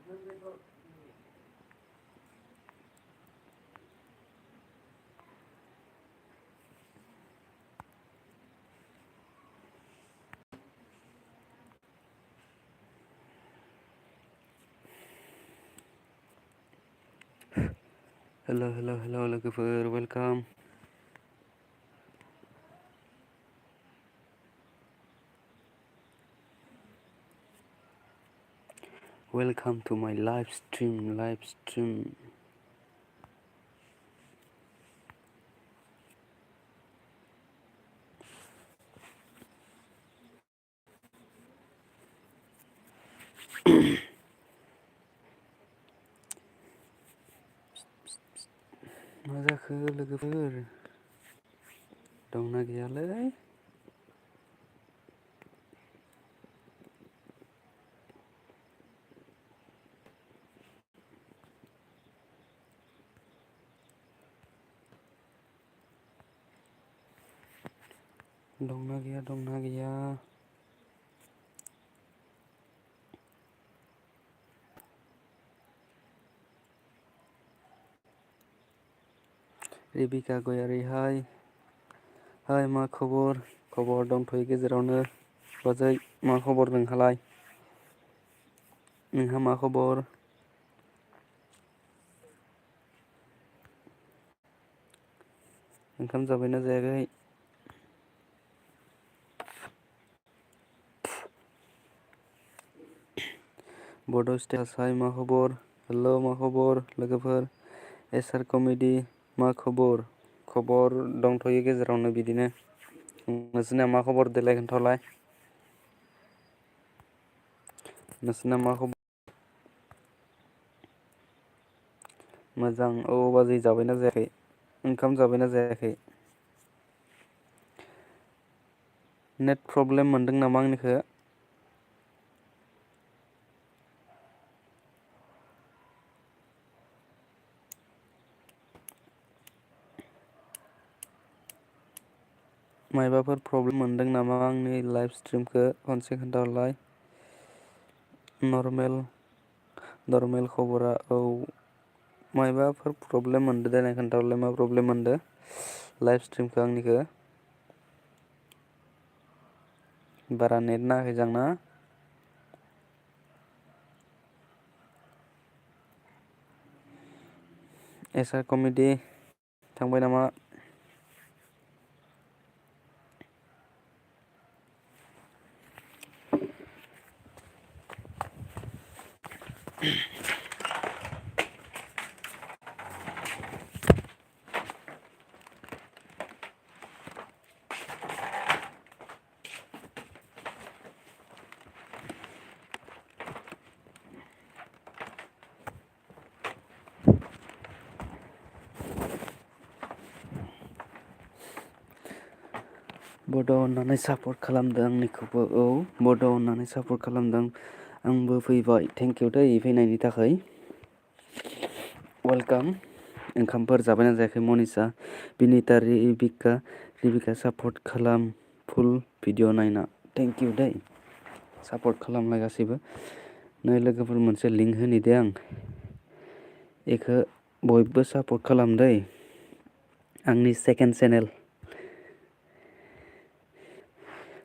Hello लोगोफोर welcome. Welcome to my live stream. मा जाखो लोगोफोर दंना गैयालै दंना गैया रेबिका गयारि हाय मा खबर दंथ'यो गेजेरावनो बाजै मा खबर नोंहालाय नोंहा मा खबर ओंखाम जाबायना जायाखै बड' स्टेटास हाय मा खबर हेलौ मा खबर लोगोफोर एसआर कमेडि मा खबर दंथ'यो गेजेरावनो बिदिनो नोंसोरना मा खबर देलाय खोन्थालाय नोंसोरना मा खबर मोजां औ बाजै जाबायना जायाखै ओंखाम जाबायना जायाखै नेट प्रब्लेम मोनदों नामा आंनिखो मायबाफोर प्रब्लेम मोनदों नामा आंनि लाइभ स्ट्रिमखौ खनसे खोन्थाहरलाय नर्मेल खबरा औ मायबाफोर प्रब्लेम मोनदो देनाय खोन्थाहरलाय मा प्रब्लेम मोनदो लाइभ स्ट्रिमखौ आंनिखौ बारा नेट नाङाखै जांना एसआर कमेडि थांबाय नामा बड' अननानै सापर्ट खालामदों आंनिखौबो औ बड' अननानै सापर्ट खालामदों आंबो फैबाय थेंक इउ दै फैनायनि थाखाय वेलकाम ओंखामफोर जाबायना जायाखै मनिसा बिनिता रिबिका सापर्ट खालाम फुल भिडिअ नायना थेंक इउ दै सापर्ट खालामलाय गासैबो नै लोगोफोर मोनसे लिंक होनि दे आं बेखौ बयबो सापर्ट खालाम दै आंनि सेकेन्ड चेनेल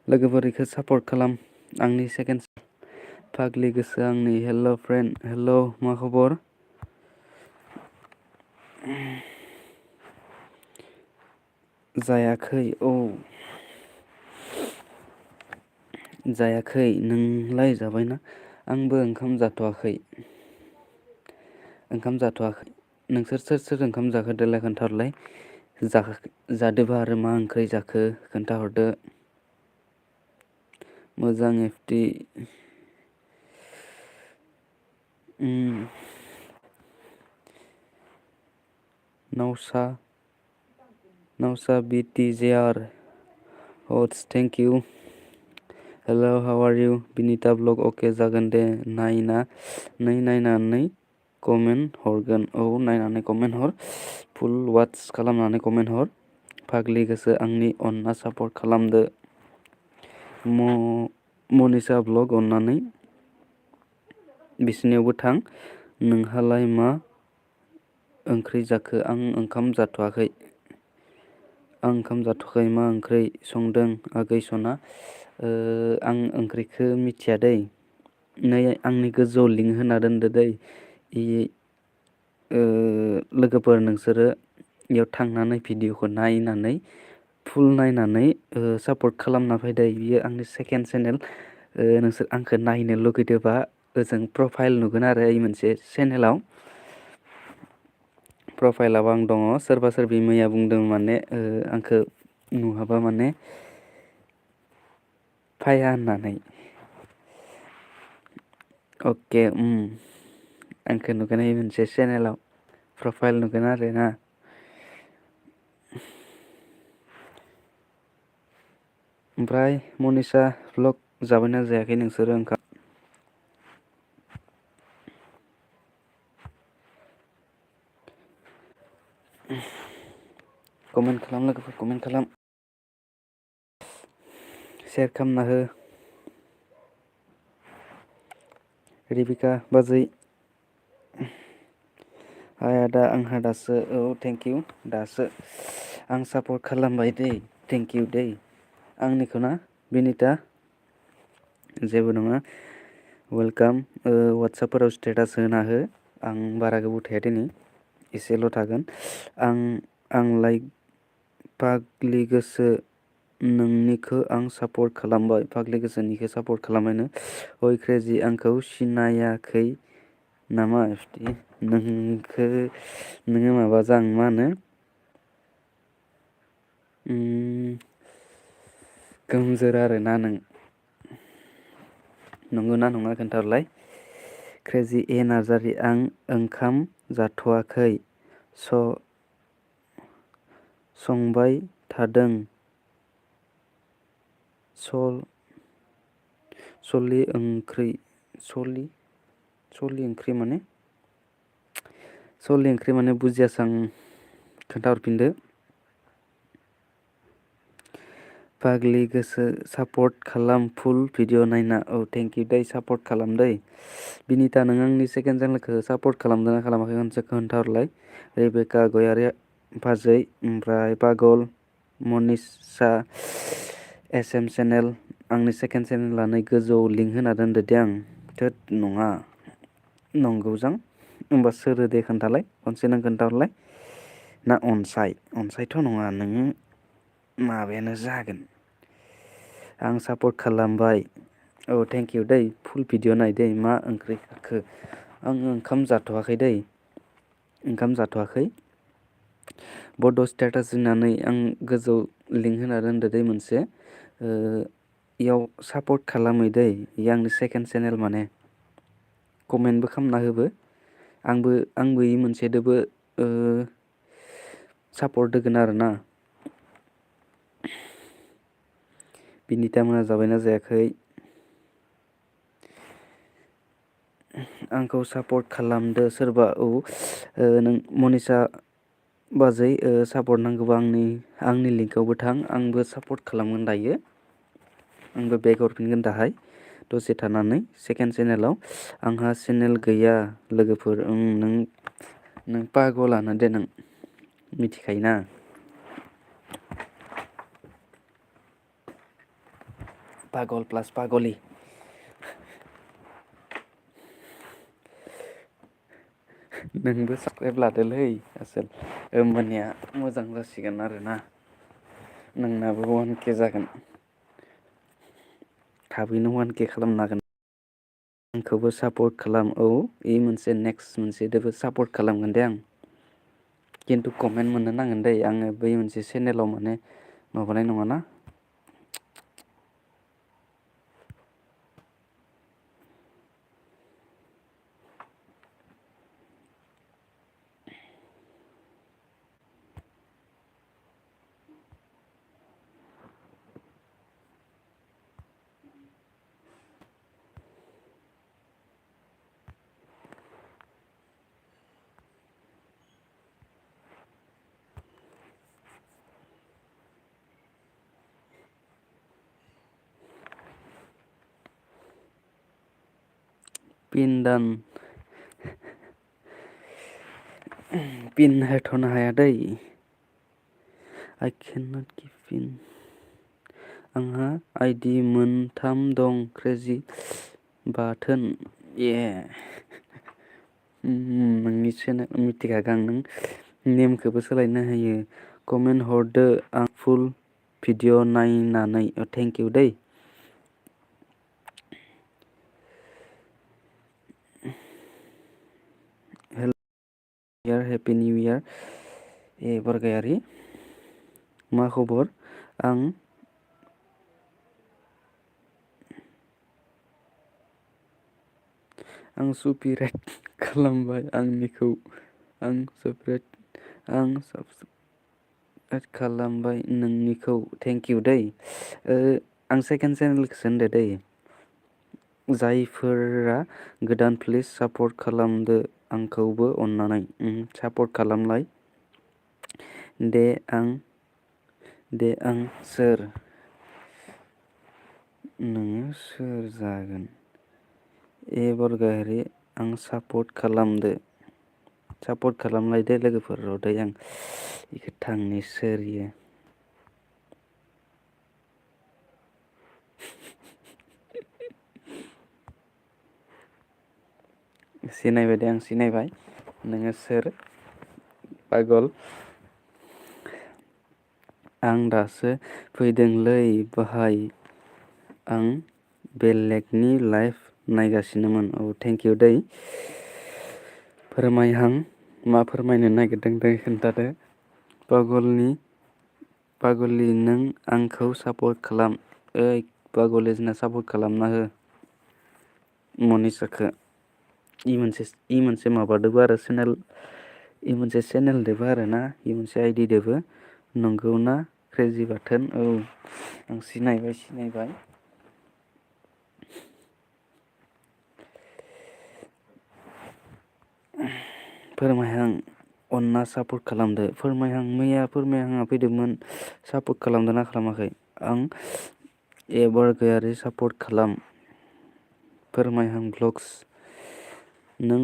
लोगोफोर इखौ सापर्ट खालाम आंनि सेकेन्ड फाग्लि गोसो आंनि हेल' फ्रेन्ड हेल' मा खबर जायाखै औ जायाखै नोंलाय जाबायना आंबो ओंखाम जाथ'वाखै नोंसोर सोर ओंखाम जाखो देलाय खोन्थाहरलाय जादोबा आरो मा ओंख्रि जाखो खोन्थाहरदो मोजां एफटि नावसा बिटिजेआर hearts thank you hello' how are you Binita blog okay जागोन दे नायनानै कमेन्ट हरगोन औ नायनानै कमेन्ट हर फुल वाट्स खालामनानै कमेन्ट हर फाग्लि गोसो आंनि अनना सापर्ट खालामदो मनिसा ब्लग अननानै बिसोरनियावबो थां। नोंहालाय मा ओंख्रि जाखो? आं ओंखाम जाथ'वाखै। मा ओंख्रि संदों आगै सना? आं ओंख्रिखौ मिथिया दै। नै आंनि गोजौआव लिंक होना दोनदो दै। लोगोफोर नोंसोरो बेयाव थांनानै भिडिअखौ नायनानै फुल नायनानै सापर्ट खालामना फैदो। बियो आंनि सेकेन्ड चेनेल। नोंसोर आंखौ नायनो लुगैदोंबा ओजों प्रफाइल नुगोन आरो ओइ मोनसे चेनेलाव। प्रफाइलाव आं दङ। सोरबा सोरबि मैया बुंदों माने आंखौ नुहाबा माने फाया होननानै। अके आंखौ नुगोन ओइ मोनसे चेनेलाव प्रफाइल नुगोन आरो ना। ओमफ्राय मनिसा भ्लग जाबायना जायाखै नोंसोरो ओंखाम? कमेन्ट खालाम लोगोफोर, कमेन्ट खालाम। सेयार खालामना हो। रिबिका बाजै हाय आदा, आंहा दासो थेंक इउ दासो आं सापर्ट खालामबाय दै, थेंक इउ दै। आंनिखौ ना बिनिता? जेबो नङा, वेलकाम। वाट्सएपफोराव स्टेटास होना हो। आं बारा गोबाव थाया दिनै, एसेल' थागोन। आंलाय फाग्लि गोसो नोंनिखौ आं सापर्ट खालामबाय। फाग्लि गोसोनिखौ सापर्ट खालामबायनो। ओइ क्रेजि आंखौ सिनायाखै नामा? नोङो माबाजां मा होनो गोमजोर आरोना नों। नंगौना नङा खोन्थाहरलाय। क्रेजि ए नार्जारि आं ओंखाम जाथ'वाखै संबाय थादों। सलि ओंख्रि माने बुजियासै आं, खोन्थाहरफिनदो। फाग्लि गोसो सापर्ट खालाम फुल भिडिअ नायना। औ थेंक इउ दै, सापर्ट खालाम दै। बिनिता नों आंनि सेकेन्ड चेनेलखौ सापर्ट खालामदोंना खालामाखै खनसे खोन्थाहरलाय। रेबेका गयारि बाजै, ओमफ्राय पागल मनिसा SM चेनेल। आंनि सेकेन्ड चेनेला नै गोजौआव लिंक होना दोनदो दे आं। थोद नङा, नंगौजां होमबा सोरो दे खोन्थालाय, खनसे नों खोन्थाहरलाय। ना अनसायथ' नङा, नोङो माबायानो जागोन। आं सापर्ट खालामबाय। औ थेंक इउ दै, फुल भिडिअ नाय दै। मा ओंख्रि जाखो? आङो ओंखाम जाथ'वाखै दै, ओंखाम जाथ'वाखै। बड' स्टेटास होनानै आं गोजौ लिंक होना दोनदो दै मोनसे। इयाव सापर्ट खालामै दै, इयो आंनि सेकेन्ड चेनेल माने। कमेन्टबो खालामना होबो। आंबो इ मोनसेदोबो सापर्ट होगोन आरोना। बिनिता मोना जाबायना जायाखै? आंखौ सापर्ट खालामदो सोरबा। औ नों मनिसा बाजै सापर्ट नांगौबा आंनि लिंकआवबो थां, आंबो सापर्ट खालामगोन दायो। आंबो बेक हरफिनगोन दाहाय दसे थानानै सेकेन्ड चेनेलाव। आंहा चेनेल गैया लोगोफोर। नों पागलानो दे नों, मिथिखायोना। पागल प्लास पागलि। नोंबो साबसक्राइब लादोलै आसोल, होमबानिया मोजां जासिगोन आरोना। नोंनाबो 1K जागोन। थाबैनो 1K खालामनो हागोन। आंखौबो सापर्ट खालाम। औ इ मोनसे नेक्स्ट मोनसेदोबो सापर्ट खालामगोन दे आं। खिन्थु कमेन्ट मोननो नांगोन दै, आङो बै मोनसे चेनेलाव माने माबानाय नङाना। पिन होथ'नो हाया दै। I cannot give pin. आंहा आइडि मोनथाम दं क्रेजि बाथोन ये। नोंनि चेनेल मिथिखागौ आं नों नेमखौबो सोलायनो हायो। कमेन्ट हरदो आं फुल भिडिअ नायनानै थेंक इउ दै। हेल' हेपि निउ इयार ए बरगायारि मा खबर? आं सुपिराइट खालामबाय आंनिखौ आं साबसक्राइब खालामबाय नोंनिखौ थेंक इउ दै। आं सेकेन्ड चेनेलखौसो होनदो दै। जायफोरा गोदान प्लिज सापर्ट खालामदो आंखौबो अन्नानै सापर्ट खालामलाय। दे आं सोर? नोङो सोर जागोन? ए बरगयारि आं सापर्ट खालामलायदो लोगोफोर रदै आं बेखौ थांनि सोर इयो। सिनायबाय दे आं सिनायबाय नोङो सोर पागल। आं दासो फैदोंलै भाइ आं बेलेगनि लाइभ नायगासिनोमोन। औ थेंक इउ दै। फोरमायहां मा फोरमायनो नागिरदों दे खोन्थादो। पागलि नों आंखौ सापर्ट खालाम। ओइ पागलि जोंना सापर्ट खालामना हो मनिसाखौ। इ मोनसे माबादोबो आरो चेनेल इ मोनसे चेनेल दोबो आरो ना इ मोनसे आइडि दोबो नंगौना क्रेजि बाथोन औ आं सिनायबाय। फोरमायहां अन्ना सापर्ट खालामदो। मैया फोरमायहांआ फैदोंमोन सापर्ट खालामदों ना खालामाखै? आं ए बरगयारि सापर्ट खालाम। फोरमायहां भ्लग्स नों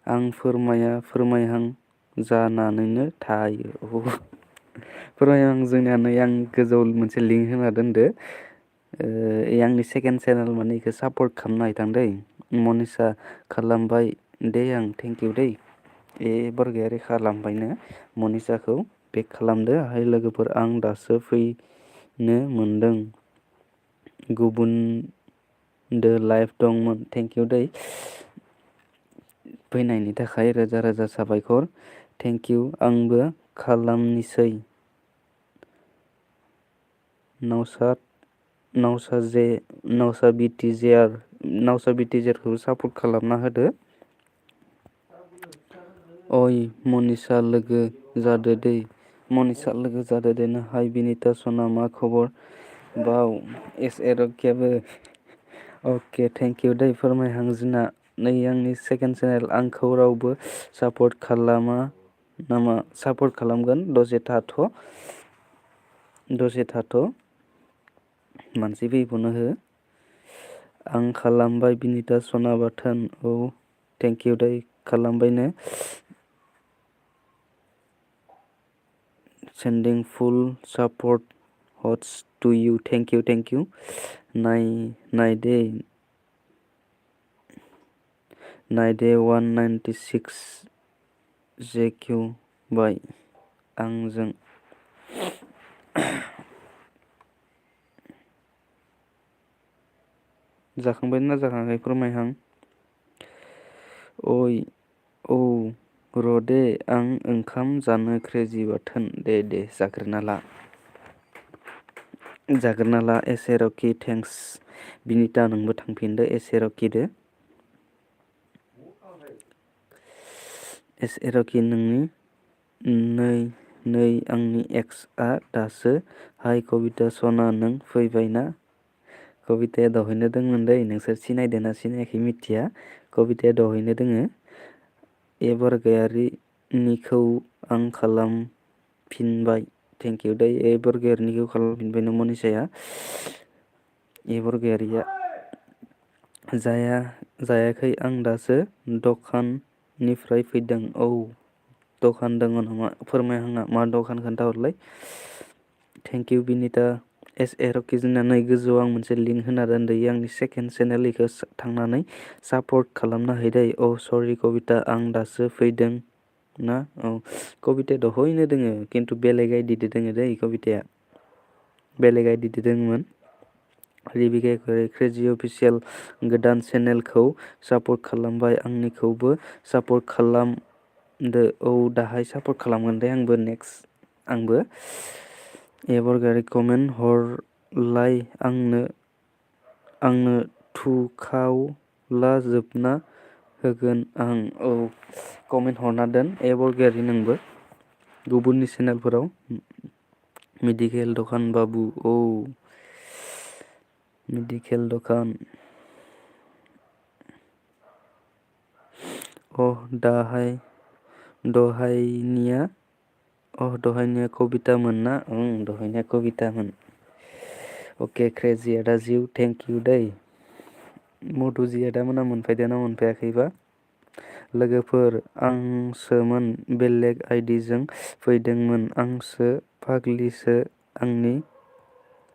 आं फोरमायहां जानानैनो थायो। फोरमायहां जोंनिया नै आं गोजौआव मोनसे लिंक होना दोनदो। आंनि सेकेन्ड चेनेल माने इखौ सापर्ट खालामनो हायथां दै। मनिसा खालामबाय दे आं थेंक इउ दै। ए बरगयारि खालामबायनो मनिसाखौ बेक खालामदो। हाय लोगोफोर आं दासो फैनो मोनदों गुबुनदो लाइभ दंमोन थेंक इउ दै। फैनायनि थाखाय रोजा रोजा साबायखर थेंक इउ आंबो खालामनिसै। नावसा बिटिजेआरखौ सापर्ट खालामना होदो। ओइ मनिसा लोगो जादो दै। मनिसा लोगो जादो दे नो हाय बिनिता सना मा खबर? बाव एस ए रकियाबो अके थेंक इउ दै। फोरमायहां जोंना नै आंनि सेकेन्ड चेनेल आंखौ रावबो सापर्ट खालामा नामा? सापर्ट खालामगोन दसे थाथ' मानसि फैबावनो हो। आं खालामबाय बिनिता सना बाथोन औ थेंक इउ दै खालामबायनो। Sending full support hearts to you thank you नायदे 196 जेकिउ बाय आंजों। जाखांबाय ना जाखाङाखै फोरमायहां। औ र' दे आं ओंखाम जानो क्रेजि बाथोन दे जाग्रोना ला एसे रकि थेंक्स बिनिता नोंबो थांफिनदो एसे रकिदो। एस ए रकि नोंनि नै आंनि एक्सआ दासो हाय कबिता सना नों फैबायना? कबिताया दहायनो दंमोन दै नोंसोर सिनायदों ना सिनायाखै मिथिया कबिताया दहायनो दोङो। ए बरगयारिनिखौ आं खालामफिनबाय थेंक इउ दै। ए बरगयारिनिखौ खालामफिनबायनो मनिसाया। ए बरगयारिया जायाखै आं दासो दखाननिफ्राय फैदों। औ दखान दङ नामा फोरमायहांना मा दखान खोन्थाहरलाय। Thank you Binita S A Rocky जोंना नै गोजौआव आं मोनसे लिंक होना दोनदों आंनि सेकेन्ड चेनेल इखौ थांनानै सापर्ट खालामना हैदै। औ सरि कबिता आं दासो फैदों ना। औ कबिता दहयनो दोङो खिन्थु बेलेग आइडिदो दोङो दै कबिताया बेलेग आइडिदो दोङोमोन। क्रेजि अफिसियेल गोदान चेनेलखौ सापर्ट खालामबाय आंनिखौबो सापर्ट खालामदो। औ दाहाय सापर्ट खालामगोन दे आंबो नेक्स्ट आंबो एबार कमेन्ट हरलाय आंनो थुखावला जोबना होगोन आं। औ कमेन्ट हरना दोन एबरगारि नोंबो गुबुननि चेनेलफोराव मेडिकेल दखान बाबु। औ मेडिकेल दखान दहायनिया दहायनिया कबितामोन ना। दहायनिया कबितामोन। अके क्रेजि आदा जिउ थेंक इउ दै। मधुजि आदा मोना मोनफैदोंना मोनफैयाखैबा लोगोफोर आंसोमोन बेलेग आइडिजों फैदोंमोन आंसो फाग्लिसो आंनि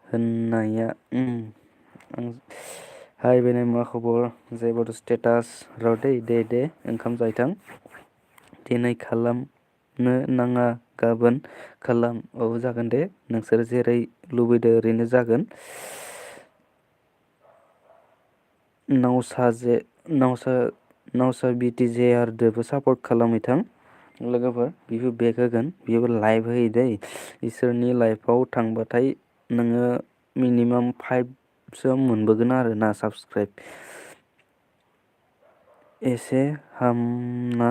होननाया। हाय बेनाय मा खबर जेबोथ स्टेटास र दे ओंखाम जाहैथां दिनै खालामनो नाङा गाबोन खालाम। औ जागोन दे नोंसोर जेरै लुबैदो ओरैनो जागोन। नावसा बिटि जे आरदोबो सापर्ट खालामहैथां लोगोफोर बिबो बेक होगोन बिबो लाइभ होयो दै इसोरनि लाइभआव थांबाथाय नोङो मिनिमाम 5सो मोनबोगोन आरो ना साबसक्राइब एसे हमना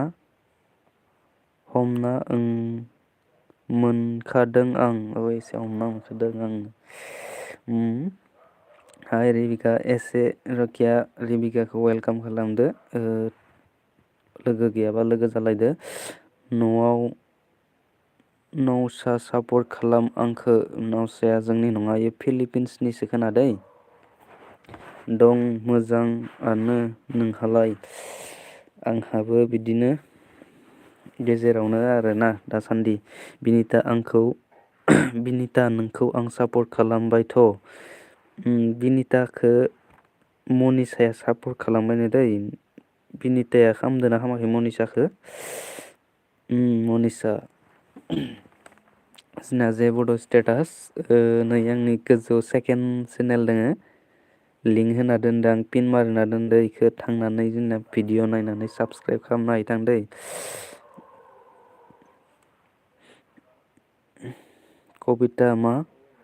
मोनखादों आं। एसे हमना मोनखादों आं। हाय रिबिका एसे रकिया रिबिकाखौ वेलकाम खालामदो। लोगो गैयाबा लोगो जालायदो नौसा सापर्ट खालाम आंखो। नौसाया जोंनि नङा इयो फिलिपिन्सनिसो खोनादै दं मोजाङानो नोंहालाय। आंहाबो बिदिनो गेजेरावनो आरोना दासान्दि बिनिता नोंखौ आं सापर्ट खालामबायथ'। बिनिताखौ मनिसाया सापर्ट खालामबायनो दै बिनिताया खालामदोना खामाखै मनिसाखौ। मनिसा जोंना जे बड' स्टेटास नै आंनि गोजौ सेकेन्ड चेनेल दोङो लिंक होना दोनदों आं पिन मारिना दोनदो इखौ थांनानै जोंना भिडिअ नायनानै साबसक्राइब खालामना हैथां दै। कबिता मा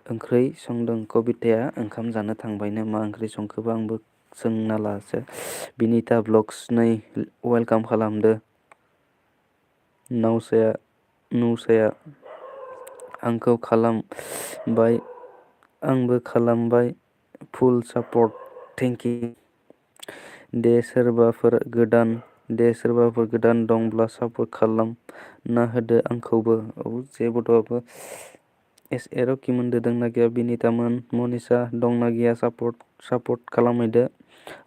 ओंख्रै संदों कबिताया ओंखाम जानो थांबायनो मा ओंख्रि संखोबा आंबो सोंना लासो बिनिता ब्लग्स नै वेलकाम खालामदो। नौसाया आंखौ खालामबाय आंबो खालामबाय फुल सापर्ट थेंक इउ दे सोरबाफोर गोदान दंब्ला सापर्ट खालामना होदो आंखौबो। औ जेबोथ' एस ए रकि मोनदो दंना गैया बिनितामोन मनिसा दंना गैया सापर्ट खालामहैदो।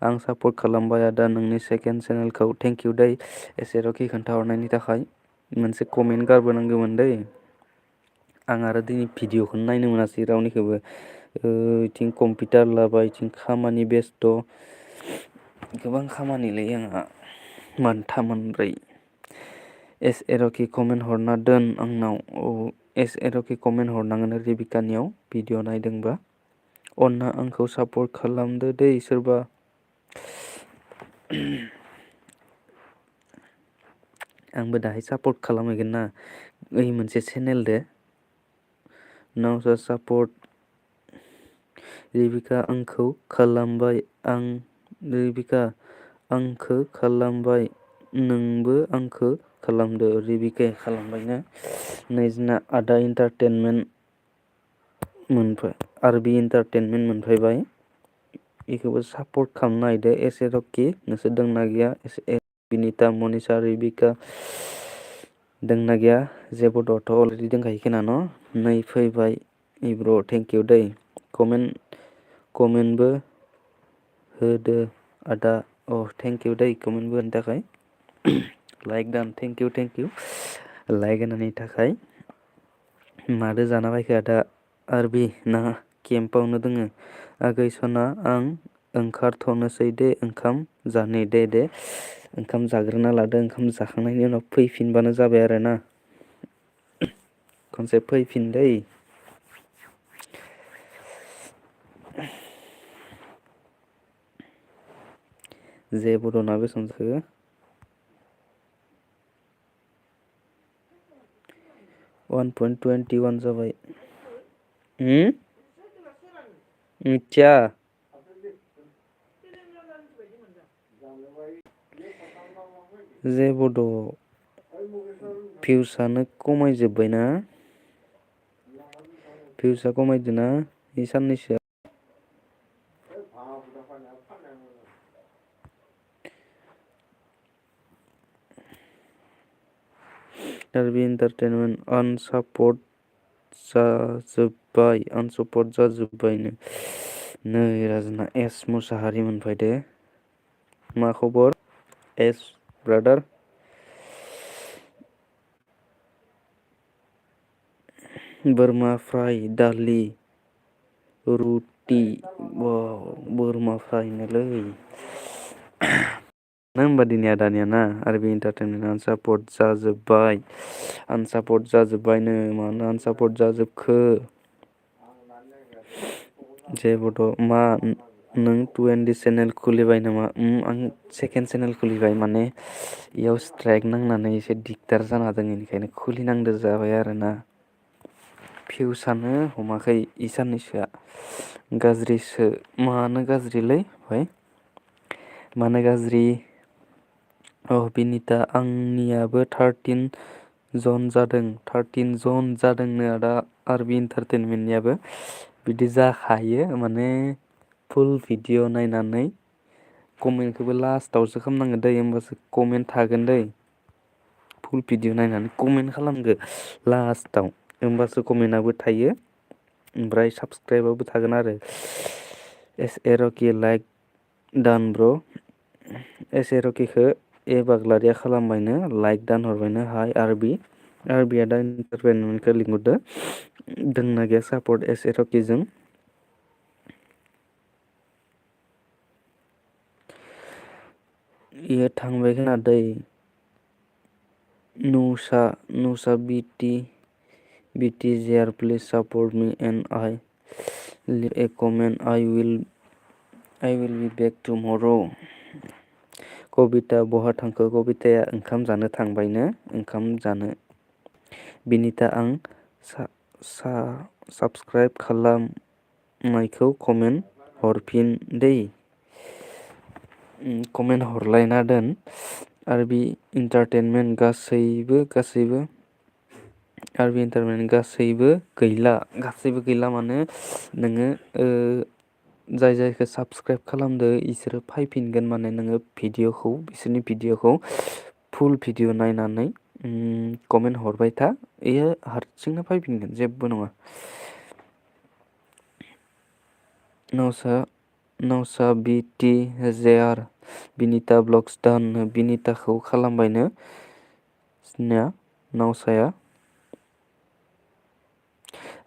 आं सापर्ट खालामबाय आदा नोंनि सेकेन्ड चेनेलखौ थेंक इउ दै एस ए रकि खोन्थाहरनायनि थाखाय मोनसे कमेन्ट गारबोनांगौमोन दै। आं आरो दिनै भिडिअखौनो नायनो मोनासै रावनिखौबो इथिं कम्पिउटार लाबाय इथिं खामानि बेस्थ' गोबां खामानिलै आंहा मोनथाम मोनब्रै। एस ए रकि कमेन्ट हरना दोन आंनाव। औ एस ए रकि कमेन्ट हरनांगोन रिबिकानियाव भिडिअ नायदोंबा अन्ना आंखौ सापर्ट खालामदो दै सोरबा। आंबो दाहाय सापर्ट खालामहैगोन ना ओइ मोनसे चेनेल दो नावसा सापर्ट रिबिका आंखौ खालामबाय नोंबो आंखो खालामदो। रिबिकाया खालामबायनो नै जोंना आदा इन्टारटेनमेन्ट मोनफैबाय बेखौबो सापर्ट खालामना होदो एस ए रकि नोंसोर दंना गैया S A Binita Manisha Rebekah दोंना गैया जेबोथ' अलरेडि दंखायो खोना न' नै फैबाय ब्र' थेंक इउ दै कमेन्टबो होदो आदा थेंक इउ दै कमेन्ट होनायनि थाखाय लाइक दान थेंक इउ लाइक होनायनि थाखाय मादो जाना बायखो आदा आरबि ना केम्पावनो दोङो आगै सना आं ओंखारथ'नोसै दे ओंखाम जानि दे ओंखाम जाग्रोना लादो ओंखाम जाखांनायनि उनाव फैफिनबानो जाबाय आरोना खनसे फैफिन दै जे बड'ना बेसेबां जाखो 1.21 जाबाय मिथिया जे बड' भिउसआनो खमायजोब्बायना भिउसआ खमायदोना बे साननैसोआ आरबि एन्टारटेनमेन्ट आनसापर्ट जाजोब्बायनो नै राजोना एस मुसाहारि मोनफैदो मा खबर एस ब्रादार बोरमा फ्राय दालि रुटि बोरमा फ्रायनोलै नों होमबा दिनै आदानिया ना आरबि एन्टारटेनमेन्ट आनसापर्ट जाजोब्बायनो मानो आनसापर्ट जाजोबखो जेबोथ' मा नों 2ND चेनेल खुलिबाय नामा आं सेकेन्ड चेनेल खुलिबाय माने इयाव स्ट्राइक नांनानै एसे दिगदार जाना दं बेनिखायनो खुलिनांदो जाबाय आरोना भिउसआनो हमाखै इ साननैसोआ गाज्रिसो मानो गाज्रिलै भाइ मानो गाज्रि बिनिता आंनियाबो 13 जन जादोंनो आदा आरबि एन्टारटेनमेन्टनियाबो बिदि जाखायो माने फुल भिडिअ नायनानै कमेन्टखौबो लास्टावसो खालामनांगोन दै होमबासो कमेन्ट थागोन दै फुल भिडिअ नायनानै कमेन्ट खालामगो लास्टाव होमबासो कमेन्टआबो थायो ओमफ्राय साबसक्राइबाबो थागोन आरो एस ए रकि लाइक दान ब्र' एस ए रकिखौ ए बाग्लारिया खालामबायनो लाइक दानहरबायनो हाय आरबिया दा एन्टारटेनमेन्टखौ लिंहरदो दोंना गैया सापर्ट एस ए रकिजों इयो थांबाय खोना दै नुसा BTJR please support me and I leave a comment I will be back tomorrow कबिता बहा थांखो कबिताया ओंखाम जानो थांबायनो ओंखाम जानो बिनिता आं साबस्क्राइब खालामनायखौ कमेन्ट हरफिन दै कमेन्ट हरलायना दोन आरबि एन्टारटेनमेन्ट गासैबो आरबि एन्टारटेनमेन्ट गासैबो गैला माने नोङो जाय जायखौ साबस्क्राइब खालामदो इसोरो फैफिनगोन माने नोङो बिसोरनि भिडिअखौ फुल भिडिअ नायनानै कमेन्ट हरबाय था इयो हारसिंनो फैफिनगोन जेबो नङा नौसा BTJR बिनिता ब्लग्स दान बिनिताखौ खालामबायनो नावसाया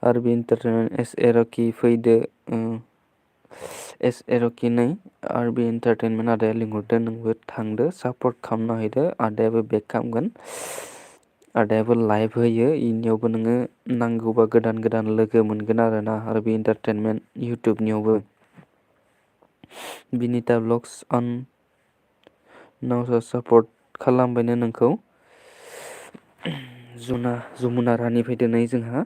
आरबि एन्टारटेनमेन्ट एस ए रकि फैदो एस ए रकि नै आरबि एन्टारटेनमेन्ट आदाया लिंहरदो नोंबो थांदो सापर्ट खालामना हैदो आदायाबो बेक खालामगोन आदायाबो लाइभ होयो इनियावबो नोङो नांगौबा गोदान लोगो मोनगोन आरोना आरबि एन्टारटेनमेन्ट इउटुबनियावबो बिनिता ब्लग्स नावसा सापर्ट खालामबायनो नोंखौ जमुना रानि फैदो नै जोंहा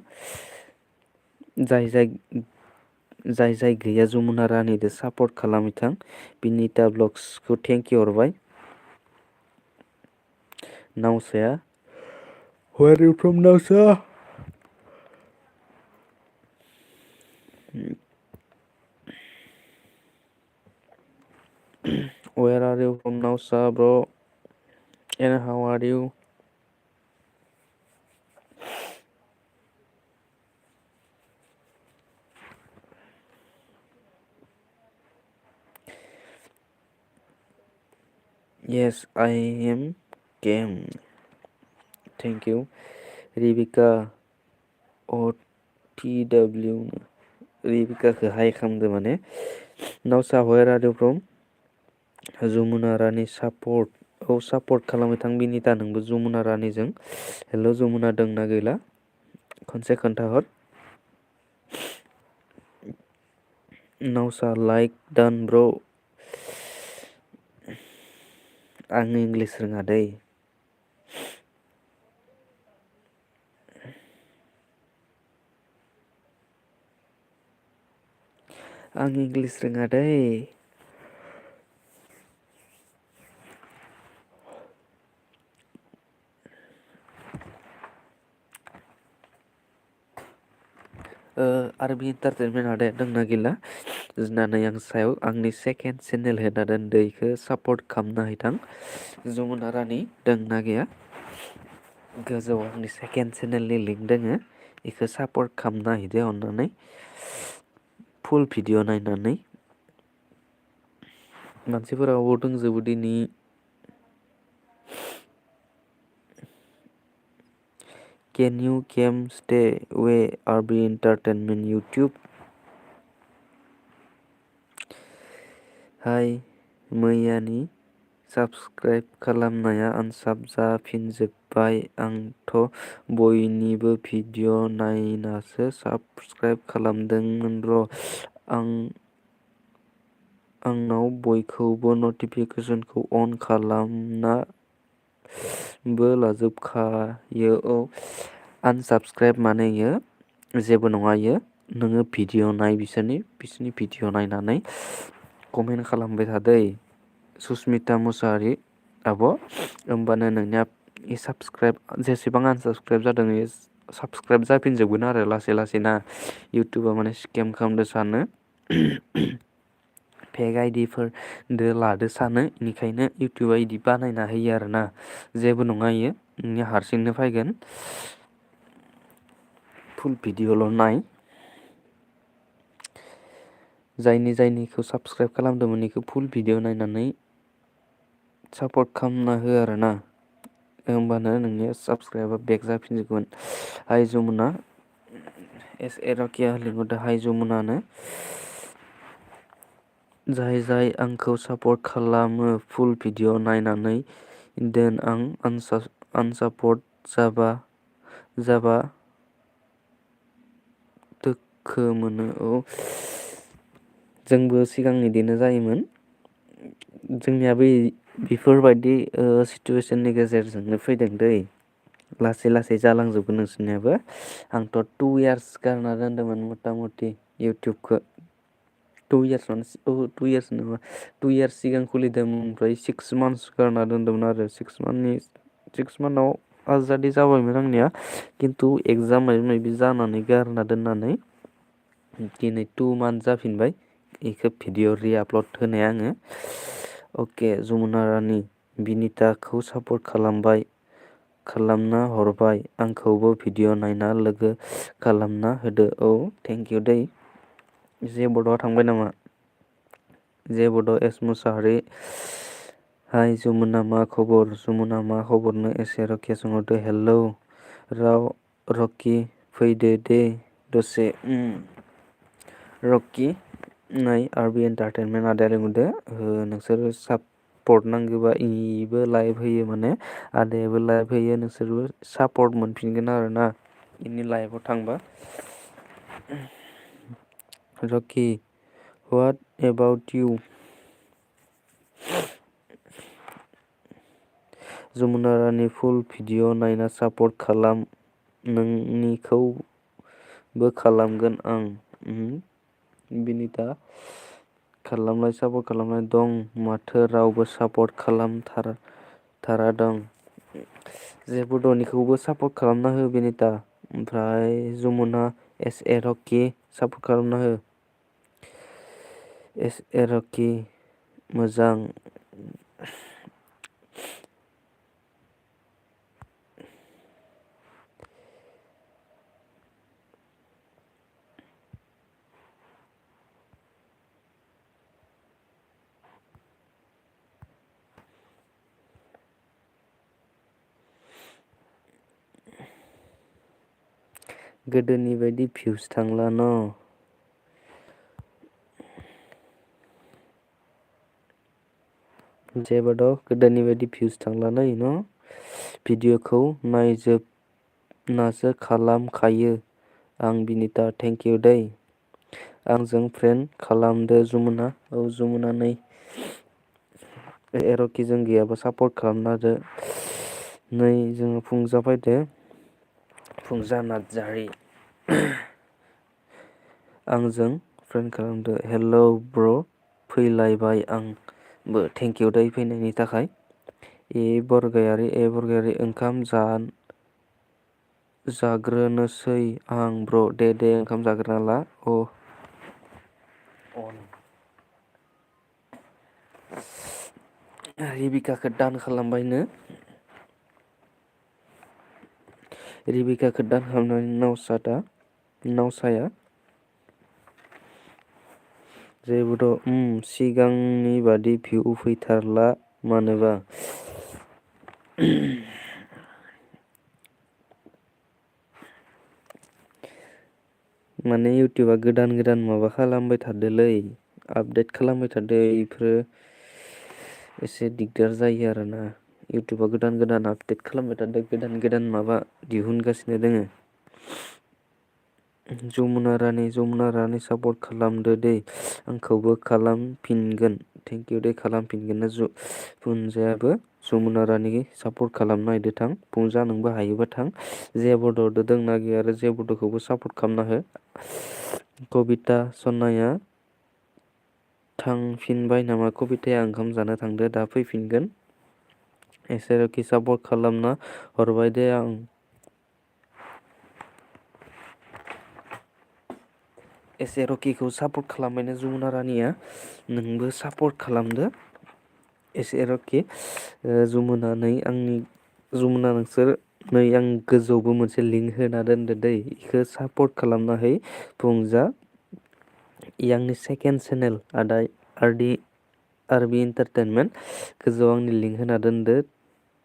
जाय गैया जमुना रानिदो सापर्ट खालामैथां बिनिता ब्लग्सखौ थेंक इउ हरबाय नावसाया Where are you from नावसा Where are you from नावसा bro and how are you Yes, I am game. Thank you. Ribika OTW Ribikaखौ हाय खालामदो माने Nausa where are you from? Jamuna Rani support खालामनो थां बिनिता नोंबो जमुना रानिजों हेल' जमुना दंना गैला खनसे खोन्थाहर नावसा लाइक डान ब्र' आं इंलिस रोङा दै आं इंलिस रोङा दै आरबि इन्टारटेनमेन्ट आदाया दंना गैला होननानै आं सायाव आंनि सेकेन्ड चेनेल होना दोनदो इखौ सापर्ट खालामना हैथां जमुना रानि दंना गैया गोजौआव आंनि सेकेन्ड चेनेलनि लिंक दोङो इखौ सापर्ट खालामना हैदो अननानै फुल भिडिअ नायनानै मानसिफोरा अबाव दंजोबो दिनै Can you come stay away RB Entertainment YouTube? हाय मैयानि साबस्क्राइब खालामनाया आनसाब जाफिनजोब्बाय आंथ' बयनिबो भिडिअ नायनासो साबस्क्राइब खालामदोंमोन र' आंनाव बयखौबो नटिफिकेसनखौ अन खालामना बो लाजोबखायो औ आनसाबस्क्राइब माने इयो जेबो नङा इयो नोङो भिडिअ नाय बिसोरनि भिडिअ नायनानै कमेन्ट खालामबाय थादै सुसमिता मुसाहारि आब' होमबानो नोंनिया साबस्क्राइब जेसेबां आनसाबस्क्राइब जादों इयो साबस्क्राइब जाफिनजोबगोन आरो लासै लासैना इउटुबा माने स्केम खालामदो सानो फेक आइडिफोर दो लादो सानो इनिखायनो इउटुबा इदि बानायना होयो आरोना जेबो नङा इयो नोंनि हारसिंनो फैगोन फुल भिडिअल' नाय जायनिखौ साबस्क्राइब खालामदोंमोन इखौ फुल भिडिअ नायनानै सापर्ट खालामना हो आरोना होमबानो नोंनि साबस्क्राइबा बेक जाफिनजोबगोन हाय जमुना एस ए रकिया लिंहरदो हाय जमुनानो जाय आंखौ सापर्ट खालामो फुल भिडिअ नायनानै दोन आं आनसापर्ट जाबा दुखु मोनो औ जोंबो सिगां इदिनो जायोमोन जोंनियाबो बेफोरबायदि सिटुवेसननि गेजेरजोंनो फैदों दै लासै लासै जालांजोबगोन नोंसोरनियाबो आंथ' 2 इयार्स गारना दोन्दोंमोन मथा मथि इउटुबखौ 2 इयार्स नङा 2 इयार्स सिगां खुलिदोंमोन ओमफ्राय 6 मान्थस गारना दोन्दोंमोन आरो 6 मान्थआव आजादि जाबायमोन आंनिया खिन्थु एगजाम माबा माबि जानानै गारना दोननानै दिनै 2 मान्थ जाफिनबाय इखौ भिडिअ रिआपलड होनाया आङो अके जमुना रानि बिनिताखौ सापर्ट खालामना हरबाय आंखौबो भिडिअ नायना लोगो खालामना होदो औ थेंक इउ दै जे बड'आ थांबाय नामा जे बड' एस मुसाहारि हाय जमुना मा खबरनो एसे रकिया सोंहरदो हेलौ रकि फैदो दे दसे रकि नै आरबि एन्टारटेनमेन्ट आदाया लिंहरदो नोंसोरो सापर्ट नांगौबा इबो लाइभ होयो माने आदायाबो लाइभ होयो नोंसोरबो सापर्ट मोनफिनगोन आरोना इनि लाइभआव थांबा Rocky what about you Jamuna Rani full video नायना सापर्ट खालाम नोंनिखौबो खालामगोन आं बिनिता खालामलाय सापर्ट खालामनाय दं माथो रावबो सापर्ट खालामथारा दं जेबो दनिखौबो सापर्ट खालामना हो बिनिता ओमफ्राय जमुना एस ए रकि सापर्ट खालामना हो एस ए रकि मोजां गोदोनि बायदि भिउस थांला न' जेबोथ' गोदोनि बायदि भिउस थांला नै न' भिडिअ'खौ नायजोबनासो खालामखायो आं बिनिता थेंक इउ दै आंजों फ्रेन्ड खालामदो जमुना औ जमुना नै एर'किजों गैयाबा सापर्ट खालामना होदो नै जोङो फुंजा फैदो फुंजा नार्जारि आंजों फ्रेन्ड खालामदो हेलौ ब्र' फैलायबाय आंबो थेंक इउ दै फैनायनि थाखाय ए बरगायारि ओंखाम जाग्रोनोसै आं ब्र' दे ओंखाम जाग्रोना ला रिबिकाखौ दान खालामबायनो रिबिकाखौ दान खालामनानै नावसाया जेबोथ' सिगांनि बादि भिउ फैथारला मानोबा माने इउटुबा गोदान माबा खालामबाय थादोलै आपडेट खालामबाय थादो इफोरो एसे दिगदार जायो आरोना इउटुबा गोदान आपडेट खालामबाय थादो गोदान माबा दिहुनगासिनो दोङो जमुना रानि सापर्ट खालामदो दै आंखौबो खालामफिनगोन थेंक इउ दै खालामफिनगोन फुनजायाबो जमुना रानि सापर्ट खालामनो नागिरदो थां फुंजा नोंबो हायोबा थां जेबोद'दो दंना गैया आरो जेबोद'खौबो सापर्ट खालामना हो कबिता सनाया थांफिनबाय नामा कबिताया ओंखाम जानो थांदो दा फैफिनगोन एसेरखि सापर्ट खालामना हरबाय दे आं एसे रकिखौ सापर्ट खालामबायनो जमुना रानिया नोंबो सापर्ट खालामदो एसे रकि जमुना नोंसोर नै आं गोजौआवबो मोनसे लिंक होना दोनदो दै इखौ सापर्ट खालामना है फुंजा इ आंनि सेकेन्ड चेनेल आरबि इन्टारटेनमेन्ट गोजौआव आंनि लिंक होना दोनदो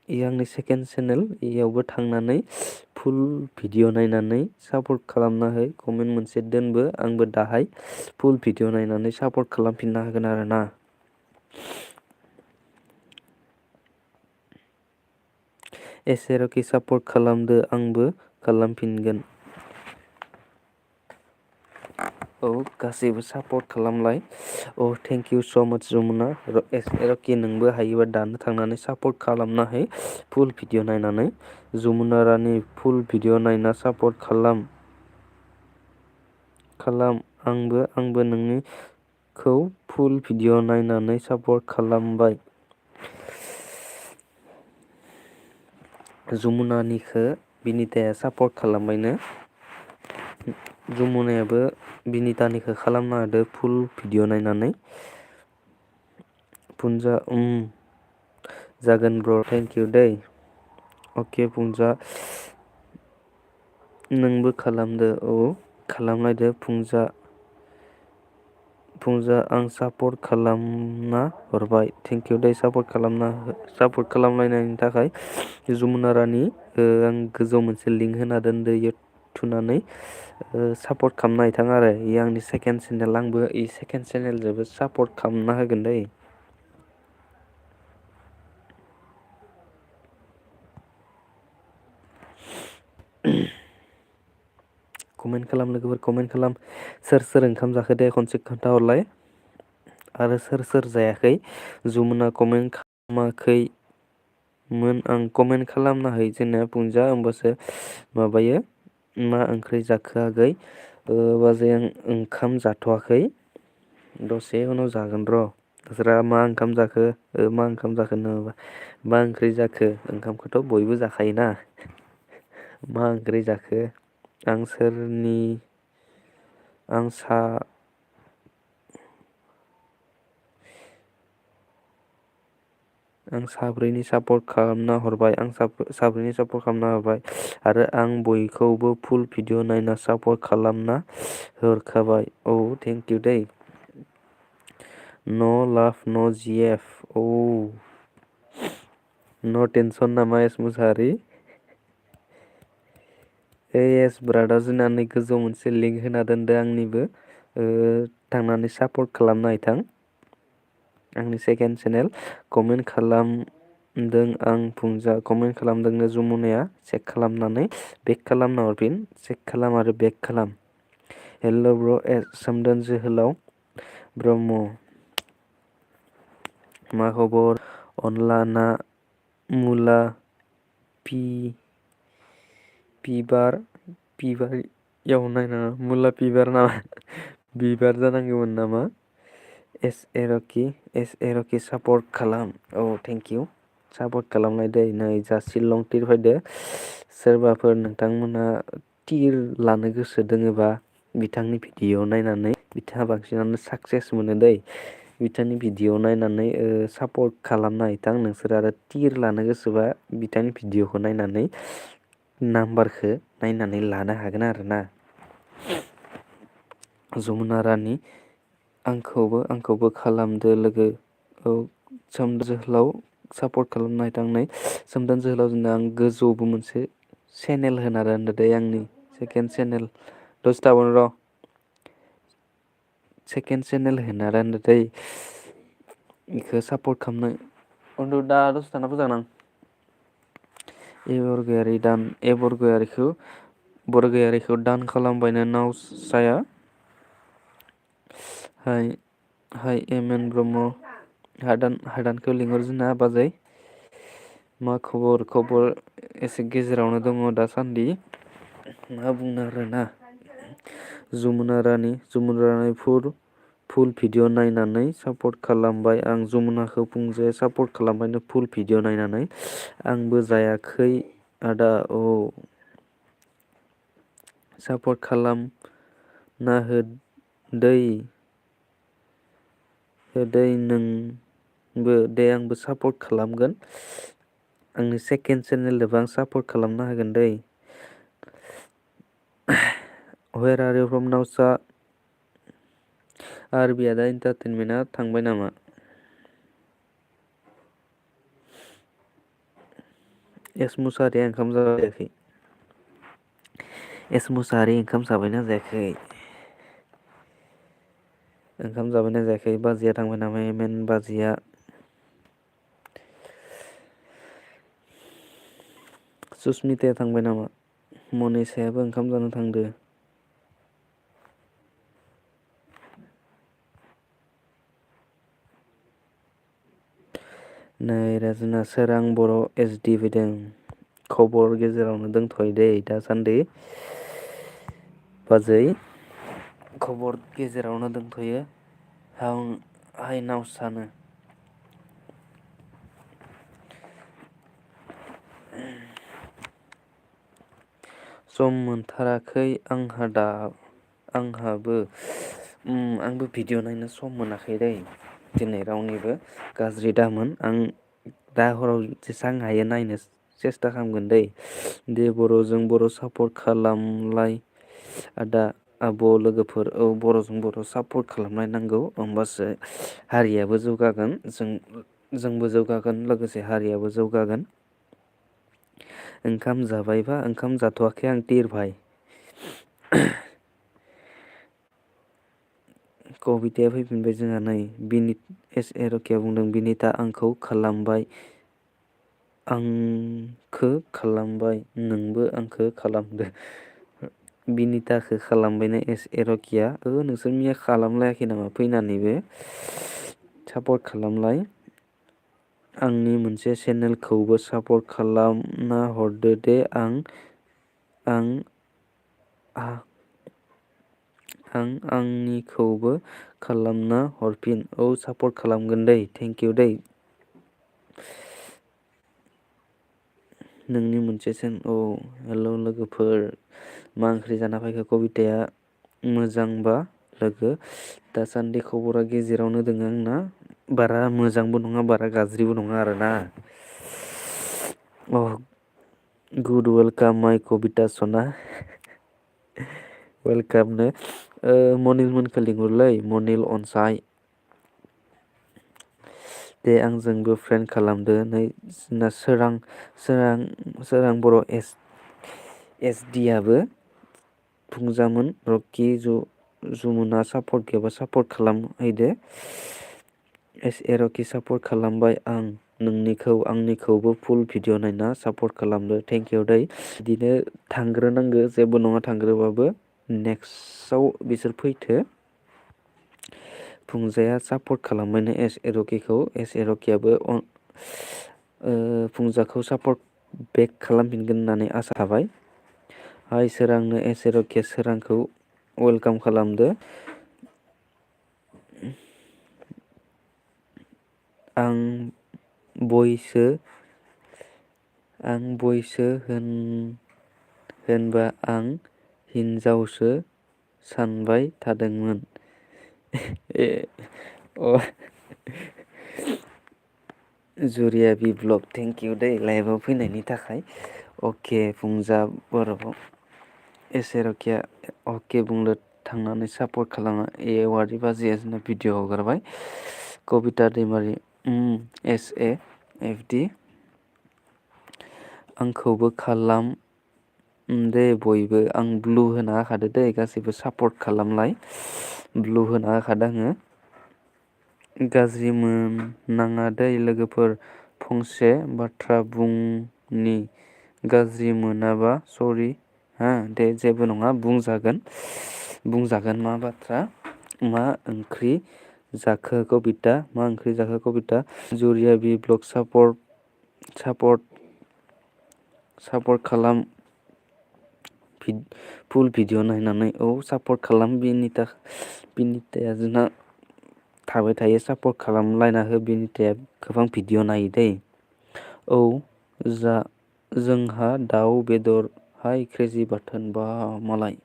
इ आंनि सेकेन्ड चेनेल इयावबो थांनानै फुल भिडिअ नायनानै सापर्ट खालामना हो कमेन्ट मोनसे दोनबो आंबो दाहाय फुल भिडिअ नायनानै सापर्ट खालामफिनना होगोन आरोना एसेरकि सापर्ट खालामदो आंबो खालामफिनगोन औ गासैबो सापर्ट खालामलाय थेंक इउ स' माच जमुना एसेरकि नोंबो हायोबा दानो थांनानै सापर्ट खालामना है फुल भिडिअ नायनानै जमुना रानि फुल भिडिअ नायना सापर्ट खालाम आंबो नोंनिखौ फुल भिडिअ नायनानै सापर्ट खालामबाय जमुनानिखौ बिनिताया सापर्ट खालामबायनो जमुनायाबो बिनितानिखौ खालामना होदो फुल भिडिअ नायनानै फुनजा जागोन ब्र' थेंक इउ दै अके फुंजा नोंबो खालामदो खालामलायदो फुंजा आं सापर्ट खालामना हरबाय थेंक इउ दै सापर्ट खालामलायनायनि थाखाय जमुना रानि आं गोजौआव मोनसे लिंक होना दोनदो इयाव थुनानै सापर्ट खालामनो हायथां आरो इ आंनि सेकेन्ड चेनेल आंबो इ सेकेन्ड चेनेलजोंबो सापर्ट खालामना होगोन दै कमेन्ट खालाम लोगोफोर कमेन्ट खालाम सोर ओंखाम जाखो दे खनसे खोन्थाहरलाय आरो सोर जायाखै जमुना कमेन्ट खालामाखैमोन आं कमेन्ट खालामना है जोंना फुंजा होमबासो माबायो मा ओंख्रि जाखो आगै बाजै आं ओंखाम जाथ'वाखै दसे उनाव जागोन र' नोंस्रा मा ओंखाम जाखो नङाबा मा ओंख्रि जाखो ओंखामखौथ' बयबो जाखायोना मा ओंख्रि जाखो आं साब्रैनि सापर्ट खालामना हरबाय आरो आं बयखौबो फुल भिडिअ नायना सापर्ट खालामना हरखाबाय थेंक इउ दै न' लाभ न' जिएफ न' टेनसन नामा एस मुसाहारि एस ब्रादार जोंना नै गोजौ मोनसे लिंक होना दोनदो आंनिबो थांनानै सापर्ट खालामनो हायथां आंनि सेकेन्ड चेनेल कमेन्ट खालामदों आं फुंजा कमेन्ट खालामदोंनो जमुनाया चेक खालामनानै बेक खालामना हरफिन चेक खालाम आरो बेक खालाम हेल' ब्र' सोमदोन जोहोलाव ब्रह्म मा खबर अनला ना मुला पि बिबार एवनाय नामा मुला बिबार नामा बिबार जानांगौमोन नामा एस एर'कि सापर्ट खालाम औ थेंक इउ सापर्ट खालामनाय दै नै जा शिलं टिर फैदो सोरबाफोर नोंथांमोना टिर लानो गोसो दोङोबा बिथांनि भिडिअ नायनानै बिथाङा बांसिनानो साकसेस मोनो दै बिथांनि भिडिअ नायनानै सापर्ट खालामनो हायोथां नोंसोर आरो टिर लानो गोसोबा बिथांनि भिडिअखौ नायनानै नाम्बारखौ नायनानै लानो हागोन आरोना जमुना रानि आंखौबो खालामदो लोगो औ सोमदोन जोहोलाव सापर्ट खालामनो हाथां नै सोमदोन जोहोलाव जोंना आं गोजौआवबो मोनसे चेनेल होना दोनदो दै आंनि सेकेन्ड चेनेल दसे थाबावनो र' सेकेन्ड चेनेल होना दोनदो दै बेखौ सापर्ट खालामनो खिन्थु दा दसे थाना फोजोबगोन आं बरगयारिखौ दान खालामबायनो नावसाया हाय एम एन ब्रह्म हादानखौ लिंहर जोंना बाजै मा खबर एसे गेजेरावनो दङ दासान्दि मा बुंनो आरोना जमुना रानि फुल भिडिअ नायनानै सापर्ट खालामबाय आं जमुनाखौ फुंजे सापर्ट खालामबायनो फुल भिडिअ नायनानै आंबो जायाखै आदा औ सापर्ट खालामना हो दै नोंबो दे आंबो सापर्ट खालामगोन आंनि सेकेन्ड चेनेलजोंबो आं सापर्ट खालामनो हागोन दै वेर आर इउ फ्रम नावसा आरबि आदा इन्टारटेनमेन्टआ थांबाय नामा एस मुसाहारिया ओंखाम जाबाय एस मुसाहारि ओंखाम जाबायना जायाखै ओंखाम जाबायना जायाखै बाजैया थांबाय नामा मेन बाजैया सुसमिताया थांबाय नामा मनिसायाबो ओंखाम जानो थांदो नै राजोना सोरां बर' एस डि फैदों खबर गेजेरावनो दंथ'यो दै दासान्दि बाजै खबर गेजेरावनो दंथ'यो हाय नावसानो सम मोनथाराखै आंहाबो भिडिअ नायनो सम मोनाखै दै दिनै रावनिबो गाज्रि दामोन आं दा हराव जेसेबां हायो नायनो सेस्था खालामगोन दे बर'जों बर' सापर्ट खालामलाय आदा आब' लोगोफोर औ बर'जों बर' सापर्ट खालामलाय नांगौ होमबासो हारियाबो जौगागोन जोंबो जौगागोन लोगोसे हारियाबो जौगागोन ओंखाम जाबायबा ओंखाम जाथ'वाखै आं तिर भाइ कबिथाया फैफिनबाय जोंहा नै एस ए रकेया बुंदों बिनिता आंखौ खालामबाय नोंबो आंखौ खालामदो बिनिताखौ खालामबायना एस ए रकेया नोंसोर मिया खालामलायाखै नामा फैनानैबो सापर्ट खालामलाय आंनि मोनसे चेनेलखौबो सापर्ट खालामना हरदो दे आंनिखौबो खालामना हरफिन औ सापर्ट खालामगोन दै थेंकिउ दै नोंनि मोनसे औ हेल' लोगोफोर मा ओंख्रि जाना फैखो कबिथाया मोजांबा लोगो दासान्दि खबरा गेजेरावनो दोङो आंना बारा मोजांबो नङा बारा गाज्रिबो नङा आरोना अ गुड वेलकाम माइ कबिता सना वेलकामनो मनिल मोनखौ लिंहरलै मनिल अनसाय दे आंजोंबो फ्रेन्ड खालामदो नै जोंना सोरां बर' SD आबो बुंजामोन रकि जमुना सापर्ट गैयाबा सापर्ट खालामहैदो। रकि सापर्ट खालामबाय आं नोंनिखौ आंनिखौबो फुल भिडिअ नायना सापर्ट खालामदो थेंक इउ दै। बिदिनो थांग्रोनांगो जेबो नङा थांग्रोबाबो नेक्स्टआव बिसोर फैथो। फुंजाया सापर्ट खालामबायनो रकिखौ रकियाबो फुंजाखौ सापर्ट बेक खालामफिनगोन होननानै आसा थाबाय। हाय सोरांनो रकिया सोरांखौ वेलकाम खालामदो। आं बयसो होनबा आं हिनजावसो सानबाय थादोंमोन। जुरिया बि ब्लग थेंक इउ दै लाइभआव फैनायनि थाखाय। अके फुंजा बरफ रकिया अके बुंदो थांनानै सापर्ट खालामो वार्डि बाजैया जोंना भिडिअ हगारबाय। कबिता दैमारि FD आंखौबो खालाम दे बयबो आं ब्लु होना होखादो दै गासैबो सापर्ट खालामलाय ब्लु होना होखादों आङो। गाज्रि मोननाङा दै लोगोफोर फंसे बाथ्रा बुंनि गाज्रि मोनाबा सरि हा दे जेबो नङा बुंजागोन मा बाथ्रा मा ओंख्रि जाखो कबिता जुरिया बि ब्लग सापर्ट खालाम फुल भिडिअ नायनानै सापर्ट खालाम बिनिताया जोंना थाबाय थायो सापर्ट खालामलायना हो बिनिताया गोबां भिडिअ नायो दै। जोंहा दाउ बेदर हाय क्रेजि बाथोन बा मालाय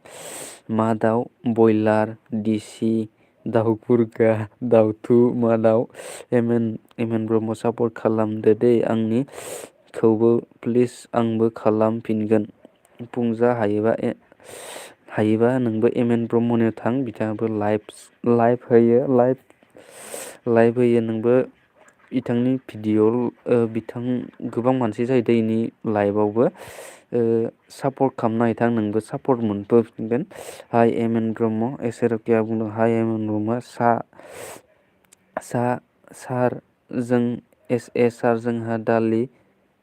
मा दाउ बयलार दिसि दाउ फुरगा दाउथु मा दाउ ब्रह्म सापर्ट खालामदो दै आंनिखौबो प्लिज आंबो खालामफिनगोन। फुंजा हायोबा नोंबो ब्रह्मनियाव थां बिथाङाबो लाइभ होयो नोंबो बिथांनि भिडिअ बिथां गोबां मानसि जायो दैनि लाइभआवबो सापर्ट खालामना बिथां नोंबो सापर्ट मोनबोफिनगोन। हाय ब्रह्म रकिया बुंदों हाय ब्रह्म सार जों सार जोंहा दालि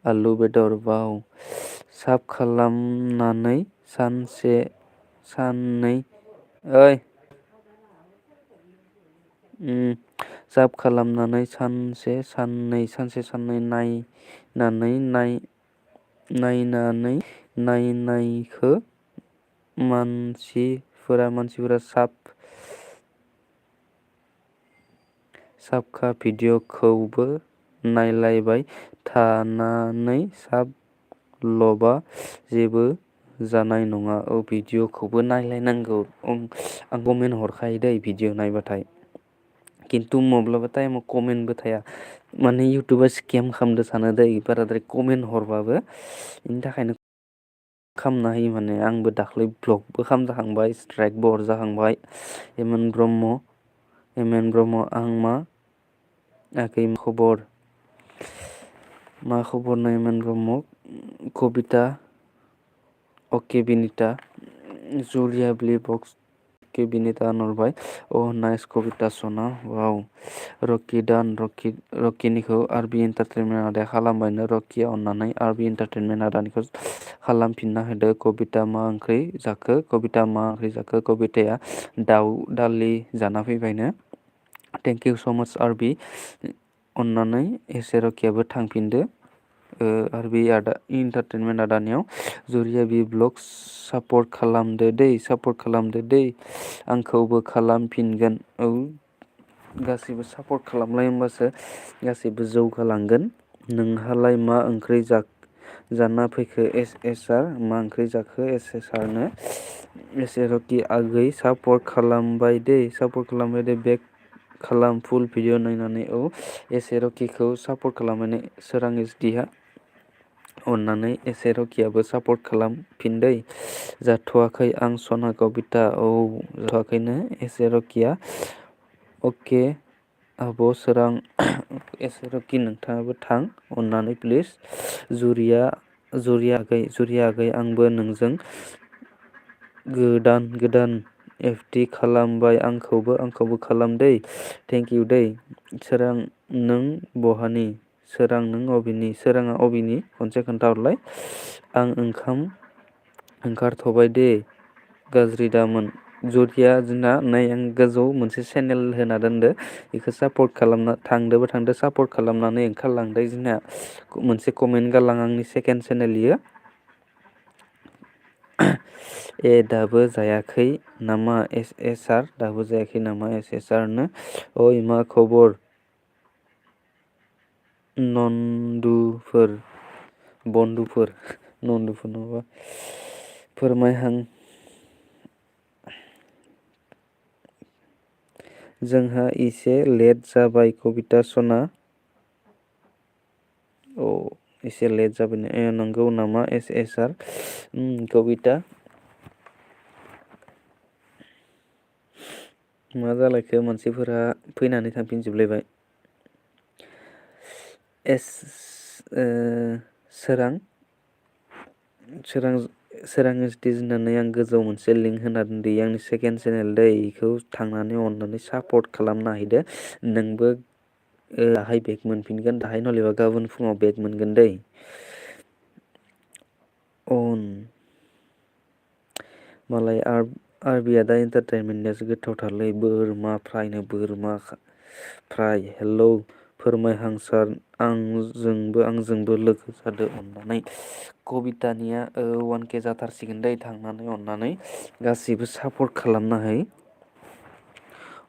आलु बेदर बाव साब खालामनानै साननै साब खालामनानै सानसे साननै नायनायखो मानसिफोरा साबखा भिडिअखौबो नायलायबाय थानानै साब लबा जेबो जानाय नङा। भिडिअखौबो नायलायनांगौ आं कमेन्ट हरखायो दै भिडिअ नायबाथाय खिन्थु माब्लाबा टाइमाव कमेन्टबो थाया माने इउटुबा स्केम खालामदो सानो दै बाराद्राय कमेन्ट हरबाबो बेनि थाखायनो खालामना होयो माने आंबो दाख्लै ब्लगबो खालामजाखांबाय स्ट्राइकबो हरजाखांबाय। ब्रह्म आं मा खबर ब्रह्म कबिता अके बिनिता जुलिया बक्स के बिनिता नरबाय नाइस कबिता सना वाव रकिनिखौ आरबि एन्टारटेनमेन्ट आदाया खालामबायनो रकिया अननानै आरबि एन्टारटेनमेन्ट आदानिखौ खालामफिनना होदो। कबिता मा ओंख्रि जाखो कबिताया दाउ दालि जाना फैबायनो थेंक इउ स माच आरबि अननानै रकियाबो थांफिनदो आरबि एन्टारटेनमेन्ट आदानियाव। जुरिया बि ब्लग सापर्ट खालामदो दै आंखौबो खालामफिनगोन। गासैबो सापर्ट खालामलाय होमबासो गासैबो जौगालांगोन। नोंहालाय मा ओंख्रि जाना फैखो सार मा ओंख्रि जाखो सारनो रकि आगै सापर्ट खालामबाय दै बेक खालाम फुल भिडिअ नायनानै रकिखौ सापर्ट खालामनानै सोरां एसडिहा अननानै रकियाबो सापर्ट खालामफिनदै। जाथ'वाखै आं सना कबिता जाथ'वाखैनो रकिया अके आब' सोरां रकि नोंथाङाबो थां अननानै प्लिज। जुरिया जुरिया आगै आंबो नोंजों गोदान एफडि खालामबाय आंखौबो खालाम दै थेंक इउ दै। सोरां नों बहानि? सोराङा अबेनि खनसे खोन्थाहरलाय। आं ओंखाम ओंखारथ'बाय दे गाज्रि दामोन। जुरिया जोंना नै आं गोजौआव मोनसे चेनेल होना दोनदो बेखौ सापर्ट खालामना थांदो सापर्ट खालामनानै ओंखारलांदो जोंना मोनसे कमेन्ट गारलां आंनि सेकेन्ड चेनेल इयो। दाबो जायाखै नामा एस एस आर दाबो जायाखै नामा एस एस आर नो ओइ मा खबर बन्दुफोर नङाबा फोरमायहां। जोंहा इसे लेट जाबाय कबिता सना। औ एसे लेट जाबाय नंगौ नामा एस एस आर कबिता। मा जालायखो मानसिफोरा फैनानै थांफिनजोबलायबाय। सोरां एसडि होननानै आं गोजौआव मोनसे लिंक होना दोनदो आंनि सेकेन्ड चेनेल दै इखौ थांनानै अननानै सापर्ट खालामना हैदो नोंबो दाहाय बेक मोनफिनगोन दाहाय नलेबा गाबोन फुङाव बेक मोनगोन दै। अन मालाय आरबिया दा एन्टारटेनमेन्टनियासो गोथावथारलै बोरमा फ्राय हेलौ फोरमायहां सार आंजोंबो लोगो जादो अननानै कबितानिया 1K जाथारसिगोन दै थांनानै अननानै गासैबो सापर्ट खालामना है।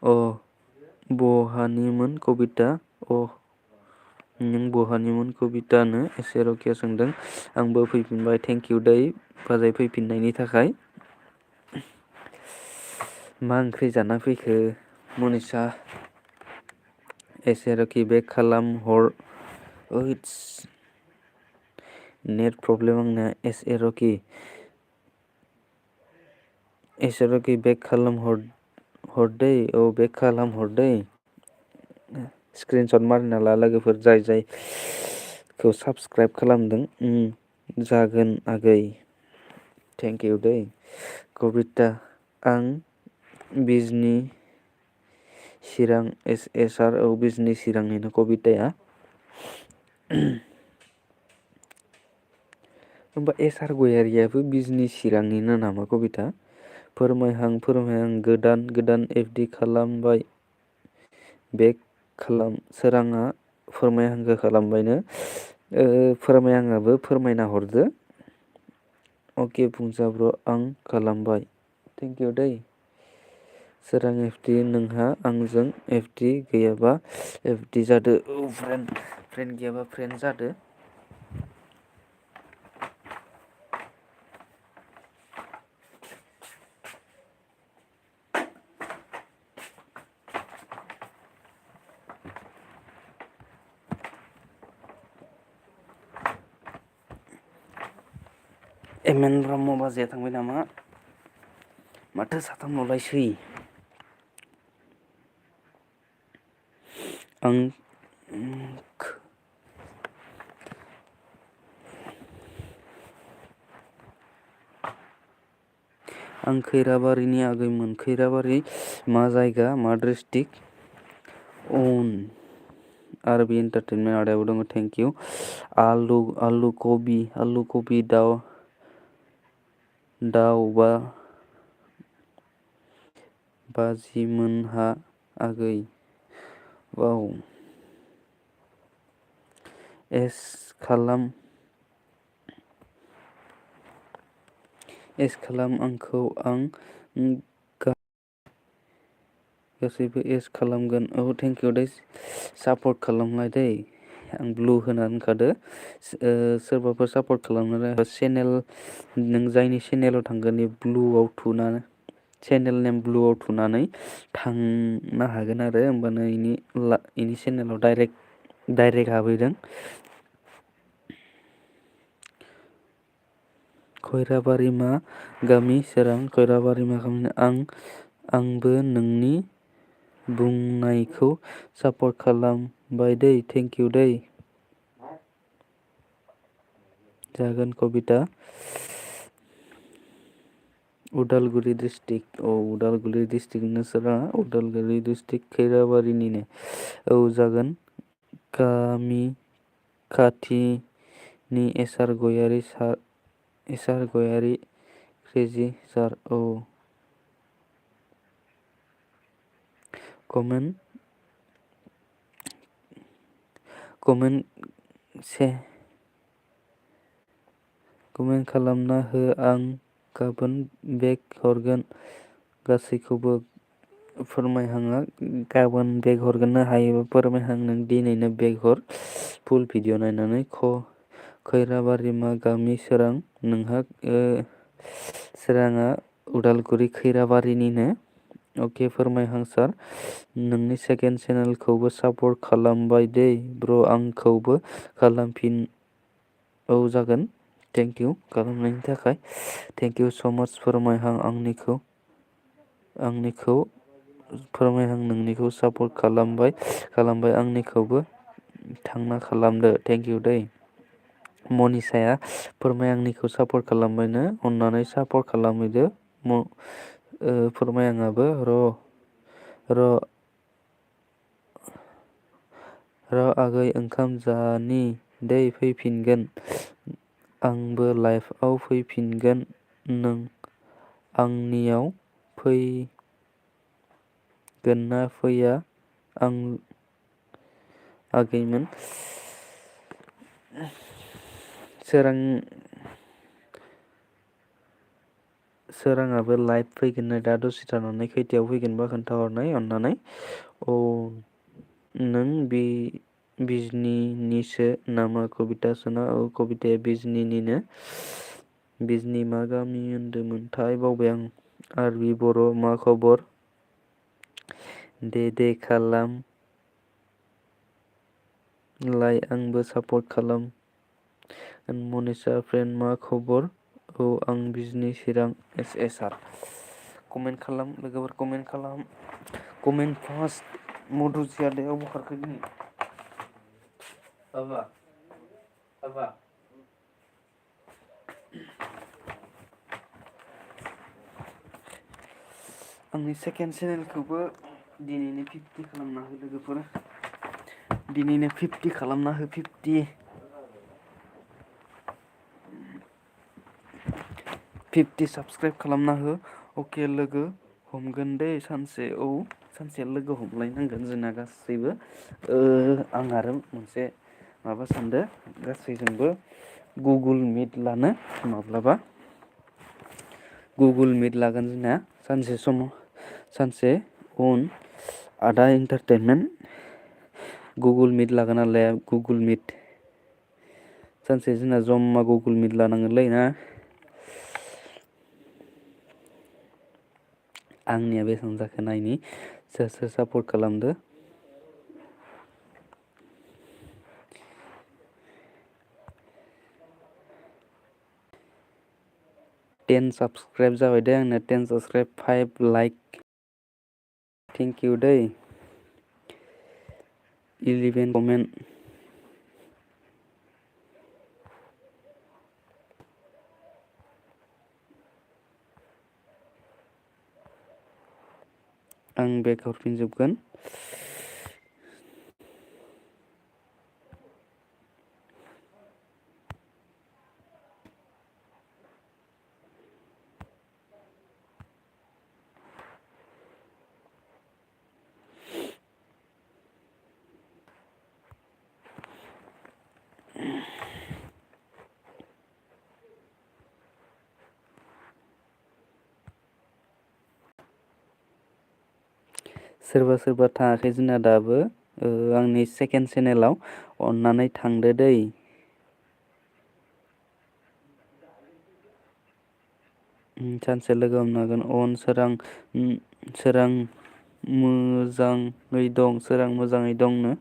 अ बहानिमोन कबिता नों बहानिमोन कबितानो एसे रके सोंदों आंबो फैफिनबाय थेंक इउ दै बाजै फैफिननायनि थाखाय। मा ओंख्रि जाना फैखो मनिसा एसे रकि बेक खालाम हर ओइदस नेट प्रब्लेम आंना एसे रकि बेक खालाम हरदै औ बेक खालाम हरदै स्क्रिन सट मारिना ला लोगोफोर जायखौ साबसक्राइब खालामदों जागोन आगै थेंक इउ दै कबिता आं बिजनि चिरां एस एस आर औ बिजनि चिरांनिनो कबिताया होमबा एस आर गयारियाबो बिजनि चिरांनिनो नामा कबिता फोरमायहां गोदान एफडि खालामबाय बेक खालाम सोराङा फोरमायहांखौ खालामबायनो फोरमायहांआबो फोरमायना हरदो अके बुंजा ब्र आं खालामबाय थेंक इउ दै सोरां एफडि नोंहा आंजों एफडि गैयाबा एफडि जादो औ फ्रेन्ड गैयाबा फ्रेन्ड जादो। एम एन ब्रह्म बाजैया थांबाय नामा माथो साथाम ल'लायसै आं आं खैराबारिनि आगैमोन खैराबारि मा जायगा मा डिस्ट्रिक्ट अन आरो बे एन्टारटेनमेन्ट आदायाबो दङ थेंक इउ आलु कबि दाउ बाजिमोनहा आगै वाव एस खालाम आंखौ आं गासैबो एस खालामगोन औ थेंक इउ दै सापर्ट खालामलाय दै आं ब्लु होना दोनखादो सोरबाफोर सापर्ट खालामनो चेनेल नों जायनि चेनेलाव थांगोन चेनेल नेम ब्लुआव थुनानै थांनो हागोन आरो होमबानो इनि चेनेलाव डाइरेक्ट हाबहैदों। खैराबारि मा गामि सोरां खैराबारि मा गामि आंबो नोंनि बुंनायखौ सापर्ट खालामबाय दै थेंक इउ दै जागोन कबिता उदालगुरि डिस्ट्रिक्ट उदालगुरि डिस्ट्रिक्ट नोंसोरा उदालगुरि डिस्ट्रिक्ट खैराबारिनिनो जागोन गामि खाथिनि एसार गयारि क्रेजि सार कमेन्ट खालामना हो आं गाबोन बेग हरगोन गासैखौबो फोरमायहाङा गाबोन बेग हरगोन हायोबा फोरमायहां नों दिनैनो बेग हर फुल भिडिअ नायनानै खैराबारिमा गामि सोरां नोंहा सोराङा उदालगुरि खैराबारिनिनो अके फोरमायहां सार नोंनि सेकेन्ड चेनेलखौबो सापर्ट खालामबाय दै ब्र आंखौबो खालामफिन जागोन थेंक इउ खालामनायनि थाखाय थेंक इउ स' माच फोरमायहां आंनिखौ फोरमायहां नोंनिखौ सापर्ट खालामबाय आंनिखौबो थांना खालामदो थेंक इउ दै मनिसाया फोरमाय आंनिखौ सापर्ट खालामबायनो अननानै सापर्ट खालामहैदो फोरमायाङाबो र' आगै ओंखाम जानि दै फैफिनगोन आंबो लाइफआव फैफिनगोन नों आंनियाव फैगोनना फैया आं आगैमोन सोराङाबो लाइभ फैगोननो दा दसे थानानै खैथायाव फैगोनबा खोन्थाहरनाय अननानै नों बिजनिनिसो नामा कबिता सना कबिताया बिजनि मा गामि होनदोंमोनथाय बावबाय आं आरबि बर' मा खबर दे खालाम लाइ आंबो सापर्ट खालाम मनिसा फ्रेन्ड मा खबर आं बिजनि चिरां एस आर कमेन्ट खालाम लोगोफोर कमेन्ट फार्स्ट मधुसि आदाया अबाव खारखो दिनै आबा आंनि सेकेन्ड चेनेलखौबो दिनैनो 50 खालामना हो लोगोफोर दिनैनो 50 खालामना हो 50 साबसक्राइब खालामना हो अके लोगो हमगोन दे सानसे सानसे लोगो हमलायनांगोन जोंना गासैबो आं आरो मोनसे माबा सानदो गासैजोंबो गुगोल मिट लानो माब्लाबा गुगोल मिट लागोन जोंना सानसे उन आदा इन्टारटेनमेन्ट गुगोल मिट लागोन नालाय गुगोल मिट सानसे जोंना जमा गुगोल मिट लानांगोनलै ना आंनिया बेसेबां जाखो नायनि सोर सापर्ट खालामदो 10 साबसक्राइब जाबाय दे आंना 10 साबसक्राइब 5 लाइक थेंक इउ दै 11 कमेन्ट आं बेक हरफिनजोबगोन सोरबा थाङाखै जोंना दाबो आंनि सेकेन्ड चेनेलाव अननानै थांदो दै सानसे लोगो हमनो हागोन सोरां मोजाङै दंनो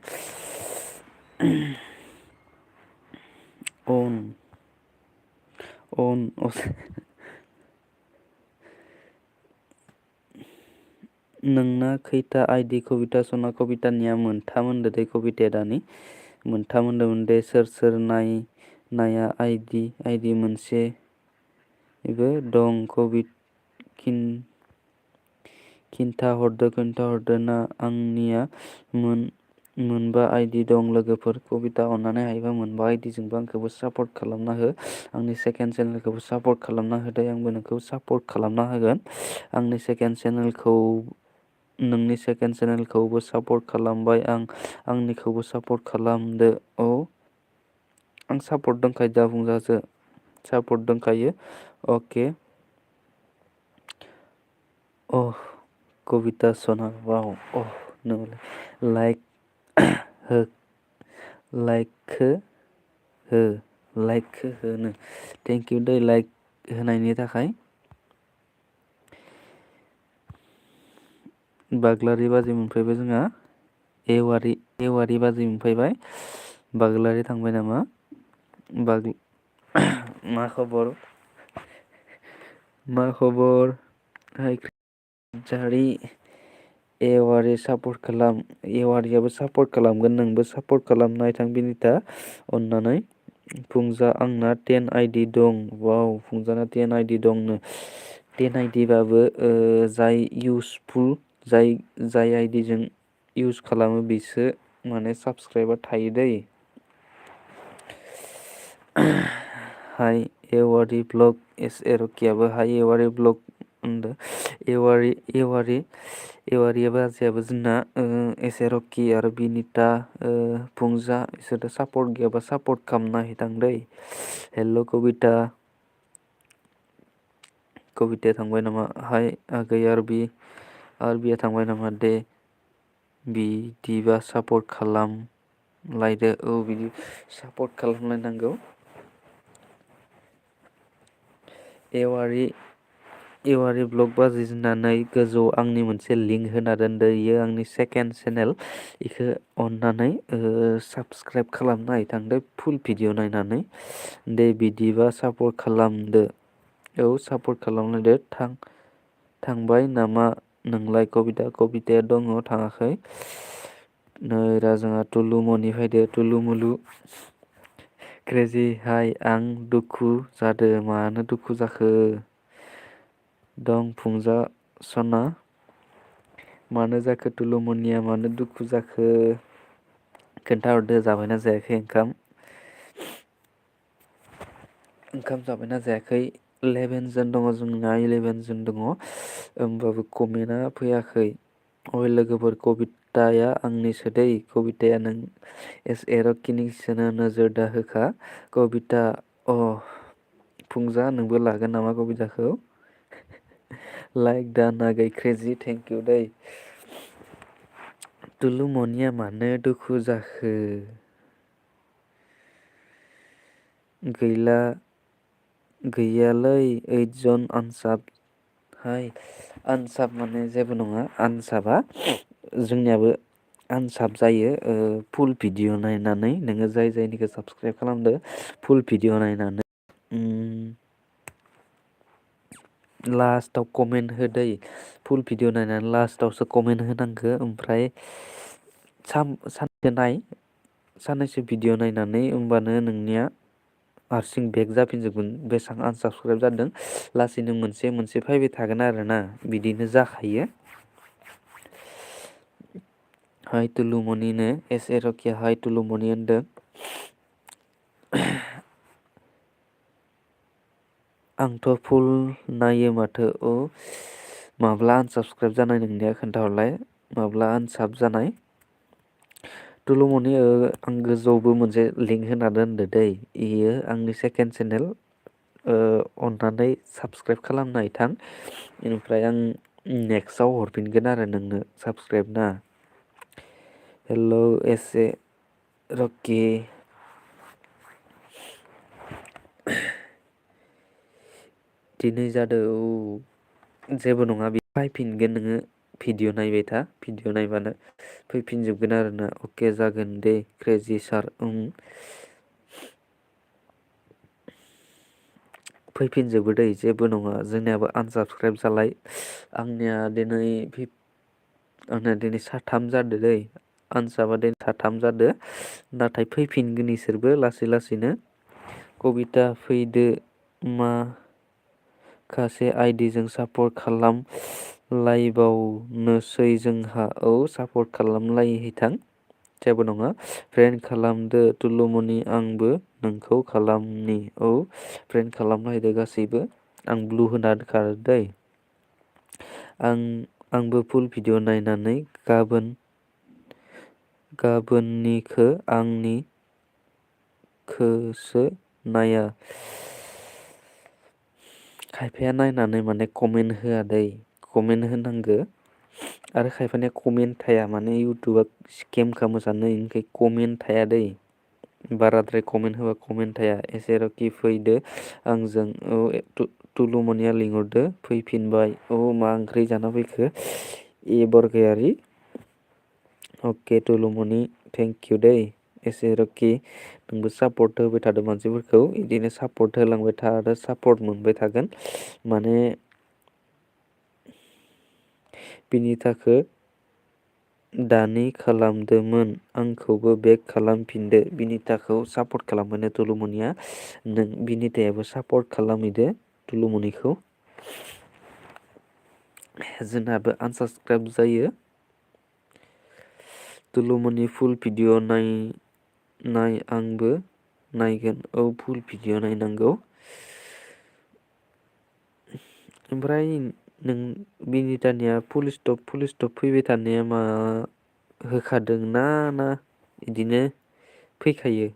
नोंना खैथा आइदि कबिता सना कबितानिया मोनथाम होनदो दे कबिताया दानि मोनथाम होनदोंमोन दे सोर नाया आइडि मोनसेबो दं कभिड खिन्थाहरदो ना आंनिया मोनबा आइडि दं लोगोफोर कभिडा अननानै हायोबा मोनबा आइडिजोंबो आंखौबो सापर्ट खालामना हो आंनि सेकेन्ड चेनेलखौबो सापर्ट खालामना होदो आंबो नोंखौ सापर्ट खालामना होगोन आंनि सेकेन्ड चेनेलखौ नोंनि सेकेन्ड चेनेलखौबो सापर्ट खालामबाय आंनिखौबो सापर्ट खालामदो औ आं सापर्ट दंखायो दा बुंजासो सापर्ट दंखायो अके अह कविता सना वाव अह नो लाइक हो लाइकखो हो लाइकखो होनो थेंक इउ दै लाइक होनायनि थाखाय बाग्लारि बाजै मोनफैबाय जोंहा एवारि बाजै मोनफैबाय बाग्लारि थांबाय नामा मा खबर हाय जारि एवारि सापर्ट खालाम एवारियाबो सापर्ट खालामगोन नोंबो सापर्ट खालामनाय थां बिनिता अननानै फुंजा आंना 10 आइडि दं वाव फुंजाना 10 आइडि दंनो 10 आइडि बाबो जाय इउसफुल जाय आइडिजों इउस खालामो बिसो माने साबसक्राइबार थायो दै हाय एवारि ब्लग एस एरकियाबो हाय एवारि ब्लग होनदो एवारि बाजैयाबो जोंना एसे रकि आरो बिनिता फुंजा इसोरथ' सापर्ट गैयाबा सापर्ट खालामना होथां दै हेल' कबिताया थांबाय नामा हाय आगै आरबिया थांबाय नामा दे बिदिबा सापर्ट खालामलायदो औ बिदि सापर्ट खालामलायनांगौ एवारि ब्लग बाजै होननानै गोजौआव आंनि मोनसे लिंक होना दोनदो इयो आंनि सेकेन्ड चेनेल इखौ अननानै साबसक्राइब खालामना होथांदो फुल भिडिअ नायनानै दे बिदिबा सापर्ट खालामदो औ सापर्ट खालामलायदो थांबाय नामा नोंलाय कबिताया दङ थाङाखै नै राजोङा टुलुमनि फैदो टुलुमुलु क्रेजि हाय आं दुखु जादो मानो दुखु जाखो दं फुंजा सना मानो जाखो टुलुमनिया मानो दुखु जाखो खोन्थाहरदो जाबायना जायाखै ओंखाम जाबायना जायाखै 11 जन दङ जोंना 11 जन दङ होमबाबो कमेन्टआ फैयाखै अय लोगोफोर कबिताया आंनिसो दै कबिताया नों एस ए रकिनिसोनो नोजोर दा होखा कबिता अ फुंजा नोंबो लागोन नामा कबिताखौ लाइक दान आगै क्रेजि थेंक इउ दै टुलुमनिया मानो दुखु जाखो गैयालै 8 जन आनसाब हाय आनसाब माने जेबो नङा आनसाबा जोंनियाबो आनसाब जायो फुल भिडिअ नायनानै नोङो जायनिखौ साबसक्राइब खालामदो फुल भिडिअ नायनानै लास्टाव कमेन्ट होदै फुल भिडिअ नायनानै लास्टावसो कमेन्ट होनांगौ ओमफ्राय साननैसो भिडिअ नायनानै होमबानो नोंनिया हारसिं बेक जाफिनजोबगोन बेसेबां आनसाबसक्राइब जादों लासैनो मोनसे मोनसे फैबाय थागोन आरोना बिदिनो जाखायो हाय टुलुमनिनो एस ए रकिया हाय टुलुमनि होनदों आंथ' फुल नायो माथो औ माब्ला आनसाबसक्राइब जानाय नोंनिया खोन्थाहरलाय माब्ला आनसाब जानाय टुलुमनि आं गोजौआवबो मोनसे लिंक होना दोनदो दै इयो आंनि सेकेन्ड चेनेल अननानै साबसक्राइब खालामना होथां बेनिफ्राय आं नेक्स्टआव हरफिनगोन आरो नोंनो साबसक्राइब ना हेल' एस ए रकि दिनै जादों औ जेबो नङा बे फैफिनगोन नोङो भिडिअ नायबाय था भिडिअ नायबानो फैफिनजोबगोन आरोना अके जागोन दे क्रेजि सार फैफिनजोबो दै जेबो नङा जोंनियाबो आनसाबसक्राइब जालाय आंनिया दिनै साथाम जादो दै आनसाबा दिनै साथाम जादो नाथाय फैफिनगोन इसोरबो लासै लासैनो कबिता फैदो माखासे आइडिजों सापर्ट खालाम लायबावनोसै जोंहा। औ सापर्ट खालामलायहैथां जेबो नङा। फ्रेन्ड खालामदो तुलुमनि आंबो नोंखौ खालामनि। औ फ्रेन्ड खालामलायदो गासैबो। आं ब्लु होना दोनखादो दै। आंबो फुल भिडिअ नायनानै गाबोननिखो आंनिखोसो नाया। खायफाया नायनानै माने कमेन्ट होआ दै। कमेन्ट होनांगो आरो खायफानिया कमेन्ट थाया माने इउटुबा स्केम खालामो सानो इनिखाय कमेन्ट थाया दै। बाराद्राय कमेन्ट होबा कमेन्ट थाया। एसेरखि फैदो आंजों। औ तुलुमनिया लिंहरदो फैफिनबाय। औ मा ओंख्रि जाना फैखो ए बरगयारि। अके तुलुमनि थेंक इउ दै। एसेरखि नोंबो सापर्ट होबाय थादो मानसिफोरखौ इदिनो सापर्ट होलांबाय था आरो सापर्ट मोनबाय थागोन। माने बिनि थाखो दानि खालामदोमोन आंखौबो बेक खालामफिनदो बिनिताखौ सापर्ट खालामबानो तुलुमनिया नों बिनितायाबो सापर्ट खालामहैदो तुलुमनिखौ। जोंनाबो आनसाबसक्राइब जायो। तुलुमनि फुल भिडिअ नाय आंबो नायगोन। औ फुल भिडिअ नायनांगौ। ओमफ्राय नों बिनितानिया फुल स्टप फैबाय थानाया मा होखादों ना इदिनो फैखायो?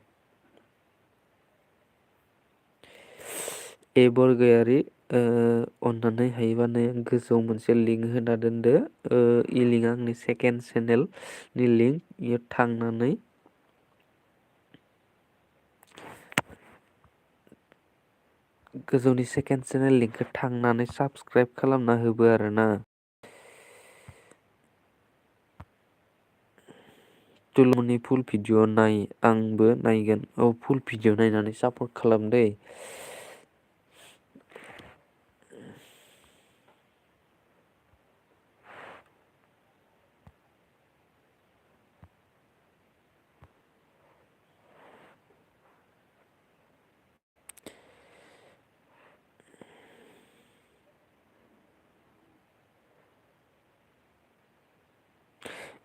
ए बरगयारि अन्नानै हायोबानो गोजौआव मोनसे लिंक होना दोनदो। इ लिंकआ आंनि सेकेन्ड चेनेलनि लिंक। इयाव थांनानै गोजौनि सेकेन्ड चेनेल लिंकखौ थांनानै साबसक्राइब खालामना होबो आरोना। तुलुमनि फुल भिडिअ नाय आंबो नायगोन। औ फुल भिडिअ नायनानै सापर्ट खालाम दै।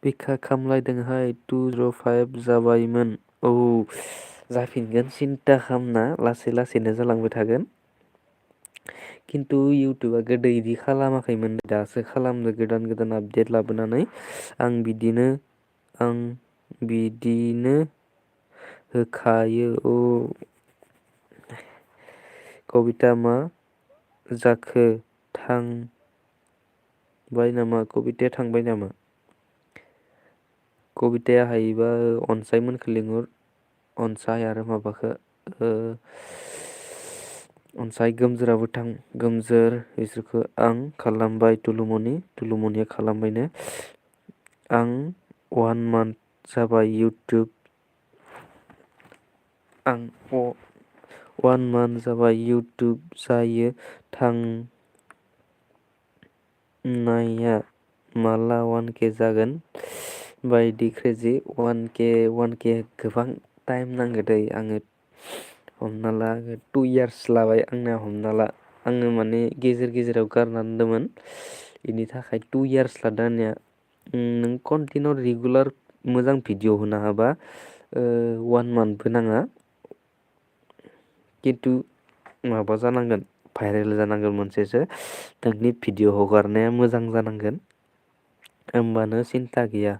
बिखा खामलायदोंहाय 205 जाबायमोन। औ जाफिनगोन सिन्था खामना लासै लासैनो जालांबाय थागोन। खिन्थु इउटुबा गोदो इदि खालामाखैमोन दासो खालामदो गोदान आपडेट लाबोनानै। आं बिदिनो होखायो। औ कबिता मा जाखो थांबाय नामा? कबिताया थांबाय नामा? कबिताया हायोबा अनसायमोनखौ लिंहर। अनसाय आरो माबाखो अनसाय गोमजोराबो थां। गोमजोर बिसोरखो आं खालामबाय तुलुमनिया खालामबायनो। आं 1 मान्थ जाबाय इउटुब जायो थांनाया माला 1K जागोन बायदि क्रेजि 1K गोबां टाइम नांगो दै। आङो हमना ला 2 इयार्स लाबाय आंना हमना ला। आङो माने गेजेराव गारना दोनदोंमोन इनि थाखाय 2 इयार्स लादों आंनिया। नों कन्टिनिउ रेगुलार मोजां भिडिअ होनो हाबा 1 मान्थबो नाङा। खिन्थु माबा जानांगोन भाइरेल जानांगोन मोनसेसो नोंनि भिडिअ हगारनाया मोजां जानांगोन होमबानो सिन्था गैया।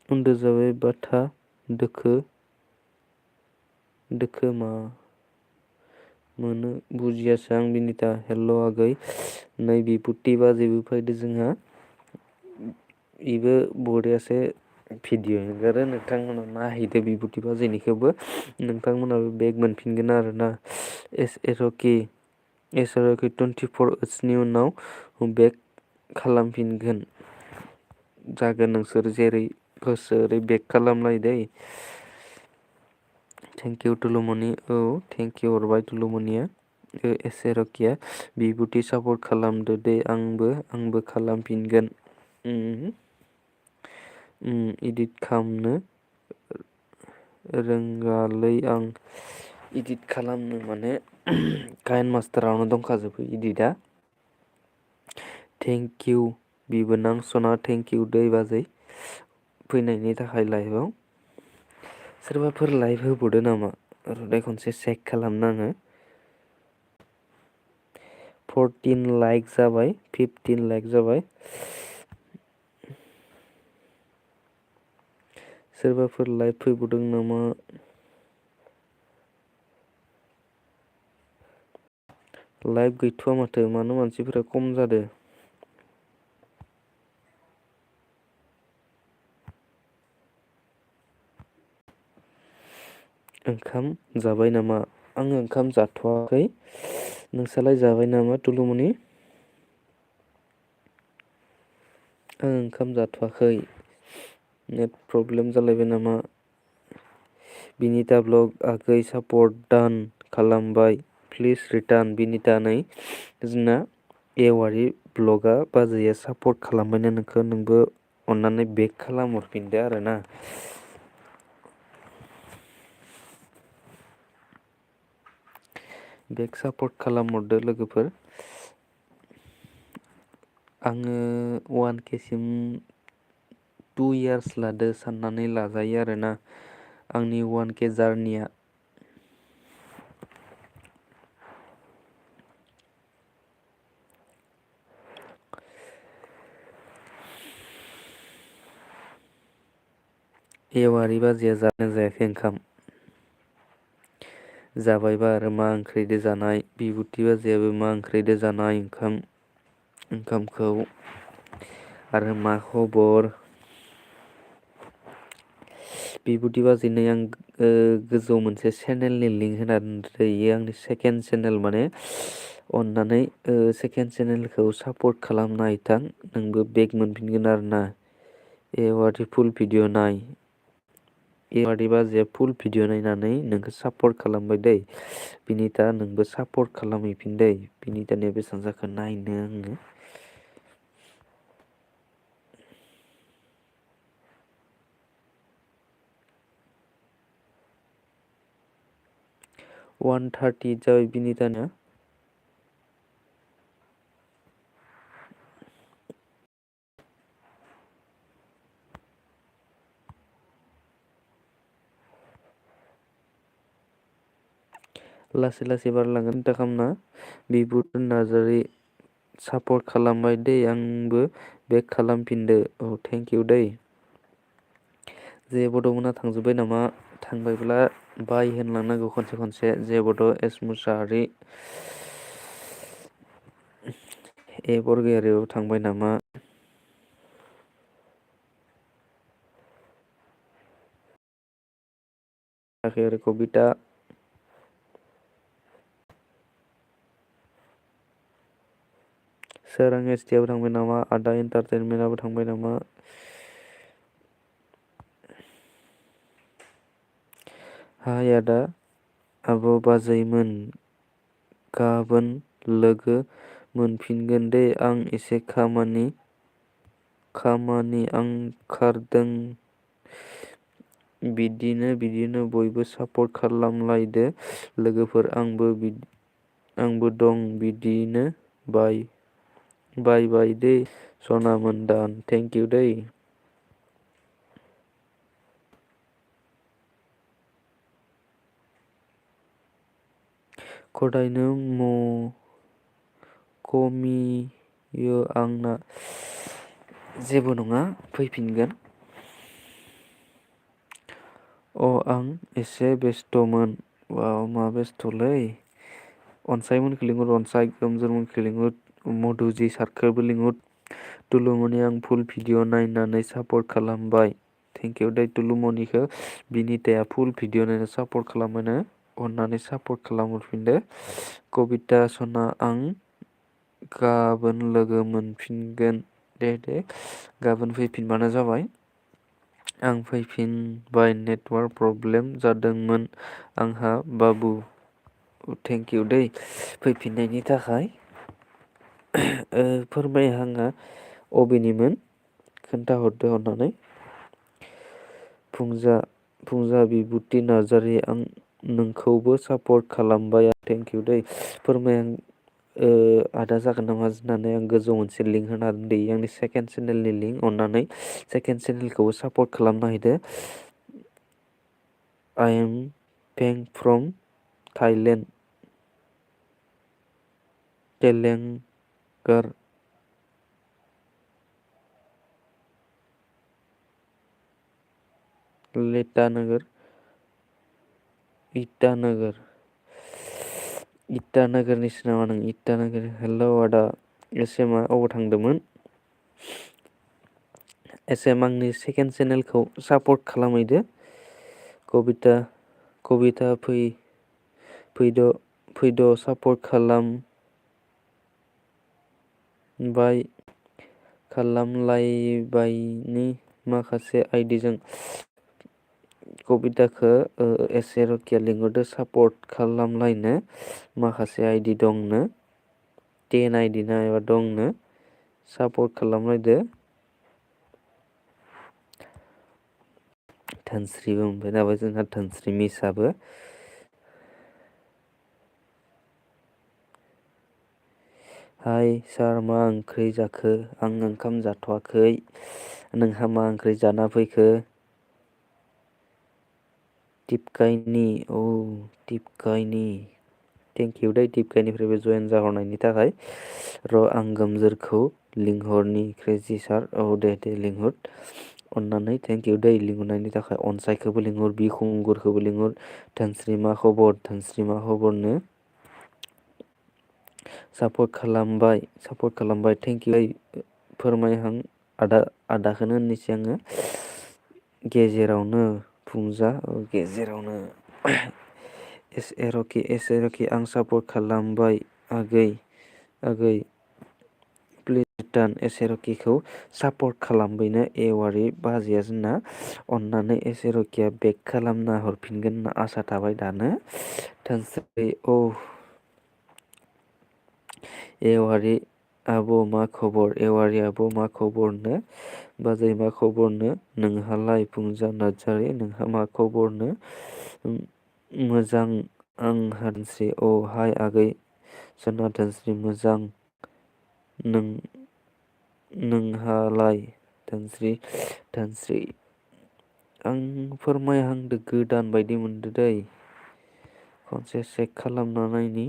उन्दुजोब्बाय बाथा दोखो मा मोनो बुजियासै आं बिनिता। हेल' आगै नै बिबुति बाजैबो फैदो जोंहा। इबो बरियासे भिडिअ हगारो नोंथांमोना नायहैदो बिबुति बाजैनिखौबो। नोंथांमोनाबो बेग मोनफिनगोन आरोना। एसरकि 24 आवार्सनि उनाव बेक खालामफिनगोन। जागोन नोंसोर जेरै गोसो ओरै बेक खालामलाय दै। थेंक इउ तुलुमनि। औ थेंक इउ हरबाय तुलुमनिया। एसे रकिया बिबुटि सापर्ट खालामदो दे आंबो खालामफिनगोन। इदिट खालामनो रोंगालै आं। इदिट खालामनो माने काइन मास्टारावनो दंखाजोबो इदिटआ। थेंक इउ बिबोनां सना थेंक इउ दै बाजै फैनायनि थाखाय लाइभआव। सोरबाफोर लाइभ होबावदो नामा? रुदाय खनसे चेक खालामनो आङो। 14 लाइक जाबाय 15 लाइक जाबाय। सोरबाफोर लाइभ फैबावदों नामा? लाइभ गैथ'वा माथो मानो मानसिफोरा खम जादो। ओंखाम जाबाय नामा? आङो ओंखाम जाथ'वाखै। नोंसालाय जाबाय नामा तुलुमनि? आं ओंखाम जाथ'वाखै। नेट प्रब्लेम जालायबाय नामा? बिनिता ब्लग आगै सापर्ट दान खालामबाय प्लिज रिटार्न बिनिता नै जोंना एवारि ब्लगआ बाजैया सापर्ट खालामबायनो नोंखौ नोंबो अननानै बेक खालामहरफिनदो आरोना। बेक सापर्ट खालामहरदो लोगोफोर। आङो 1K सिम 2 इयार्स लादो साननानै लाजायो आरोना आंनि 1K जार्निया। एवारि बाजैया जादों जायाखै ओंखाम? जाबायबा आरो मा ओंख्रिदो जानाय? बिबुति बाजैयाबो मा ओंख्रिदो जानाय ओंखामखौ आरो मा खबर? बिबुति बाजैनो आं गोजौआव मोनसे चेनेलनि लिंक होना दोनदो इयो आंनि सेकेन्ड चेनेल माने अननानै सेकेन्ड चेनेलखौ सापर्ट खालाम नायथां नोंबो बेक मोनफिनगोन आरोना। एवारि फुल भिडिअ नाय। एवारि बाजैया फुल भिडिअ नायनानै नोंखौ सापर्ट खालामबाय दै। बिनिता नोंबो सापर्ट खालामहैफिन दै। बिनितानिया बेसेबां जाखो नायनो आङो। वान थार्टि जाबाय बिनिताना। लासै लासै बारलांगोन सिन्था खालामना। बिबुत नार्जारि सापर्ट खालामबाय दै आंबो बेक खालामफिनदो। औ थेंक इउ दै। जे बड'मोना थांजोब्बाय नामा? थांबायब्ला बाय होनलांनांगौ खनसे खनसे जे बड' एस मुसाहारि ए बरगयारियाव थांबाय नामा? आरो कबिता सोरां एसटिआव थांबाय नामा? आदा एन्टारटेनमेन्टआबो थांबाय नामा? हाय आदा आब' बाजैमोन गाबोन लोगो मोनफिनगोन दे आं एसे खामानि ओंखारदों। बिदिनो बयबो सापर्ट खालामलायदो लोगोफोर आंबो दं बिदिनो बाय बाय दै सनामोनदान थेंक इउ दै। खदायनो खमियो आंना जेबो नङा फैफिनगोन। आं एसे बेस्थ'मोन। मा बेस्थ'लै? अनसायमोनखौ लिंहर अनसाय गोमजोरमोनखौ लिंहर मधुजि सारखौबो लिंहर। तुलुमनि आं फुल भिडिअ नायनानै सापर्ट खालामबाय। थेंक इउ दै तुलुमनिखौ बिनिताया फुल भिडिअ नायना सापर्ट खालामोनो अननानै सापर्ट खालामहरफिनदो। कबिता सना आं गाबोन लोगो मोनफिनगोन दे गाबोन फैफिनबानो जाबाय। आं फैफिनबाय नेटवार्क प्रब्लेम जादोंमोन आंहा बाबु। थेंक इउ दै फैफिननायनि थाखाय। फोरमायहाङा अबेनिमोन खोन्थाहरदो अननानै। फुंजा बिबुति नार्जारि आं नोंखौबो सापर्ट खालामबाय थेंक इउ दै फोरमायहां आदा जागोन नामा होननानै आं गोजौ मोनसे लिंक होना दै आंनि सेकेन्ड चेनेलनि लिंक अननानै सेकेन्ड चेनेलखौबो सापर्ट खालामना होदो। आइ एम पें फ्रम थाइलेण्ड तेलेंगार इटानगरनिसो नामा नों इटानगर हेलौ आदा एस एमआ अबाव थांदोंमोन एस एम आंनि सेकेन्ड चेनेलखौ सापर्ट खालामहैदो कबिता फैद' सापर्ट खालामलायबायनि माखासे आइडिजों कबिताखौ एसे रकिया लिंहरदो सापर्ट खालामलायनो माखासे आइडि दंनो 10 आइडि ना एबा दंनो सापर्ट खालामलायदो धोनस्रिबो मोनबाय नाबाय जोंहा धोनस्रि मिसाबो हाय सार मा ओंख्रि जाखो आं ओंखाम जाथ'वाखै नोंहा मा ओंख्रि जाना फैखो टिपकाइनि थेंक इउ दै टिपकाइनिफ्रायबो जयेन जाहरनायनि थाखाय र' आं गोमजोरखौ लिंहरनि क्रेजि सार औ दे लिंहर अननानै थेंक इउ दै लिंहरनायनि थाखाय अनसायखौबो लिंहर बिखुंगुरखौबो लिंहर धोनस्रि मा खबरनो सापर्ट खालामबाय थेंक इउ फोरमायहां आदाखौनो होननोसै आङो गेजेरावनो गेजेरावनो एस ए रकि आं सापर्ट खालामबाय आगै प्लिटान एस ए रकिखौ सापर्ट खालामबैनो एवारि बाजैया जोंना अननानै एस ए रकिया बेक खालामना हरफिनगोन होनना आसा थाबाय दानो धोनस्रि एवारि आब' मा खबरनो बाजै मा खबरनो नोंहालाय फुंजा नार्जारि नोंहा मा खबरनो मोजां आंहा धोनस्रि हाय आगै जोंना धोनस्रि मोजां नोंहालाय धोनस्रि आं फोरमायहांदो गोदान बायदि मोनदो दै खनसे चेक खालामना नायनि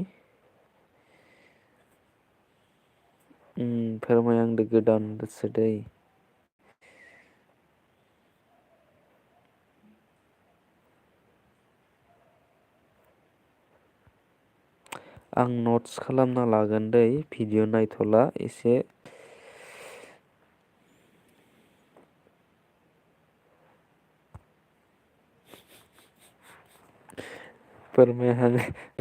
फोरमायहांदो गोदानसो दै आं नट्स खालामना लागोन दै भिडिअ नायथ'ला एसे फोरमायहां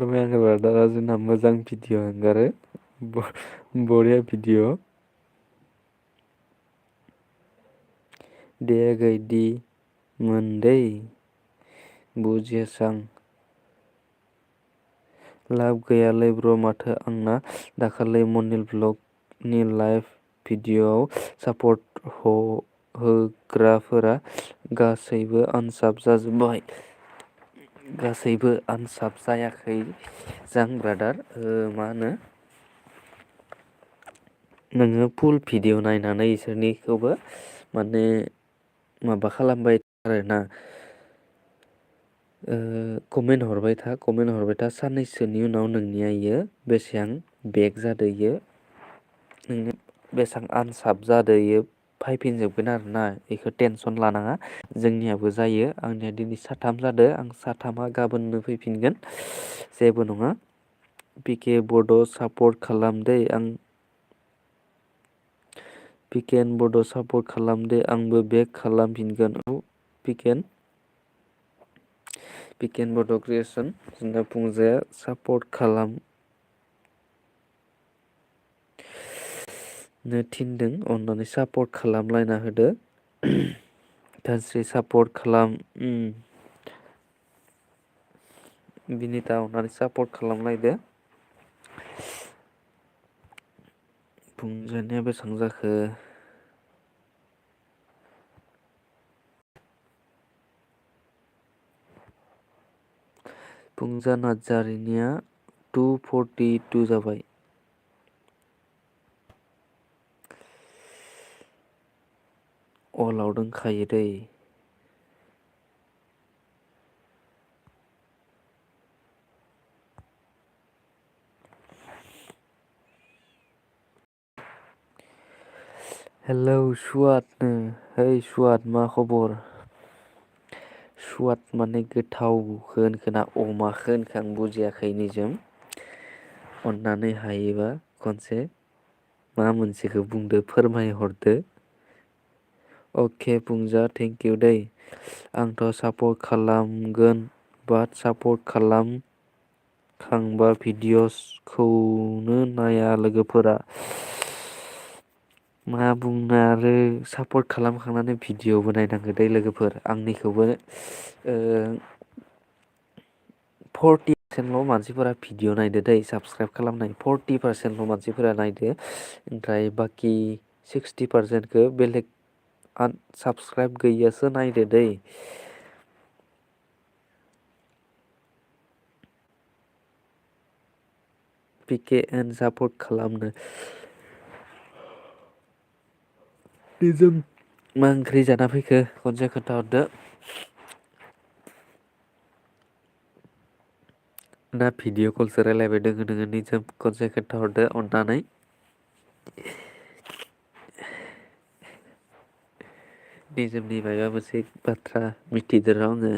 ब्रादारा जोंना मोजां भिडिअ हगारो बरिया भिडिअ दे आगै दि मोनदै बुजियासां लाब गैयालै ब्र माथो आंना दाखालि मनिल ब्लगनि लाइभ भिडिअआव सापर्ट होग्राफोरा गासैबो आनसाब जाजोब्बाय गासैबो आनसाब जायाखै जां ब्रादार मा होनो नोङो फुल भिडिअ नायनानै इसोरनिखौबो माने माबा खालामबाय आरोना कमेन्ट हरबाय था साननैसोनि उनाव नोंनिया इयो बेसेबां बेक जादो इयो नोंनि बेसेबां आनसाब जादो इयो फैफिनजोबगोन आरोना बेखौ टेनसन लानाङा जोंनियाबो जायो आंनिया दिनै साथाम जादो आं साथामा गाबोननो फैफिनगोन जेबो नङा पिके बड' सापर्ट खालामदै पिकेन बड' सापर्ट खालामदो आंबो बेक खालामफिनगोन पिकेन बड' क्रिएसन जोंना फुंजाया सापर्ट खालाम नो थिनदों अननानै सापर्ट खालामलायना होदो धोनस्रि सापर्ट खालाम बिनिता अननानै सापर्ट खालामलायदो। बुंजानाया बेसेबां जाखो? फुंजा नार्जारिनिया 242 जाबाय। अलाव दंखायो दै। हेलौ सुवादनो है सुवाद मा खबर? सुवाद माने गोथावखौ होनखो ना अमाखो होनखो आं बुजियाखै निजोम। अननानै हायोबा खनसे मा मोनसेखौ बुंदो फोरमायहरदो। अके बुंजा थेंक इउ दै। आंथ' सापर्ट खालामगोन बाट सापर्ट खालामखांबा भिडिअसखौनो नाया लोगोफोरा। मा बुंनो आरो सापर्ट खालामखांनानै भिडिअ'बो नायनांगौ दै लोगोफोर आंनिखौबो 40%ल' मानसिफोरा भिडिअ नायदो दै साबसक्राइब खालामनाय 40%ल' मानसिफोरा नायदो ओमफ्राय बाखि 60%खौ बेलेग साबसक्राइब गैयियासो नायदो दै। पिके एन सापर्ट खालामनो निजोम मा ओंख्रि जाना फैखो खनसे खोन्थाहरदो। ना भिडिअ कलसो रायलायबाय दोङो नोङो निजोम खनसे खोन्थाहरदो अननानै। निजोमनि मायबा मोनसे बाथ्रा मिथिदो र' आङो।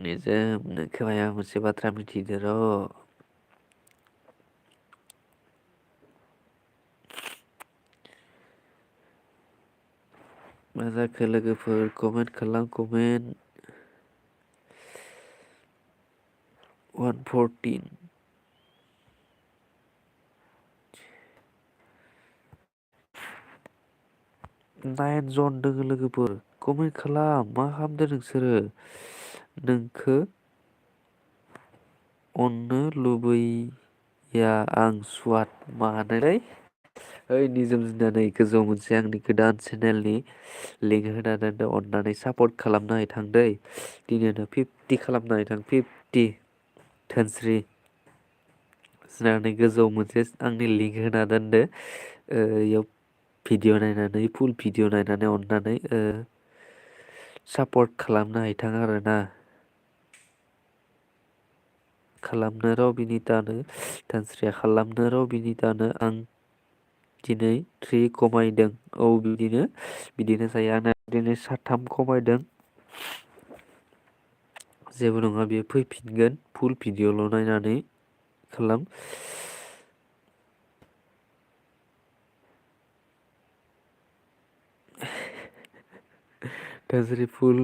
निजोम नोंखौ मायबा मोनसे बाथ्रा मिथिदो र'। मा जाखो लोगोफोर कमेन्ट खालाम कमेन्ट। 114 9 जन दोङो लोगोफोर कमेन्ट खालाम मा खालामदो नोंसोरो नोंखो अननो लुबैया आं सुवाद मानोलै। ओइ निजोम जुनानै गोजौआव मोनसे आंनि गोदान चेनेलनि लिंक होना दोनदो अननानै सापर्ट खालामना होथां दै दिनैनो 50 खालामना होथां 50 धोनस्रि जुनानै गोजौआव मोनसे आंनि लिंक होना दोनदो इयाव भिडिअ नायनानै फुल भिडिअ नायनानै अननानै सापर्ट खालामनो हायथां आरोना। खालामनो र' बिनितानो धोनस्रिया खालामनो र' बिनितानो आं दिनै 3 खमायदों औ बिदिनो जायो आंना दिनै 3 खमायदों। जेबो नङा बेयो फैफिनगोन फुल भिडिअ'ल' नायनानै खालाम। धोनस्रि फुल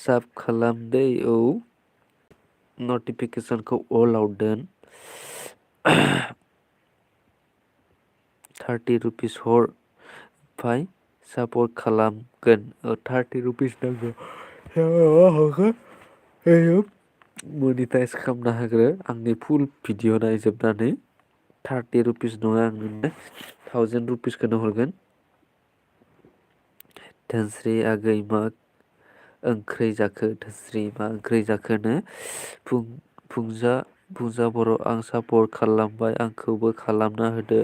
साब खालाम दै औ नटिफिकेसनखौ अलाव दोन। 30 रुपिस हर ओमफाय सापर्ट खालामगोन 30 रुपिस नांगौ मनिटाइस खालामना होग्रो आंनि फुल भिडिअ नायजोबनानै 30 रुपिस नङा आं नोंनो 1000 रुपिसखौनो हरगोन। धोनस्रि आगै मा ओंख्रै जाखो धोनस्रि मा ओंख्रै जाखोनो फुंजा बर' आं सापर्ट खालामबाय आंखौबो खालामना होदो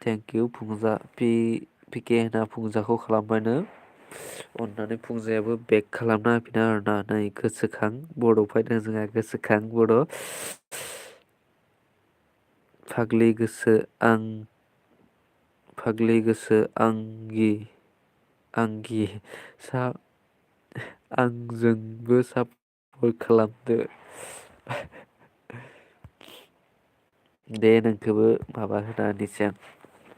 थेंक इउ फुंजा पिके होना फुंजाखौ खालामबायनो अननानै फुंजायाबो बेक खालामना होफिना आरोना नै गोसोखां बड' फैदों जोंहा गोसोखां बड' फाग्लि गोसो आंगि आंजोंबो सापर्ट खालामदो। दे नोंखौबो माबा होना होनोसै आं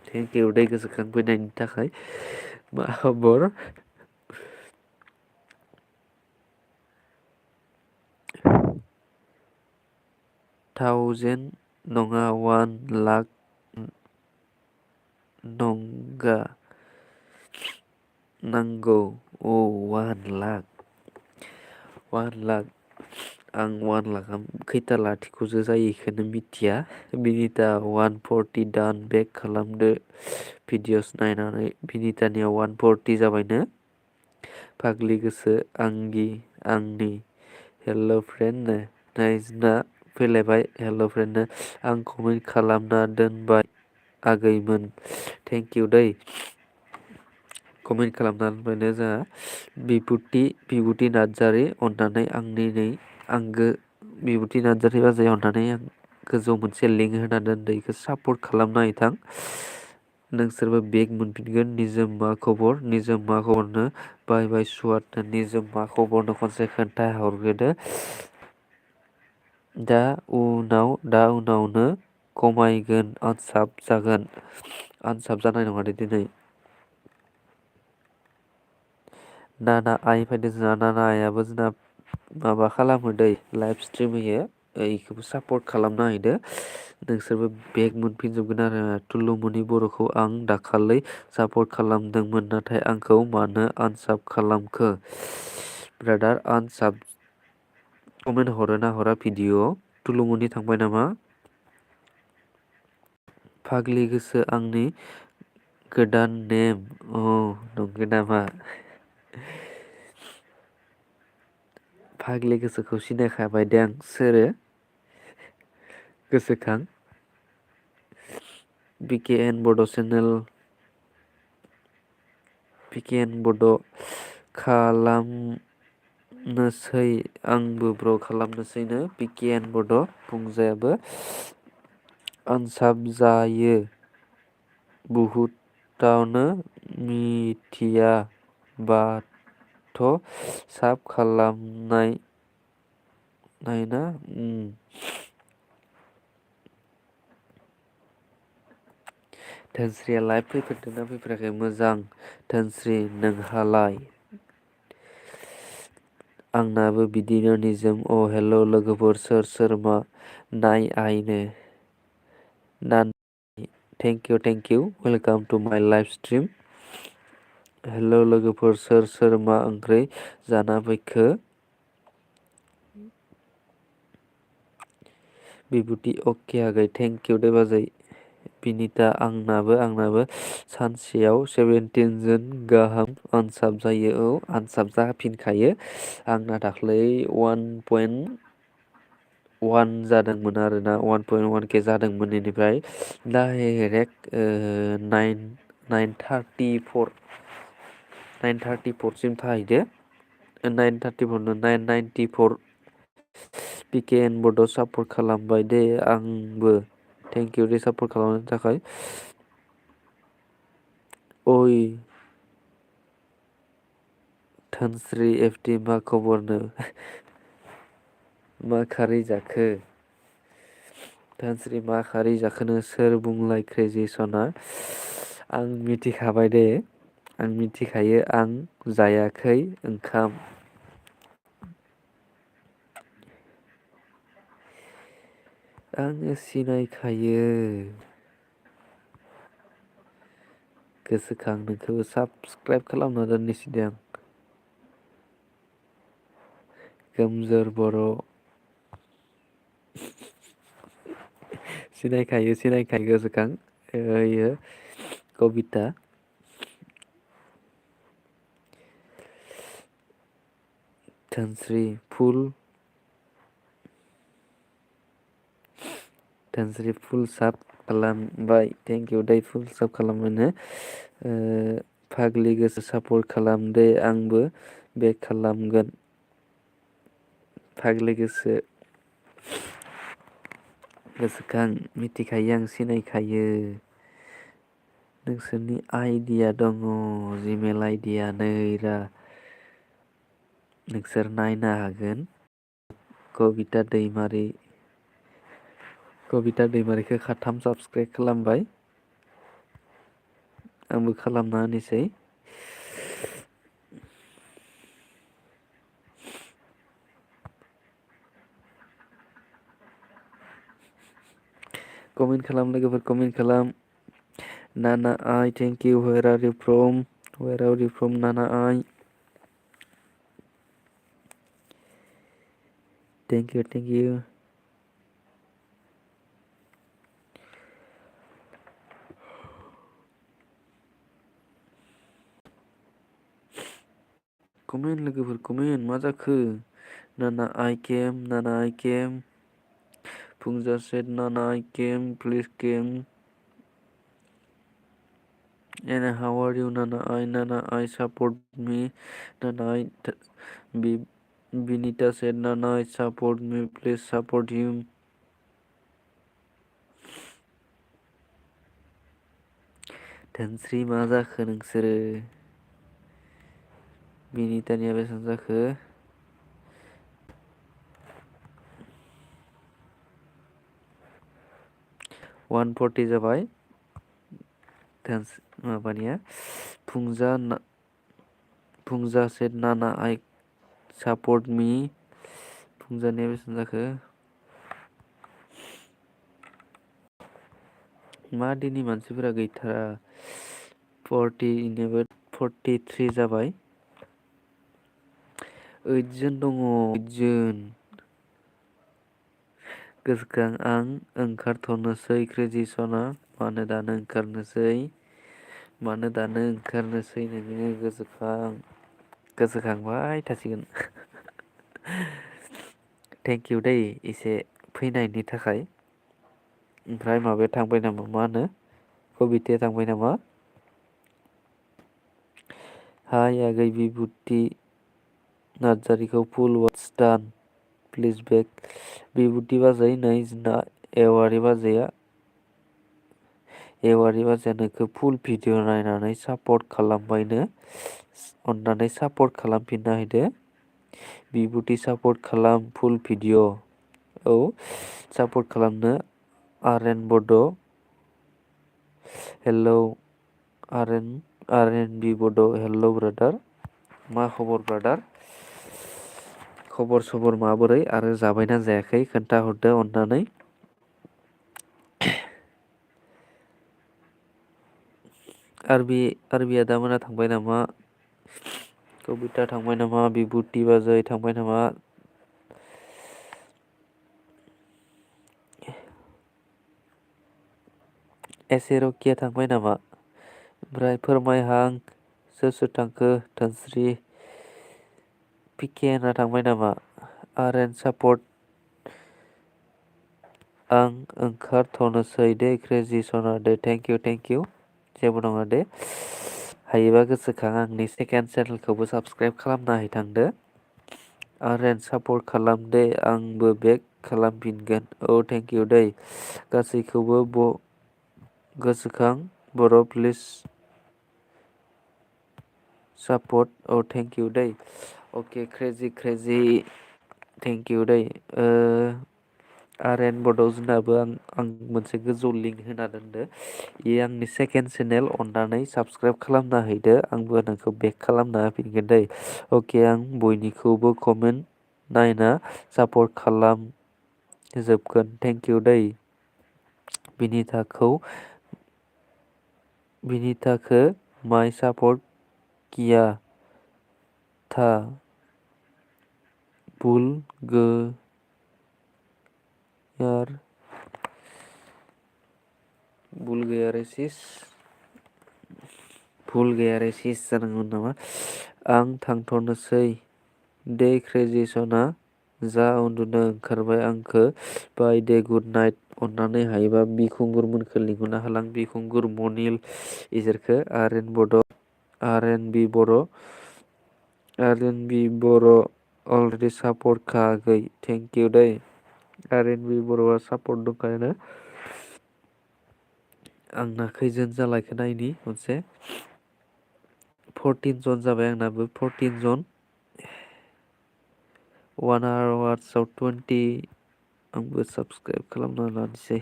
थेंक इउ दै गोसोखांफैनायनि थाखाय मा खबर? 1000 नङा 1 लाख नंगा नांगौ औ 1 लाख आं 1 लाखाम खैथा लाथिख'सो जायो इखौनो मिथिया। बिनिता 140 डान बेक खालामदो भिडिअस नायनानै। बिनितानिया 140 जाबायनो। फाग्लि गोसो आंनि हेल' फ्रेन्ड नाइजना फैलायबाय हेल' फ्रेन्डनो आं कमेन्ट खालामना दोनबाय आगैमोन थेंक इउ दै। कमेन्ट खालामनानै जोंहा बिबुति नार्जारि अननानै आंनि आंगो बिबुति नार्जारि बाजै अननानै आं गोजौ मोनसे लिंक होना दोनदो इखौ सापर्ट खालामना होथां। नोंसोरबो बेग मोनफिनगोन। निजोम मा खबर? निजोम मा खबरनो बाय बाय सुवाद निजोम मा खबरनो खनसे खोन्था हरग्रोदो। दा उनावनो खमायगोन आनसाब जागोन। आनसाब जानाय नङा दे दिनै। नाना आइ फैदों जोंना नाना आइयाबो जोंना माबा खालामो दै लाइभ स्ट्रिम होयो। इखौबो सापर्ट खालामना हैदो। नोंसोरबो बेग मोनफिनजोबगोन आरो। थुलुमनि बर'खौ आं दाखालै सापर्ट खालामदोंमोन नाथाय आंखौ मानो आनसाब खालामखो? ब्रादार आनसाब कमेन्ट हरो ना हरा भिडिअ'? थुलुमनि थांबाय नामा? फाग्लि गोसो आंनि गोदान नेम नंगौ नामा? फाग्लि गोसोखौ सिनायखाबाय दे आं सोरो गोसोखां बिकेएन बड' चेनेल पिकेएन बड' खालामनोसै आंबो ब्र' खालामनोसैनो पिकेएन बड' बुंजायाबो आनसाब जायो बुहुतावनो मिथिया बाथ' साब खालामनाय नायना धोनस्रिया लाइभ फैफेरदोंना फैफेराखै? मोजां धोनस्रि नोंहालाय? आंनाबो बिदिनो निजोम हेल' लोगोफोर सोर सोर मा नाय आइनो थेंक इउ वेलकाम टु माय लाइभ स्ट्रिम। हेल' लोगोफोर सोर सोर मा ओंख्रि जाना फैखो? बिबुति अके आगै थेंक इउ दे बाजै। बिनिता आंनाबो सानसेयाव 17 जन गाहाम आनसाब जायो। औ आनसाब जाफिनखायो। आंना दाख्लै 1.1 जादोंमोन आरोना 1.1k जादोंमोन बेनिफ्राय डाइरेक्ट 934 सिम थाहैदो 994 पिकेएन बड' सापर्ट खालामबाय दे आंबो थेंक इउ दे सापर्ट खालामनायनि थाखाय। ओइ धोनस्रि एफटि मा खबरनो? मा खारै जाखो? धोनस्रि मा खारै जाखोनो सोर बुंलाय क्रेजि सना? आं मिथिखाबाय दे आं मिथिखायो आं जायाखै ओंखाम। आङो सिनायखायो। गोसोखां नोंखौबो साबसक्राइब खालामना दोननोसै दे आं। गोमजोर बर' सिनायखायो गोसोखां इयो कबिता। धोनस्रि फुल साब खालामबाय थेंक इउ दै फुल साब खालामनो। फाग्लि गोसो सापर्ट खालाम दे आंबो बेक खालामगोन। फाग्लि गोसोखां मिथिखायो आं सिनायखायो। नोंसोरनि आइडिया दङ जिमेल आइडिया नैरा नोंसोर नायनो हागोन। कबिता दैमारिखौ खाथाम साबसक्राइब खालामबाय। आंबो खालामना होनोसै। कमेन्ट खालाम लोगोफोर कमेन्ट खालाम। नाना आइ thank you where are you from नाना आइ Thank you. Komen लोगोफोर komen मा जाखो? Nana I came. Pungja said Nana I came, please came. And how are you, Nana I support me. Binita said Nana I support me, please support him. Dhansri मा जाखो नोंसोरो? बिनितानिया बेसेबां जाखो? 140 जाबाय। माबानिया फुंजा said Nana I support me. फुंजानिया बेसेबां जाखो? मा दिनै मानसिफोरा गैथारा? 43 जाबाय। 8 जन दङ, 8 जन। गोसोखां आं ओंखारथ'नोसै क्रेजि सना। मानो दानो ओंखारनोसै नोङो गोसोखांबाय थासिगोन। थेंक इउ दै एसे फैनायनि थाखाय। ओमफ्राय माबाया थांबाय नामा? मा होनो कबिताया थांबाय नामा? हाय आगै बिबुति नार्जारिखौ फुल वाट्स डान प्लिज बेक। बिबुति बाजै नै जोंना एवारि बाजैया नोंखौ फुल भिडिअ नायनानै सापर्ट खालामबायनो। अननानै सापर्ट खालामफिनना होदो। बिबुति सापर्ट खालाम फुल भिडिअ। औ सापर्ट खालामनो आर्यन बड' हेलौ आर्यन बि बड' हेलौ ब्रादार। मा खबर ब्रादार? खबर सबर माबोरै आरो जाबायना जायाखै खोन्थाहरदो अननानै। आरबि आदामोना थांबाय नामा? कबिता थांबाय नामा? बिबुति बाजै थांबाय नामा? एसे रकिया थांबाय नामा? ओमफ्राय फोरमायहां सोर थांखो? धोनस्रि पिके ना थांबाय नामा? आर्यन सापर्ट आं ओंखारथ'नोसै दे क्रेजि सना दे। थेंक इउ जेबो नङा दे। हायोबा गोसोखां आंनि सेकेन्ड चेनेलखौबो साबसक्राइब खालामना हैथांदो। आर्यन सापर्ट खालाम दे आंबो बेक खालामफिनगोन। औ थेंक इउ दै गासैखौबो गोसोखां बर' प्लिज सापर्ट। औ थेंक इउ दै। अके क्रेजि थेंक इउ दै। आर्यन बड'आव जोंनाबो आं मोनसे गोजौ लिंक होना दोनदो। बेयो आंनि सेकेन्ड चेनेल अननानै साबसक्राइब खालामना हैदो। आंबो नोंखौ बेक खालामना होफिनगोन दै। अके आं बयनिखौबो कमेन्ट नायना सापर्ट खालामजोबगोन। थेंक इउ दै। बिनिताखो माय सापर्ट किया था भुल गैया रे सिस जानांगौमोन नामा? आं थांथ'नोसै दे क्रेजि सना जा उन्दुनो ओंखारबाय आंखो बाय दे गुड नाइट। अननानै हायोबा बिखुंगुरमोनखौ लिंहरना होलां। बिखुंगुर मनिल इसोरखो आर्यन बि बर' अलरेडि सापर्ट खायाखै। थेंक इउ दै। आर्यन बि बर'आ सापर्ट दंखायोना। आंना खैजोन जालायखो नायनि खनसे। 14 जन जाबाय आंनाबो 14 जन। 1 आवार्सआव 20 आंबो साबसक्राइब खालामना लानोसै।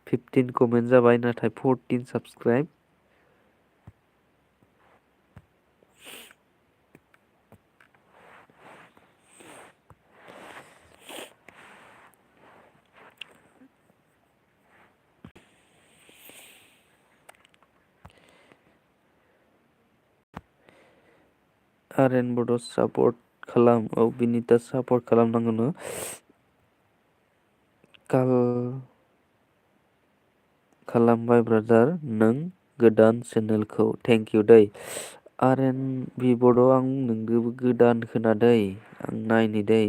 15 कमेन्ट जाबाय नाथाय 14 साबसक्राइब। आर्यन बड' सापर्ट खालाम। औ बिनिता सापर्ट खालामनांगौनो। काल खालामबाय ब्रादार नों गोदान चेनेलखौ थेंक इउ दै। आर्यन बि बड' आं नोंदोबो गोदान खोनादै आं नायनि दै।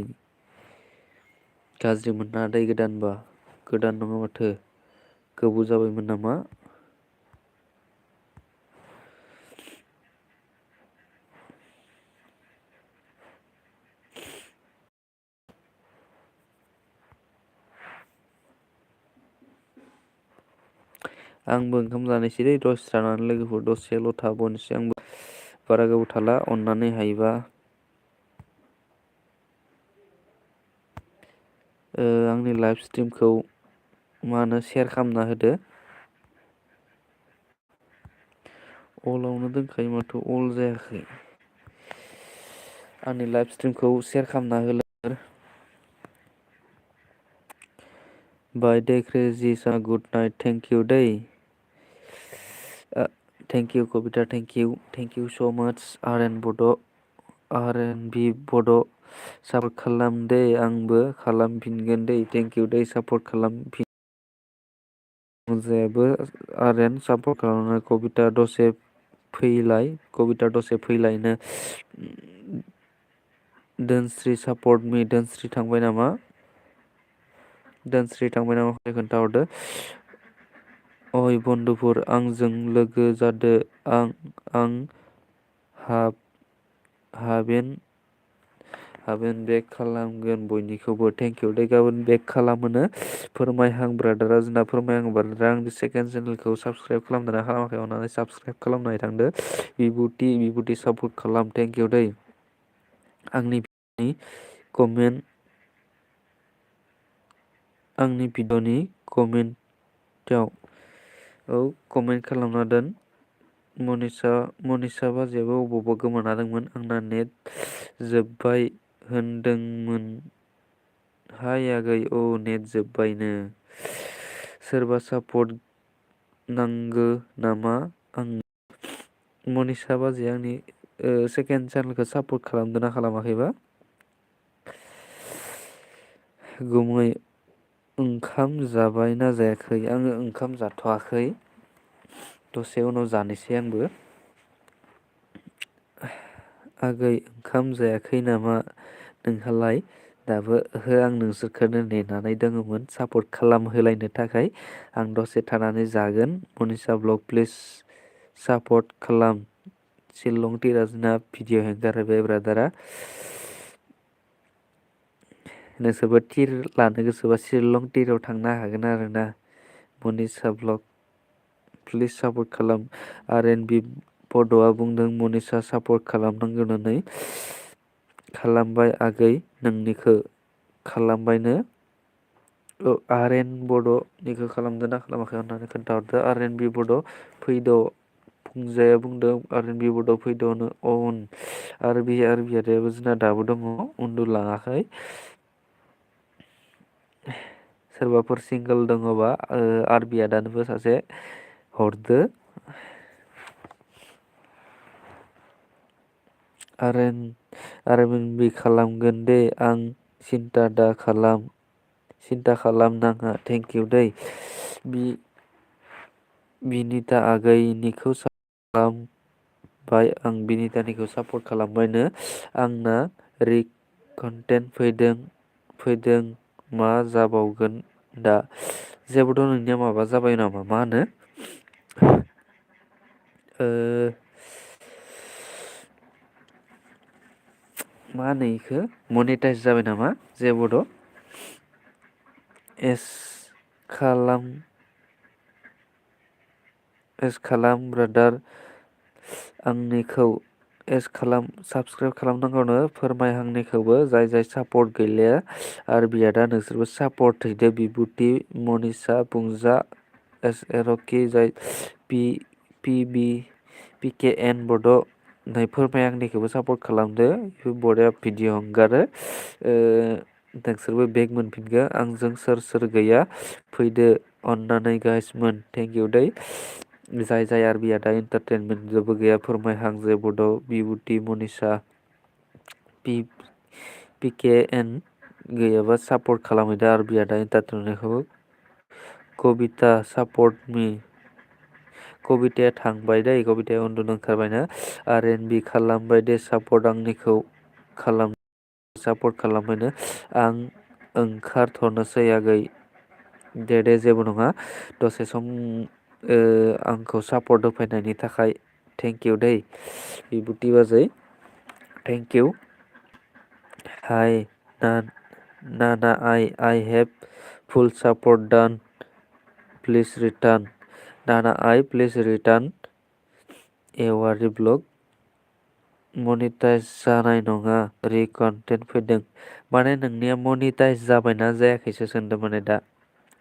गाज्रि मोननाङा दै गोदानबा। गोदान नङा माथो गोबाव जाबायमोन नामा। आंबो ओंखाम जानोसै दै दसे थानानै लोगोफोर दसेल' थाबावनोसै आंबो बारा गोबाव थाला अननानै हायोबा आंनि लाइभ स्ट्रिमखौ मा होनो शेयार खालामना होदो। अलावनो दोनखायो माथो अल जायाखै। आंनि लाइभ स्ट्रिमखौ सेयार खालामना होलाय। बाय दे crazy good night thank you दै। Thank you Kabita thank you so' much Aryan बड'। आर एन बि बड' सापर्ट खालाम दे आंबो खालामफिनगोन दै थेंक इउ दै सापर्ट खालामफिन। मुजायाबो आर्यन सापर्ट खालामनाय कबिता दसे फैलायनो दोनस्रि सापर्ट मि दोनस्रि थांबाय नामा। दोनस्रि थांबाय नामा खोन्थाहरदो। अय बन्धुफोर आंजों लोगो जादो आं हाबेन बेक खालामगोन बयनिखौबो थेंक इउ दे गाबोन बेक खालामोनो फोरमायहां ब्रादारा जोंना फोरमायहां ब्रादारा आंनि सेकेन्ड चेनेलखौ साबसक्राइब खालामदोंना खालामाखै अननानै साबसक्राइब खालामनानै थांदो। बिबुटि सापर्ट खालाम थेंक इउ दै। आंनि भिडिअ'नि कमेन्टआव कमेन्ट खालामना दोन। मनिसा बाजैयाबो अबावबा गोमाना दंमोन आंना नेट जोब्बाय होनदोंमोन। हाय आगै औ नेट जोब्बायनो। सोरबा सापर्ट नांगो नामा आं मनिसा बाजै आंनि सेकेन्ड चेनेलखौ सापर्ट खालामदों ना खालामाखैबा। गुमै ओंखाम जाबायना जायाखै आङो ओंखाम जाथ'वाखै दसे उनाव जानोसै आंबो। आगै ओंखाम जायाखै नामा नोंहालाय दाबो ओहो आं नोंसोरखौनो नेनानै दङमोन सापर्ट खालामहोलायनो थाखाय आं दसे थानानै जागोन। मनिसा ब्लग प्लिज सापर्ट खालाम शिलं तिराजना भिडिअ हेंगारबाय ब्रादारा। नोंसोरबो थिर लानो गोसोबा शिलं तिराव थांनो हागोन आरोना। मनिसा ब्लग प्लिज सापर्ट खालाम आर एन बि बड'आ बुंदों मनिसा सापर्ट खालामनांगौ होननानै खालामबाय आगै नोंनिखौ खालामबायनो। आर एन बड'निखौ खालामदों ना खालामाखै होननानै खोन्थाहरदो। आर एन बि बड' फैद' फुंजाया बुंदों आर एन बि बड' फैद'नो अन आर बि आदायाबो जोंना दाबो दङ उन्दुलाङाखै। सोरबाफोर सिंगोल दङबा आरबि आदानोबो सासे हरदो। आर एन बि खालामगोन दे आं सिन्था खालामनाङा थेंक इउ दै। बिनिता आगैनिखौ खालामबाय आं बिनितानिखौ सापर्ट खालामबायनो आंना कन्टेन्ट फैदों मा जाबावगोन दा जेबोथ' नोंनिया माबा जाबाय नामा मा होनो मा होनो इखौ मनिटाइस जाबाय नामा जेबोथ' एस खालाम ब्रादार आंनिखौ साबसक्राइब खालामनांगौनो फोरमायहांनिखौबो जाय सापर्ट गैलाया आर बियादा नोंसोरबो सापर्ट हैदो बिबुटि मनिसा बुंजा एस रकि जाय पि के एन बड' नै फोरमाय आंनिखौबो सापर्ट खालामदो बड'आ भिडिअ हगारो नोंसोरबो बेग मोनफिनगो आंजों सोर गैया फैदो अननानै गाइसमोन थेंक इउ दै। जाय आर बि आदा एन्टारटेनमेन्ट जेबो गैया फोरमायहां जे बड' बिबुटि मनिसा पिकेएन गैयाबा सापर्ट खालामहैदो आरबि आदा एन्टारटेनमेन्टखौबो। कबिता सापर्ट मी। कबिताया थांबाय दै, कबिताया उन्दुनो ओंखारबायनो। आर.एन.बि खालामबाय दे सापर्ट आंनिखौ सापर्ट खालामबायनो। आं ओंखारथ'नोसै आगै। दे जेबो नङा। दसे सम आंखौ सापर्ट होफैनायनि थाखाय थेंक इउ दै बिबुति बाजै, थेंक इउ। हाय नाना I have full support done. Please return. Nana please return. एवारि blog monetise जानाय नङा, कन्टेन्ट फैदों। माने नोंनिया मनिटाइज जाबायना जायाखैसो सोंदों माने दा।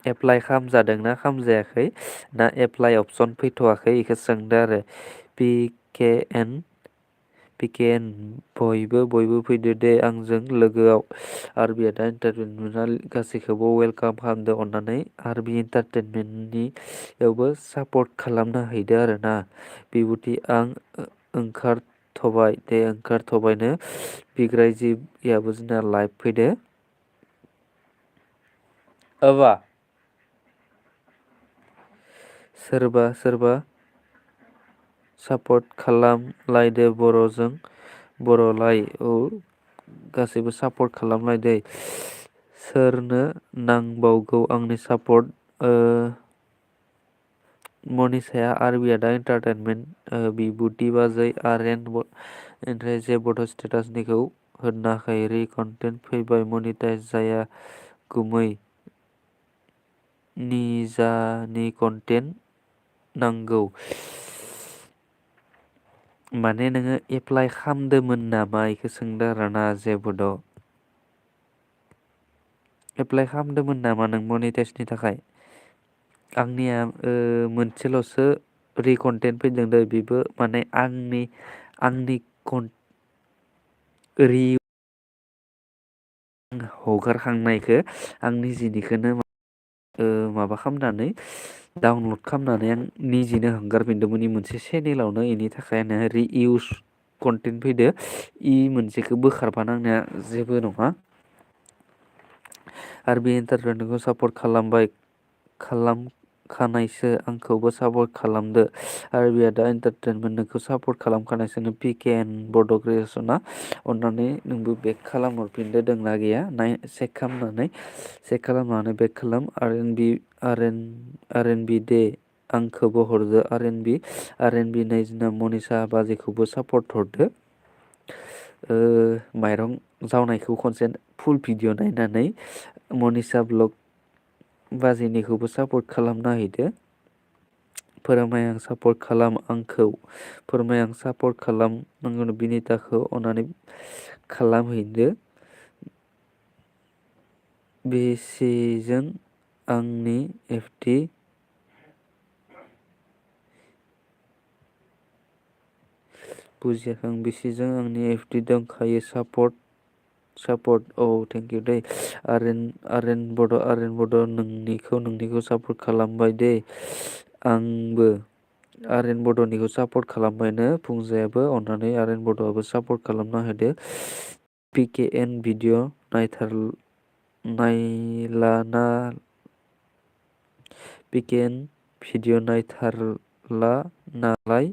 एप्लाइ खालामजादोंना खालामजायाखै ना एप्लाइ अपसन फैथ'वाखै बेखौ सोंदों आरो। पिकेएन बयबो फैदो दे आंजों लोगोआव। आरबि आदा एन्टारटेनमेन्टआ गासैखौबो वेलकाम खालामदो अननानै। आरबि एन्टारटेनमेन्टनियावबो सापर्ट खालामना हैदो आरो ना। बिबुति आं ओंखारथ'बाय दे, ओंखारथ'बायनो। बिग्राय जियाबो जोंना लाइभ फैदो। सोरबा सापर्ट खालामलायदो बर'लाय। औ गासैबो सापर्ट खालामलायदो। सोरनो नांबावगौ आंनि सापर्ट? मनिसाया आरबि आदा एन्टारटेनमेन्ट, बिबुति बाजै ओमफ्राय जेबोथ' स्टेटासनिखौ होनाखै। कन्टेन्ट फैबाय मनिटाइज जाया गुमै। निजानि कन्टेन्ट नांगौ। माने नोङो एप्लाइ खालामदोंमोन नामा बेखौ सोंदों आरो ना जेबोद'। एप्लाइ खालामदोंमोन नामा नों मनिटाइजनि थाखाय? आंनिया मोनसेल'सो कन्टेन्ट फैदों दै, बेबो माने आंनि हगारखांनायखौ आं निजिनिखौनो माबा खालामनानै डाउनलड खालामनानै आं निजिनो हगारफिनदोंमोन मोनसे चेनेलावनो। बेनि थाखायनो रिइउस कन्टेन्ट फैदो। मोनसेखौ बोखारफानांनाया जेबो नङा। आरबि एन्टारटेनमेन्टखौ सापर्ट खालामखानायसो आंखौबो सापर्ट खालामदो। आरबि आदा एन्टारटेनमेन्ट नोंखौ सापर्ट खालामखानायसो पिकेएन बड' क्रिएसना। अननानै नोंबो बेक खालामहरफिनदो दंना गैया चेक खालामनानै बेक खालाम। आर.एन.बि दे आंखौबो हरदो। आर.एन.बि नै जोंना मनिसा बाजैखौबो सापर्ट हरदो। माइरं जावनायखौ खनसे फुल भिडिअ नायनानै मनिसा ब्लग बाजैनिखौबो सापर्ट खालामना हैदो। फोरमाय सापर्ट खालाम आंखौ। सापर्ट खालाम बिनिताखौ अननानै खालामहैदो। बेसेजों आंनि एफटि बुजियाखै आं। बेसेजों आंनि एफटि दंखायो सापर्ट औ थेंक इउ दै। आर.एन. बड' नोंनिखौ सापर्ट खालामबाय दे। आंबो आर.एन. बड'निखौ सापर्ट खालामबायनो फुंजायाबो। अननानै आर.एन. बड'आबो सापर्ट खालामना होदो। पिकेएन भिडिअ नायथारला नालाय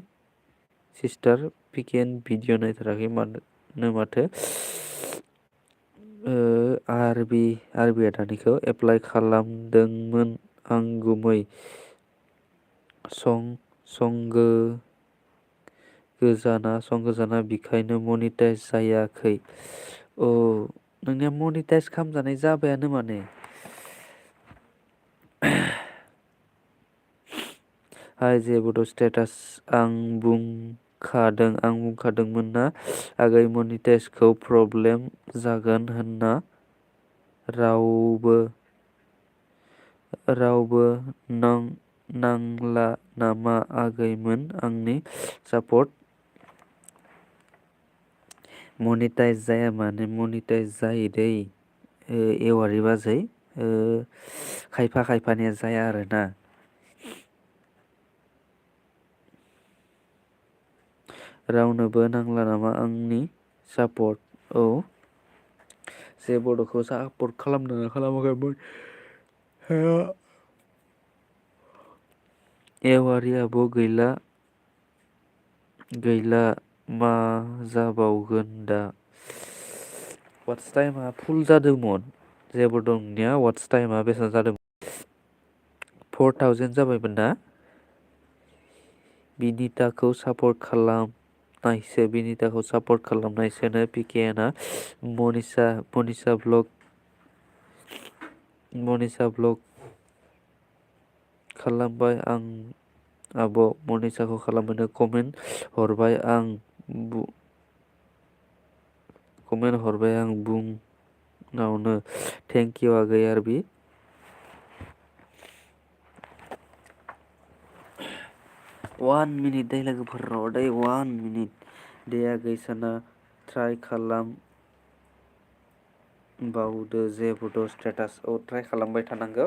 सिस्टार। पिकेएन भिडिअ नायथाराखै माथो। आरबि आदानिखौ एप्लाइ खालामदोंमोन आं गुमै। सं गोजाना बेखायनो मनिटाइज जायाखै। औ नोंनिया मनिटाइज खालामजानाय जाबायानो माने। हाय जेबोथ' स्टेटास आं बुंखादोंमोन ना आगै मनिटाइजखौ प्रब्लेम जागोन होनना। रावबो नांला नामा आगैमोन आंनि सापर्ट? मनिटाइज जाया माने मनिटाइज जायो दै एवारि बाजै। खायफानिया जाया आरोना। रावनोबो नांला नामा आंनि सापर्ट? औ जे बड'खौ सापर्ट खालामदोंना खालामाखैमोन एवारियाबो गैला मा जाबावगोन दा वाट्स टाइमा फुल जादोंमोन जेबो दंनिया वाट्स टाइमा बेसेबां जादों 4000 जाबायमोन ना बिनिताखौ सापर्ट खालामनायसोनो पिकेएनआ मनिसा ब्लग खालामबाय आं आब' मनिसाखौ खालामनो कमेन्ट हरबाय आं बुंनावनो थेंक इउ आगै आरबि 1 मिनिट दै लोगोफोर र' दै 1 मिनिट दे आगै साना ट्राइ खालाम बावदो जेबोथ' स्टेटासआव ट्राइ खालामबाय थानांगौ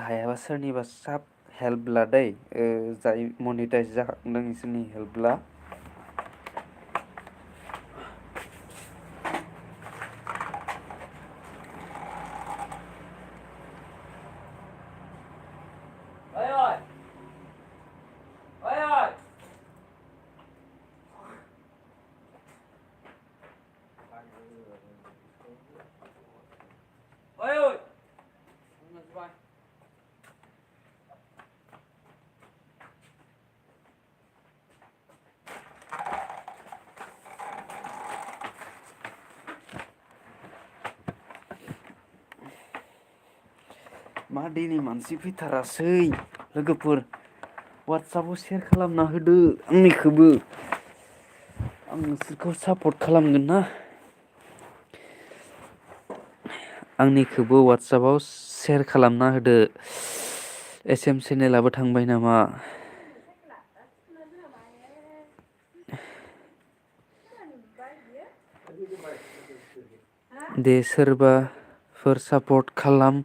हायाबा सोरनिबा साब हेल्प लादै जाय मनिटाइज जाखांदों इसोरनि हेल्प ला मा दिनै मानसि फैथारासै लोगोफोर वाट्सआपाव सेयार खालामना होदो आंनिखौबो आं नोंसोरखौ सापर्ट खालामगोन ना आंनिखौबो वाट्सआपाव सेयार खालामना होदो एस एम चेनेलाबो थांबाय नामा दे सोरबाफोर सापर्ट खालाम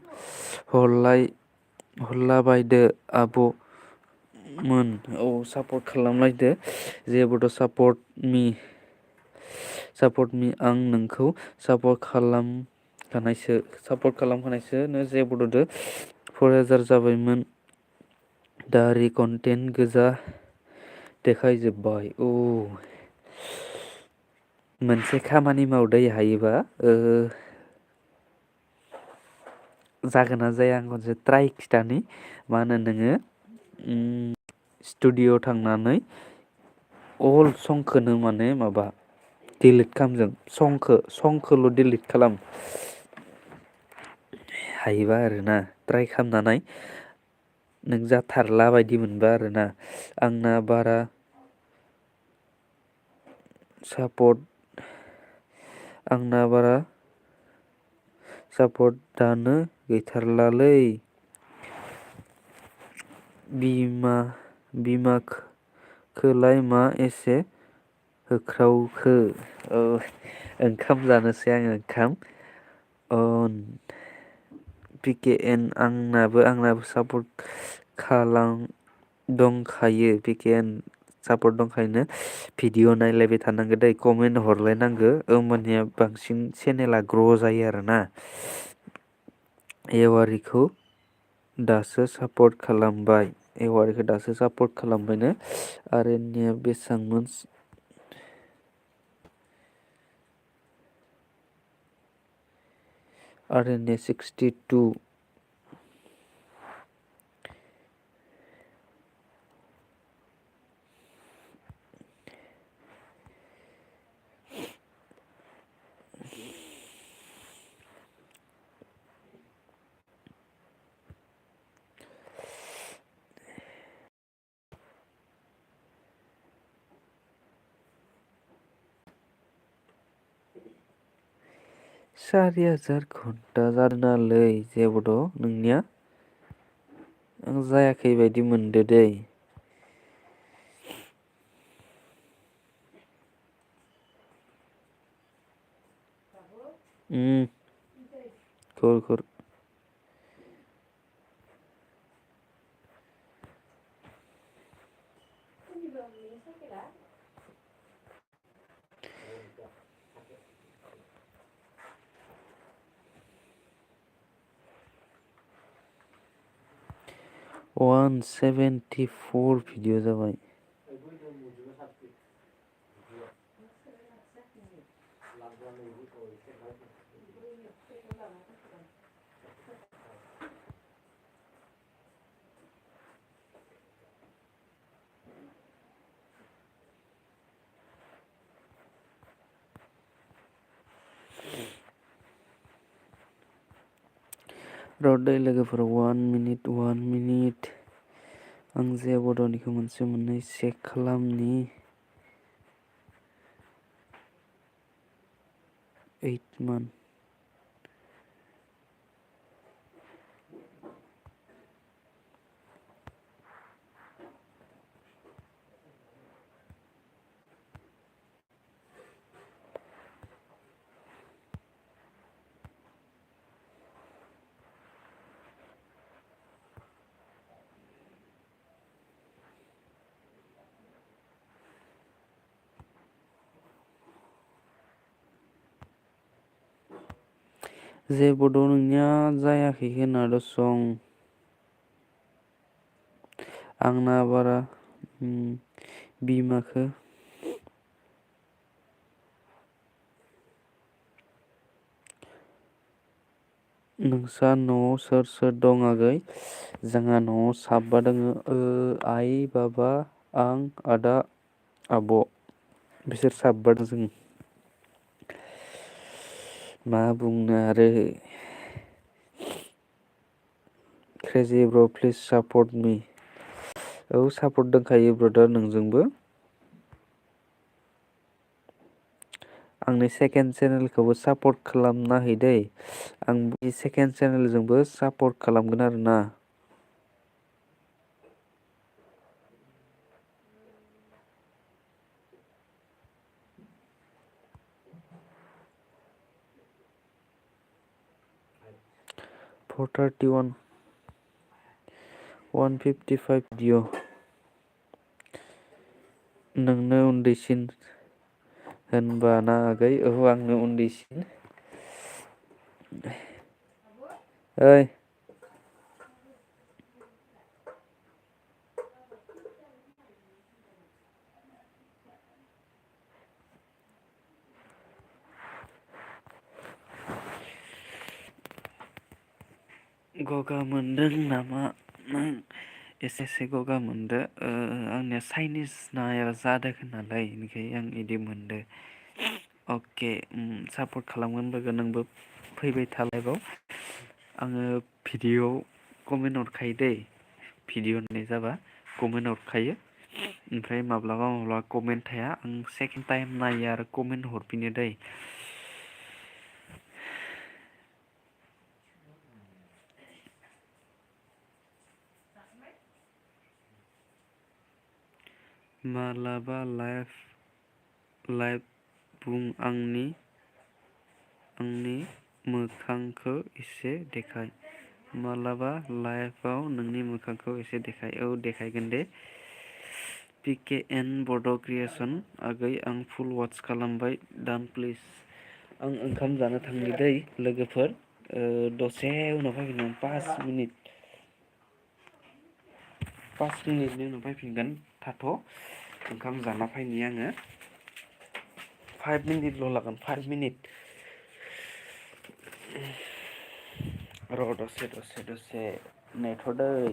हरलाबायदो आब'मोन औ सापर्ट खालामलायदो जेबोथ' सापर्ट मि आं नोंखौ सापर्ट खालामखानायसो नो जेबोथ'दो 4000 जाबायमोन दारि कन्टेन्ट गोजा देखायजोब्बाय मोनसे खामानि मावदै हायोबा जागोन ना जाया आं खनसे ट्राइ खिथानि मा होनो नोङो स्टुडिअ थांनानै अल संखौनो माने माबा डिलिट खालामजोब संखौल' डिलिट खालाम हायोबा आरोना ट्राइ खालामनानै नों जाथारला बायदि मोनबा आरोना आंना बारा सापर्टानो गैथारलालै बिमाखोलाय मा एसे होख्रावखो ओंखाम जानोसै आङो ओंखाम पिकेएन आंनाबो सापर्ट दंखायो पिकेएन सापर्ट दंखायोनो भिडिअ नायलायबाय थानांगौ दै कमेन्ट हरलायनांगौ होमबानिया बांसिन चेनेला ग्र' जायो आरोना एवारिखौ दासो सापर्ट खालामबायनो आरएननिया बेसांमोन आरएनए 62 4,000 घन्टा जादोंनालै जेबोथ' नोंनिया आं जायाखै बायदि मोनदो दै खुर 174 भिडिअ जाबाय। रदै लोगोफोर 1 मिनिट आं जे बड'निखौ मोनसे मोननै चेक खालामनि 8 मान जे बड' नोंनिया जायाखै खोनादो सं आंना बारा बिमाखो नोंसा न'आव सोर सोर दं आगै? जोंहा न'आव साबा दोङो आइ बाबा आं आदा आब' बिसोर साबा जों मा बुंनो आरो क्रेजि ब्र प्लिज सापर्ट मी औ सापर्ट दंखायो ब्रादार नोंजोंबो आंनि सेकेन्ड चेनेलखौबो सापर्ट खालामना है दै आं बे सेकेन्ड चेनेलजोंबो सापर्ट खालामगोन आरोना फर 31 155 भिडिअ नोंनो उन्दैसिन होनबा ना आगै औ आंनो उन्दैसिन ओइ गगा मोनदों नामा नों एसे गगा मोनदो आंनिया चाइनिस नाया जादों नालाय बेनिखाय आं इदि मोनदो अके सापर्ट खालामगोन लोगो नोंबो फैबाय थालायबाव आङो भिडिअ कमेन्ट हरखायो दै भिडिअ होननाय जाबा कमेन्ट हरखायो ओमफ्राय माब्लाबा कमेन्ट थाया आं सेकेन्ड टाइम नायो आरो कमेन्ट हरफिनो दै मालाबा लाइभ बुं आंनि मोखांखौ एसे देखाय मालाबा लाइभआव नोंनि मोखांखौ एसे देखाय औ देखायगोन दे PKN बड' क्रिएसन आगै आं फुल वाच खालामबाय दान प्लिज आं ओंखाम जानो थांनि दै लोगोफोर दसे उनाव फैगोन 5 मिनिटनि उनाव फैफिनगोन थाथ' ओंखाम जाना फैनि आङो 5 मिनिटल' लागोन 5 मिनिट र' दसे नेथ' दै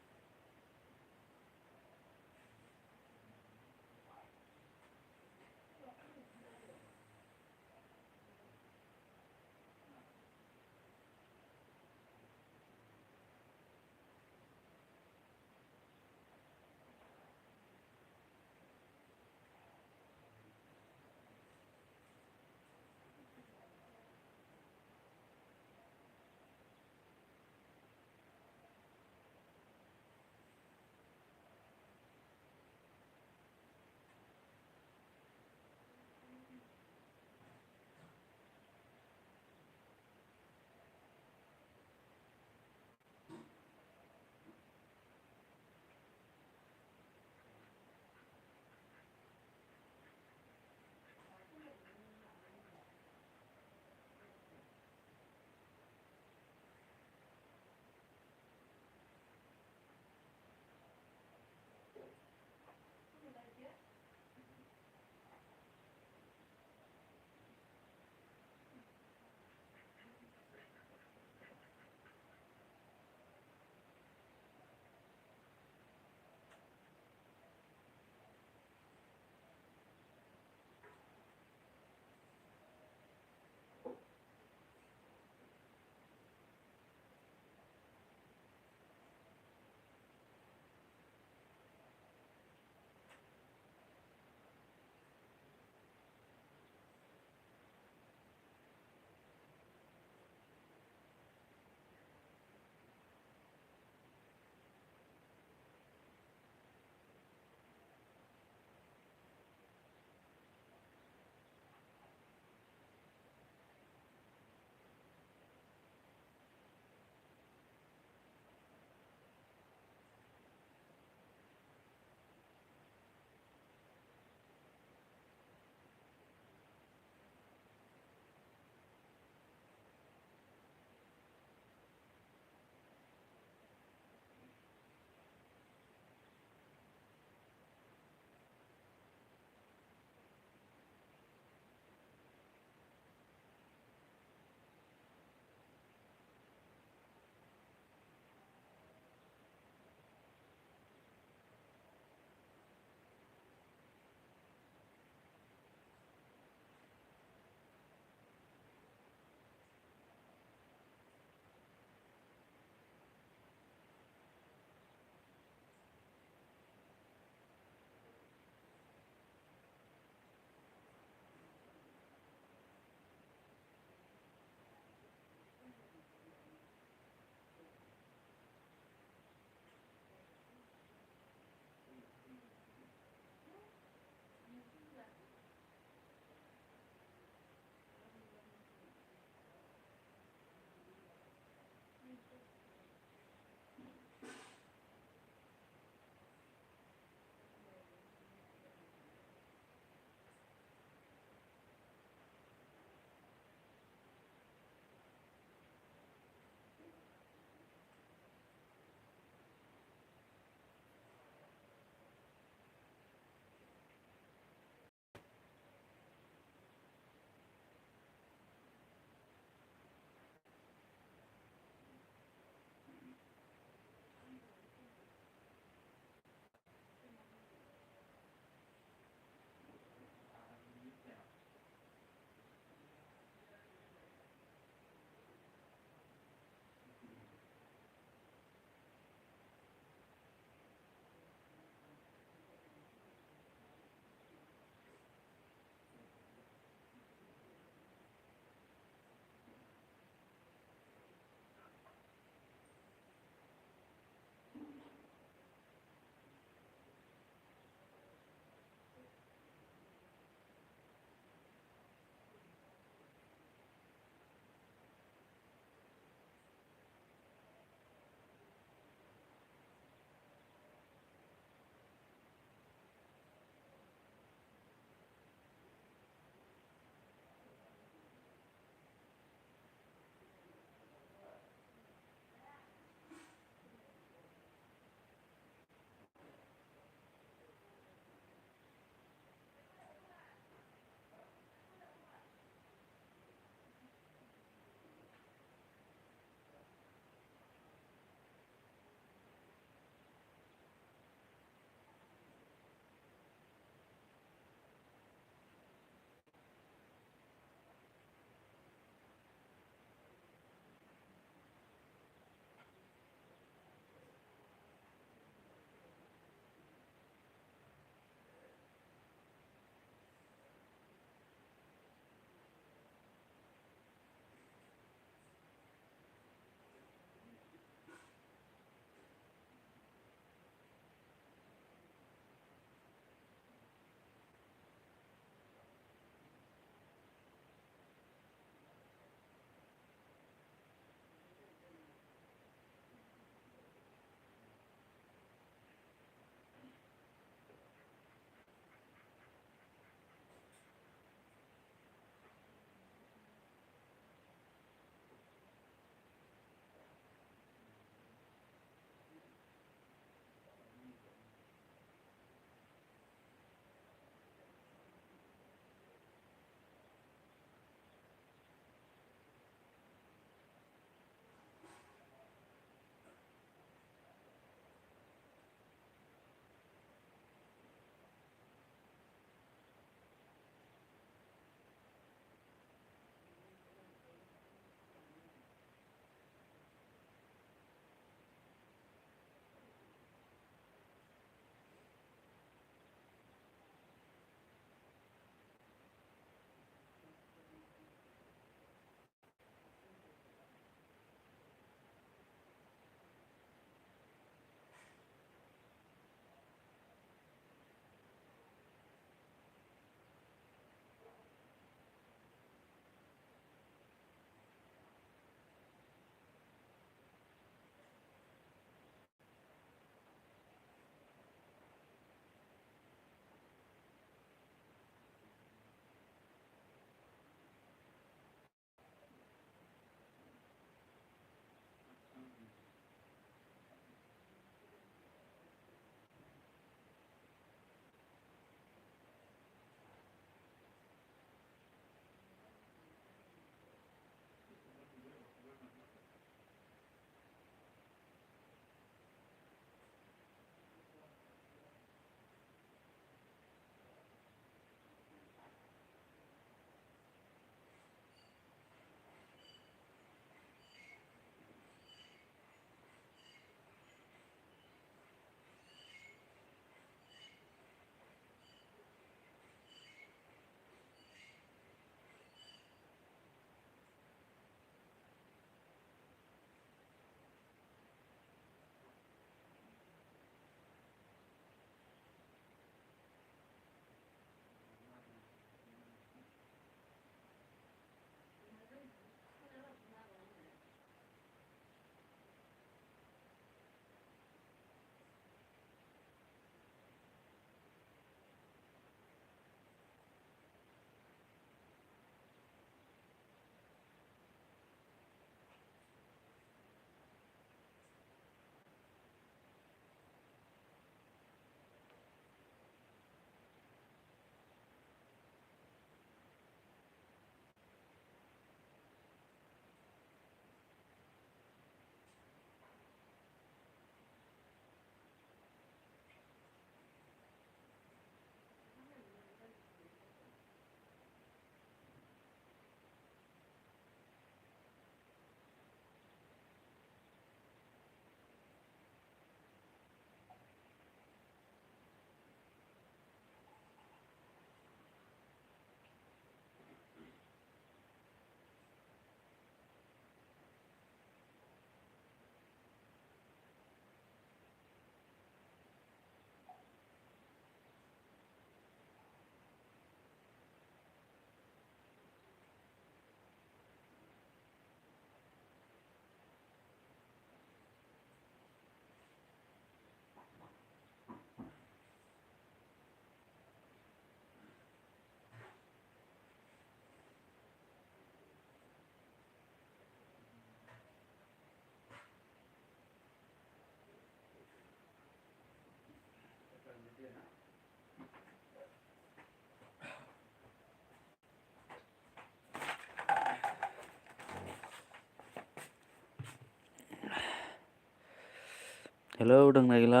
हेलौ दोंना गैला?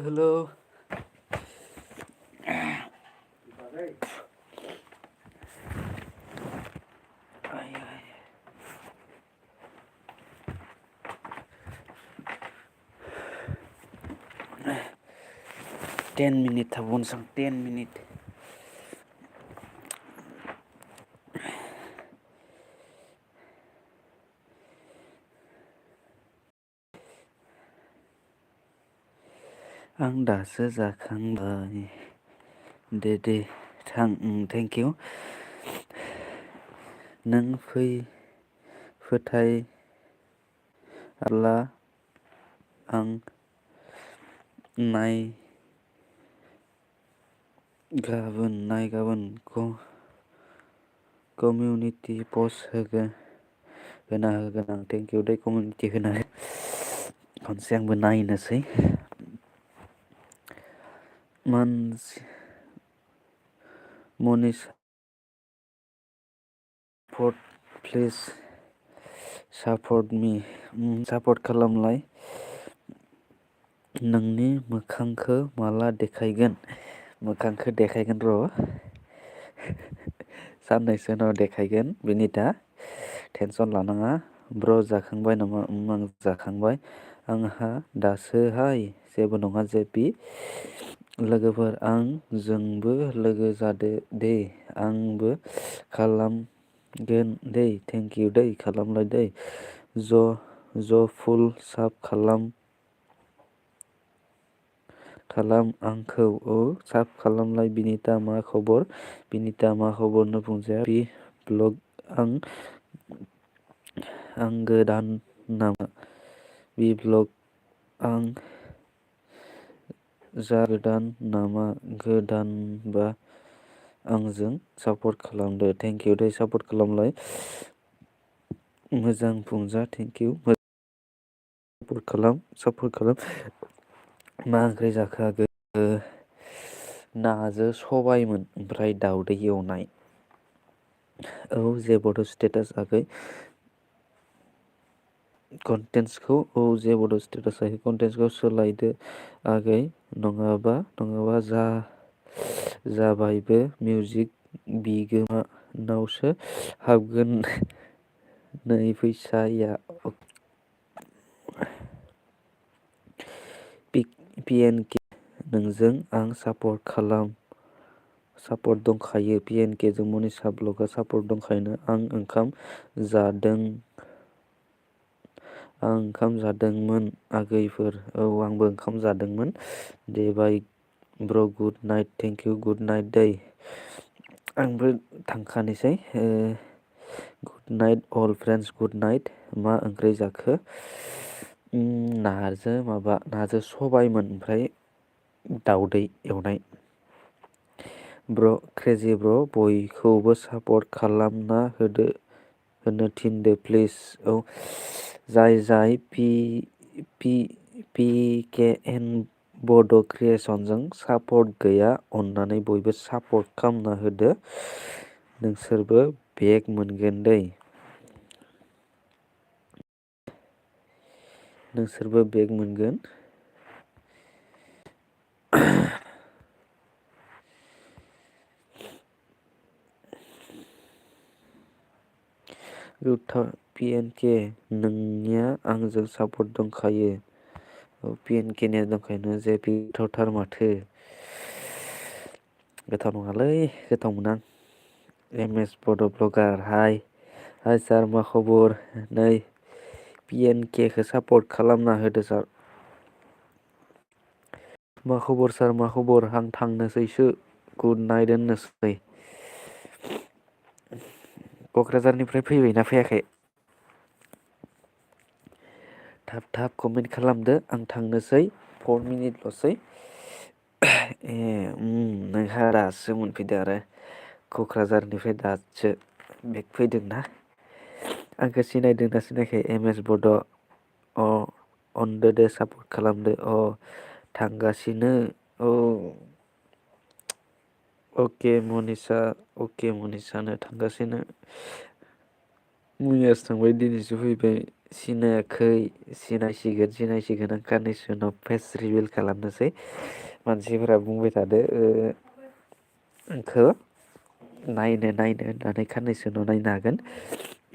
हेलौ। आय 10 मिनिट थाबावनोसं 10 मिनिट। आं दासो जाखांबाय। दे थां थेंक इउ। नों फोथाय आब्ला आं गाबोन कमिउनिटि पस्ट होना होगोन आं। थेंक इउ दै कमिउनिटि होना खनसे आंबो नायनोसै। मनिसा प्लिज सापर्ट मी। सापर्ट खालामलाय। नोंनि मोखांखो माला देखायगोन? मोखांखो देखायगोन र'। साननैसो उनाव देखायगोन बिनिता टेनसन लानाङा। ब्र जाखांबाय नामा? आं जाखांबाय। आंहा दासोहाय जेबो नङा जेपि। लोगोफोर जोंबो लोगो जादो दे। आंबो खालामगोन दै। थेंक इउ दै खालामलाय दै। ज फुल साब खालाम आंखौ। औ साब खालामलाय। बिनिता मा खबर? बिनिता मा खबरनो बुंजाया। बि ब्लग आं गोदान नामा? बि ब्लग आं गोदान नामा? गोदानबा आंजों सापर्ट खालामदो। थेंक इउ दै सापर्ट खालामलाय। मोजां बुंजा थेंक इउ। सापर्ट खालाम। मा ओंख्रि जाखो आगै? नाजो सबायमोन ओमफ्राय दाउदै एवनाय। औ जेबोथ' स्टेटास आगै। कन्टेन्सखौ सोलायदो आगै नङाबा जाबायबो मिउजिक बिगोमानावसो हाबगोन नै फैसाया। पिएनके नोंजों आं सापर्ट दंखायो। पिएनके जों मनिसा ब्लगआ सापर्ट दंखायोनो। आं ओंखाम जादोंमोन आगैफोर। औ आंबो ओंखाम जादोंमोन। दे bye bro good night. Thank you good night दै। आंबो थांखानोसै। Good night all friends good night. मा ओंख्रि जाखो? नाजों सबायमोन ओमफ्राय दाउदै एवनाय। क्रेजि ब्र बयखौबो सापर्ट खालामना होनो थिनदो प्लिज। औ जाय पि के एन बड' क्रिएसनजों सापर्ट गैया अननानै बयबो सापर्ट खालामना होदो। नोंसोरबो बेग मोनगोन दै। नोंसोरबो बेग मोनगोन। PNK नोंनिया आंजों सापर्ट दंखायो। पि एन के निया दंखायो जे गोथावथार माथो। गोथाव नङालै गोथाव मोना आं। एम एस बड' ब्लगार हाय सार मा खबर? नै PNK खौ सापर्ट खालामना होदो सार। मा खबर सार मा खबर? आं थांनोसैसो गुड नाइट होननोसै। क'क्राझारनिफ्राय फैबायना फैयाखै? थाब थाब कमेन्ट खालामदो आं थांनोसै 4 मिनिटल'सै। नोंहा दासो मोनफैदो आरो क'क्राझारनिफ्राय दासो बेग फैदोंना। आंखौ सिनायदोंना सिनायाखै एम एस बड'? अनदो दे सापर्ट खालामदो। थांगासिनो। अके मनिसानो थांगासिनो। मैयासो थांबाय दिनैसो फैबाय। सिनायाखै सिनायसिगोन आं खाननैसो उनाव फेस रिभिल खालामनोसै। मानसिफोरा बुंबाय थादो आंखौ नायनो होननानै खाननैसो उनाव नायनो हागोन।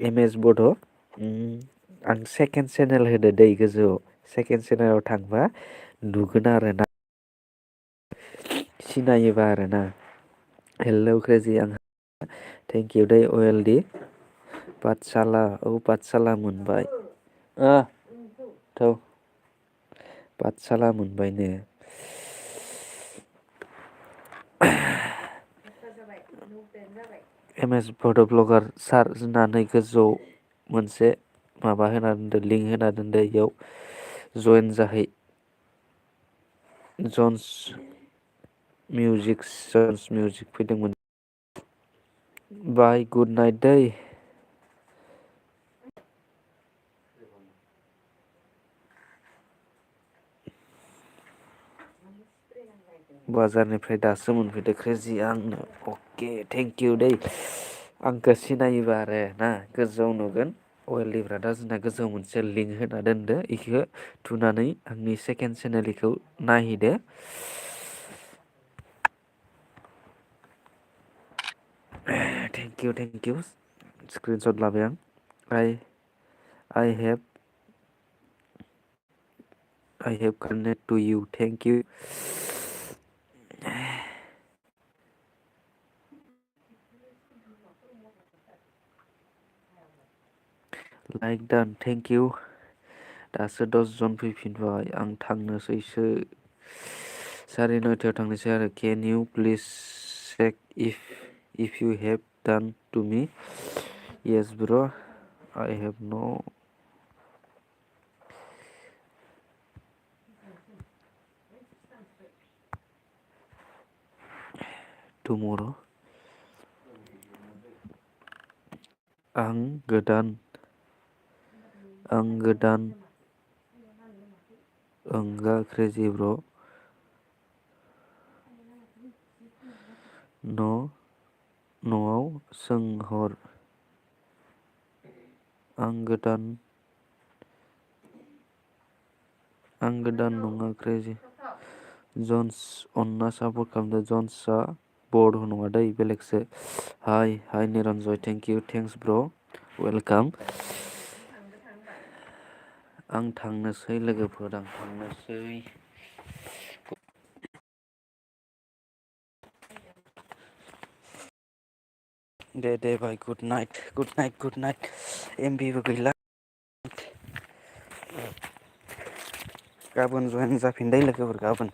एम एस बड' आं सेकेन्ड चेनेल होदो दै गोजौआव। सेकेन्ड चेनेलाव थांबा नुगोन आरो ना। सिनायोबा आरोना। हेलौ क्रेजि आं थेंक इउ दै अवेलदि पाठसाला मोनबाय। पाठसाला मोनबायनो। एम एस बड' ब्लगार सार होननानै गोजौआव मोनसे माबा होना दोनदो लिंक होना दोनदो इयाव जयेन जाहै। जन्स मिउजिक फैदोंमोन। बाय गुड नाइट दै। बाजारनिफ्राय दासो मोनफैदो क्रेजि आंनो। अके थेंक इउ दै। आंखौ सिनायोबा आरो ना गोजौआव नुगोन अवेलदिफ्रा दा जोंना गोजौआव मोनसे लिंक होना दोनदो इखौ थुनानै आंनि सेकेन्ड चेनेल इखौ नायहैदो। थेंक इउ स्क्रिनसट लाबाय आं। I have connected to you. Thank you. Like done thank you. दासो 10 जन फैफिनबाय आं थांनोसैसो 9:30 थांनोसै आरो। Can you please check if you have done to me? Yes bro' I have no tomorrow. आं गोदान ओंगा क्रेजि ब्र' न'आव सोंहर। आं गोदान नङा क्रेजि। जन्स अन्ना सापर्ट खालामदो। जन्सआ बड' नङा दै बेलेगसो। हाय निरन्जय थेंक इउ थेंक्स ब्र' वेलकाम। आं थांनोसै लोगोफोर आं थांनोसै। दे बाय गुड नाइट एमबिबो गैला। गाबोन जयेन जाफिन दै लोगोफोर गाबोन।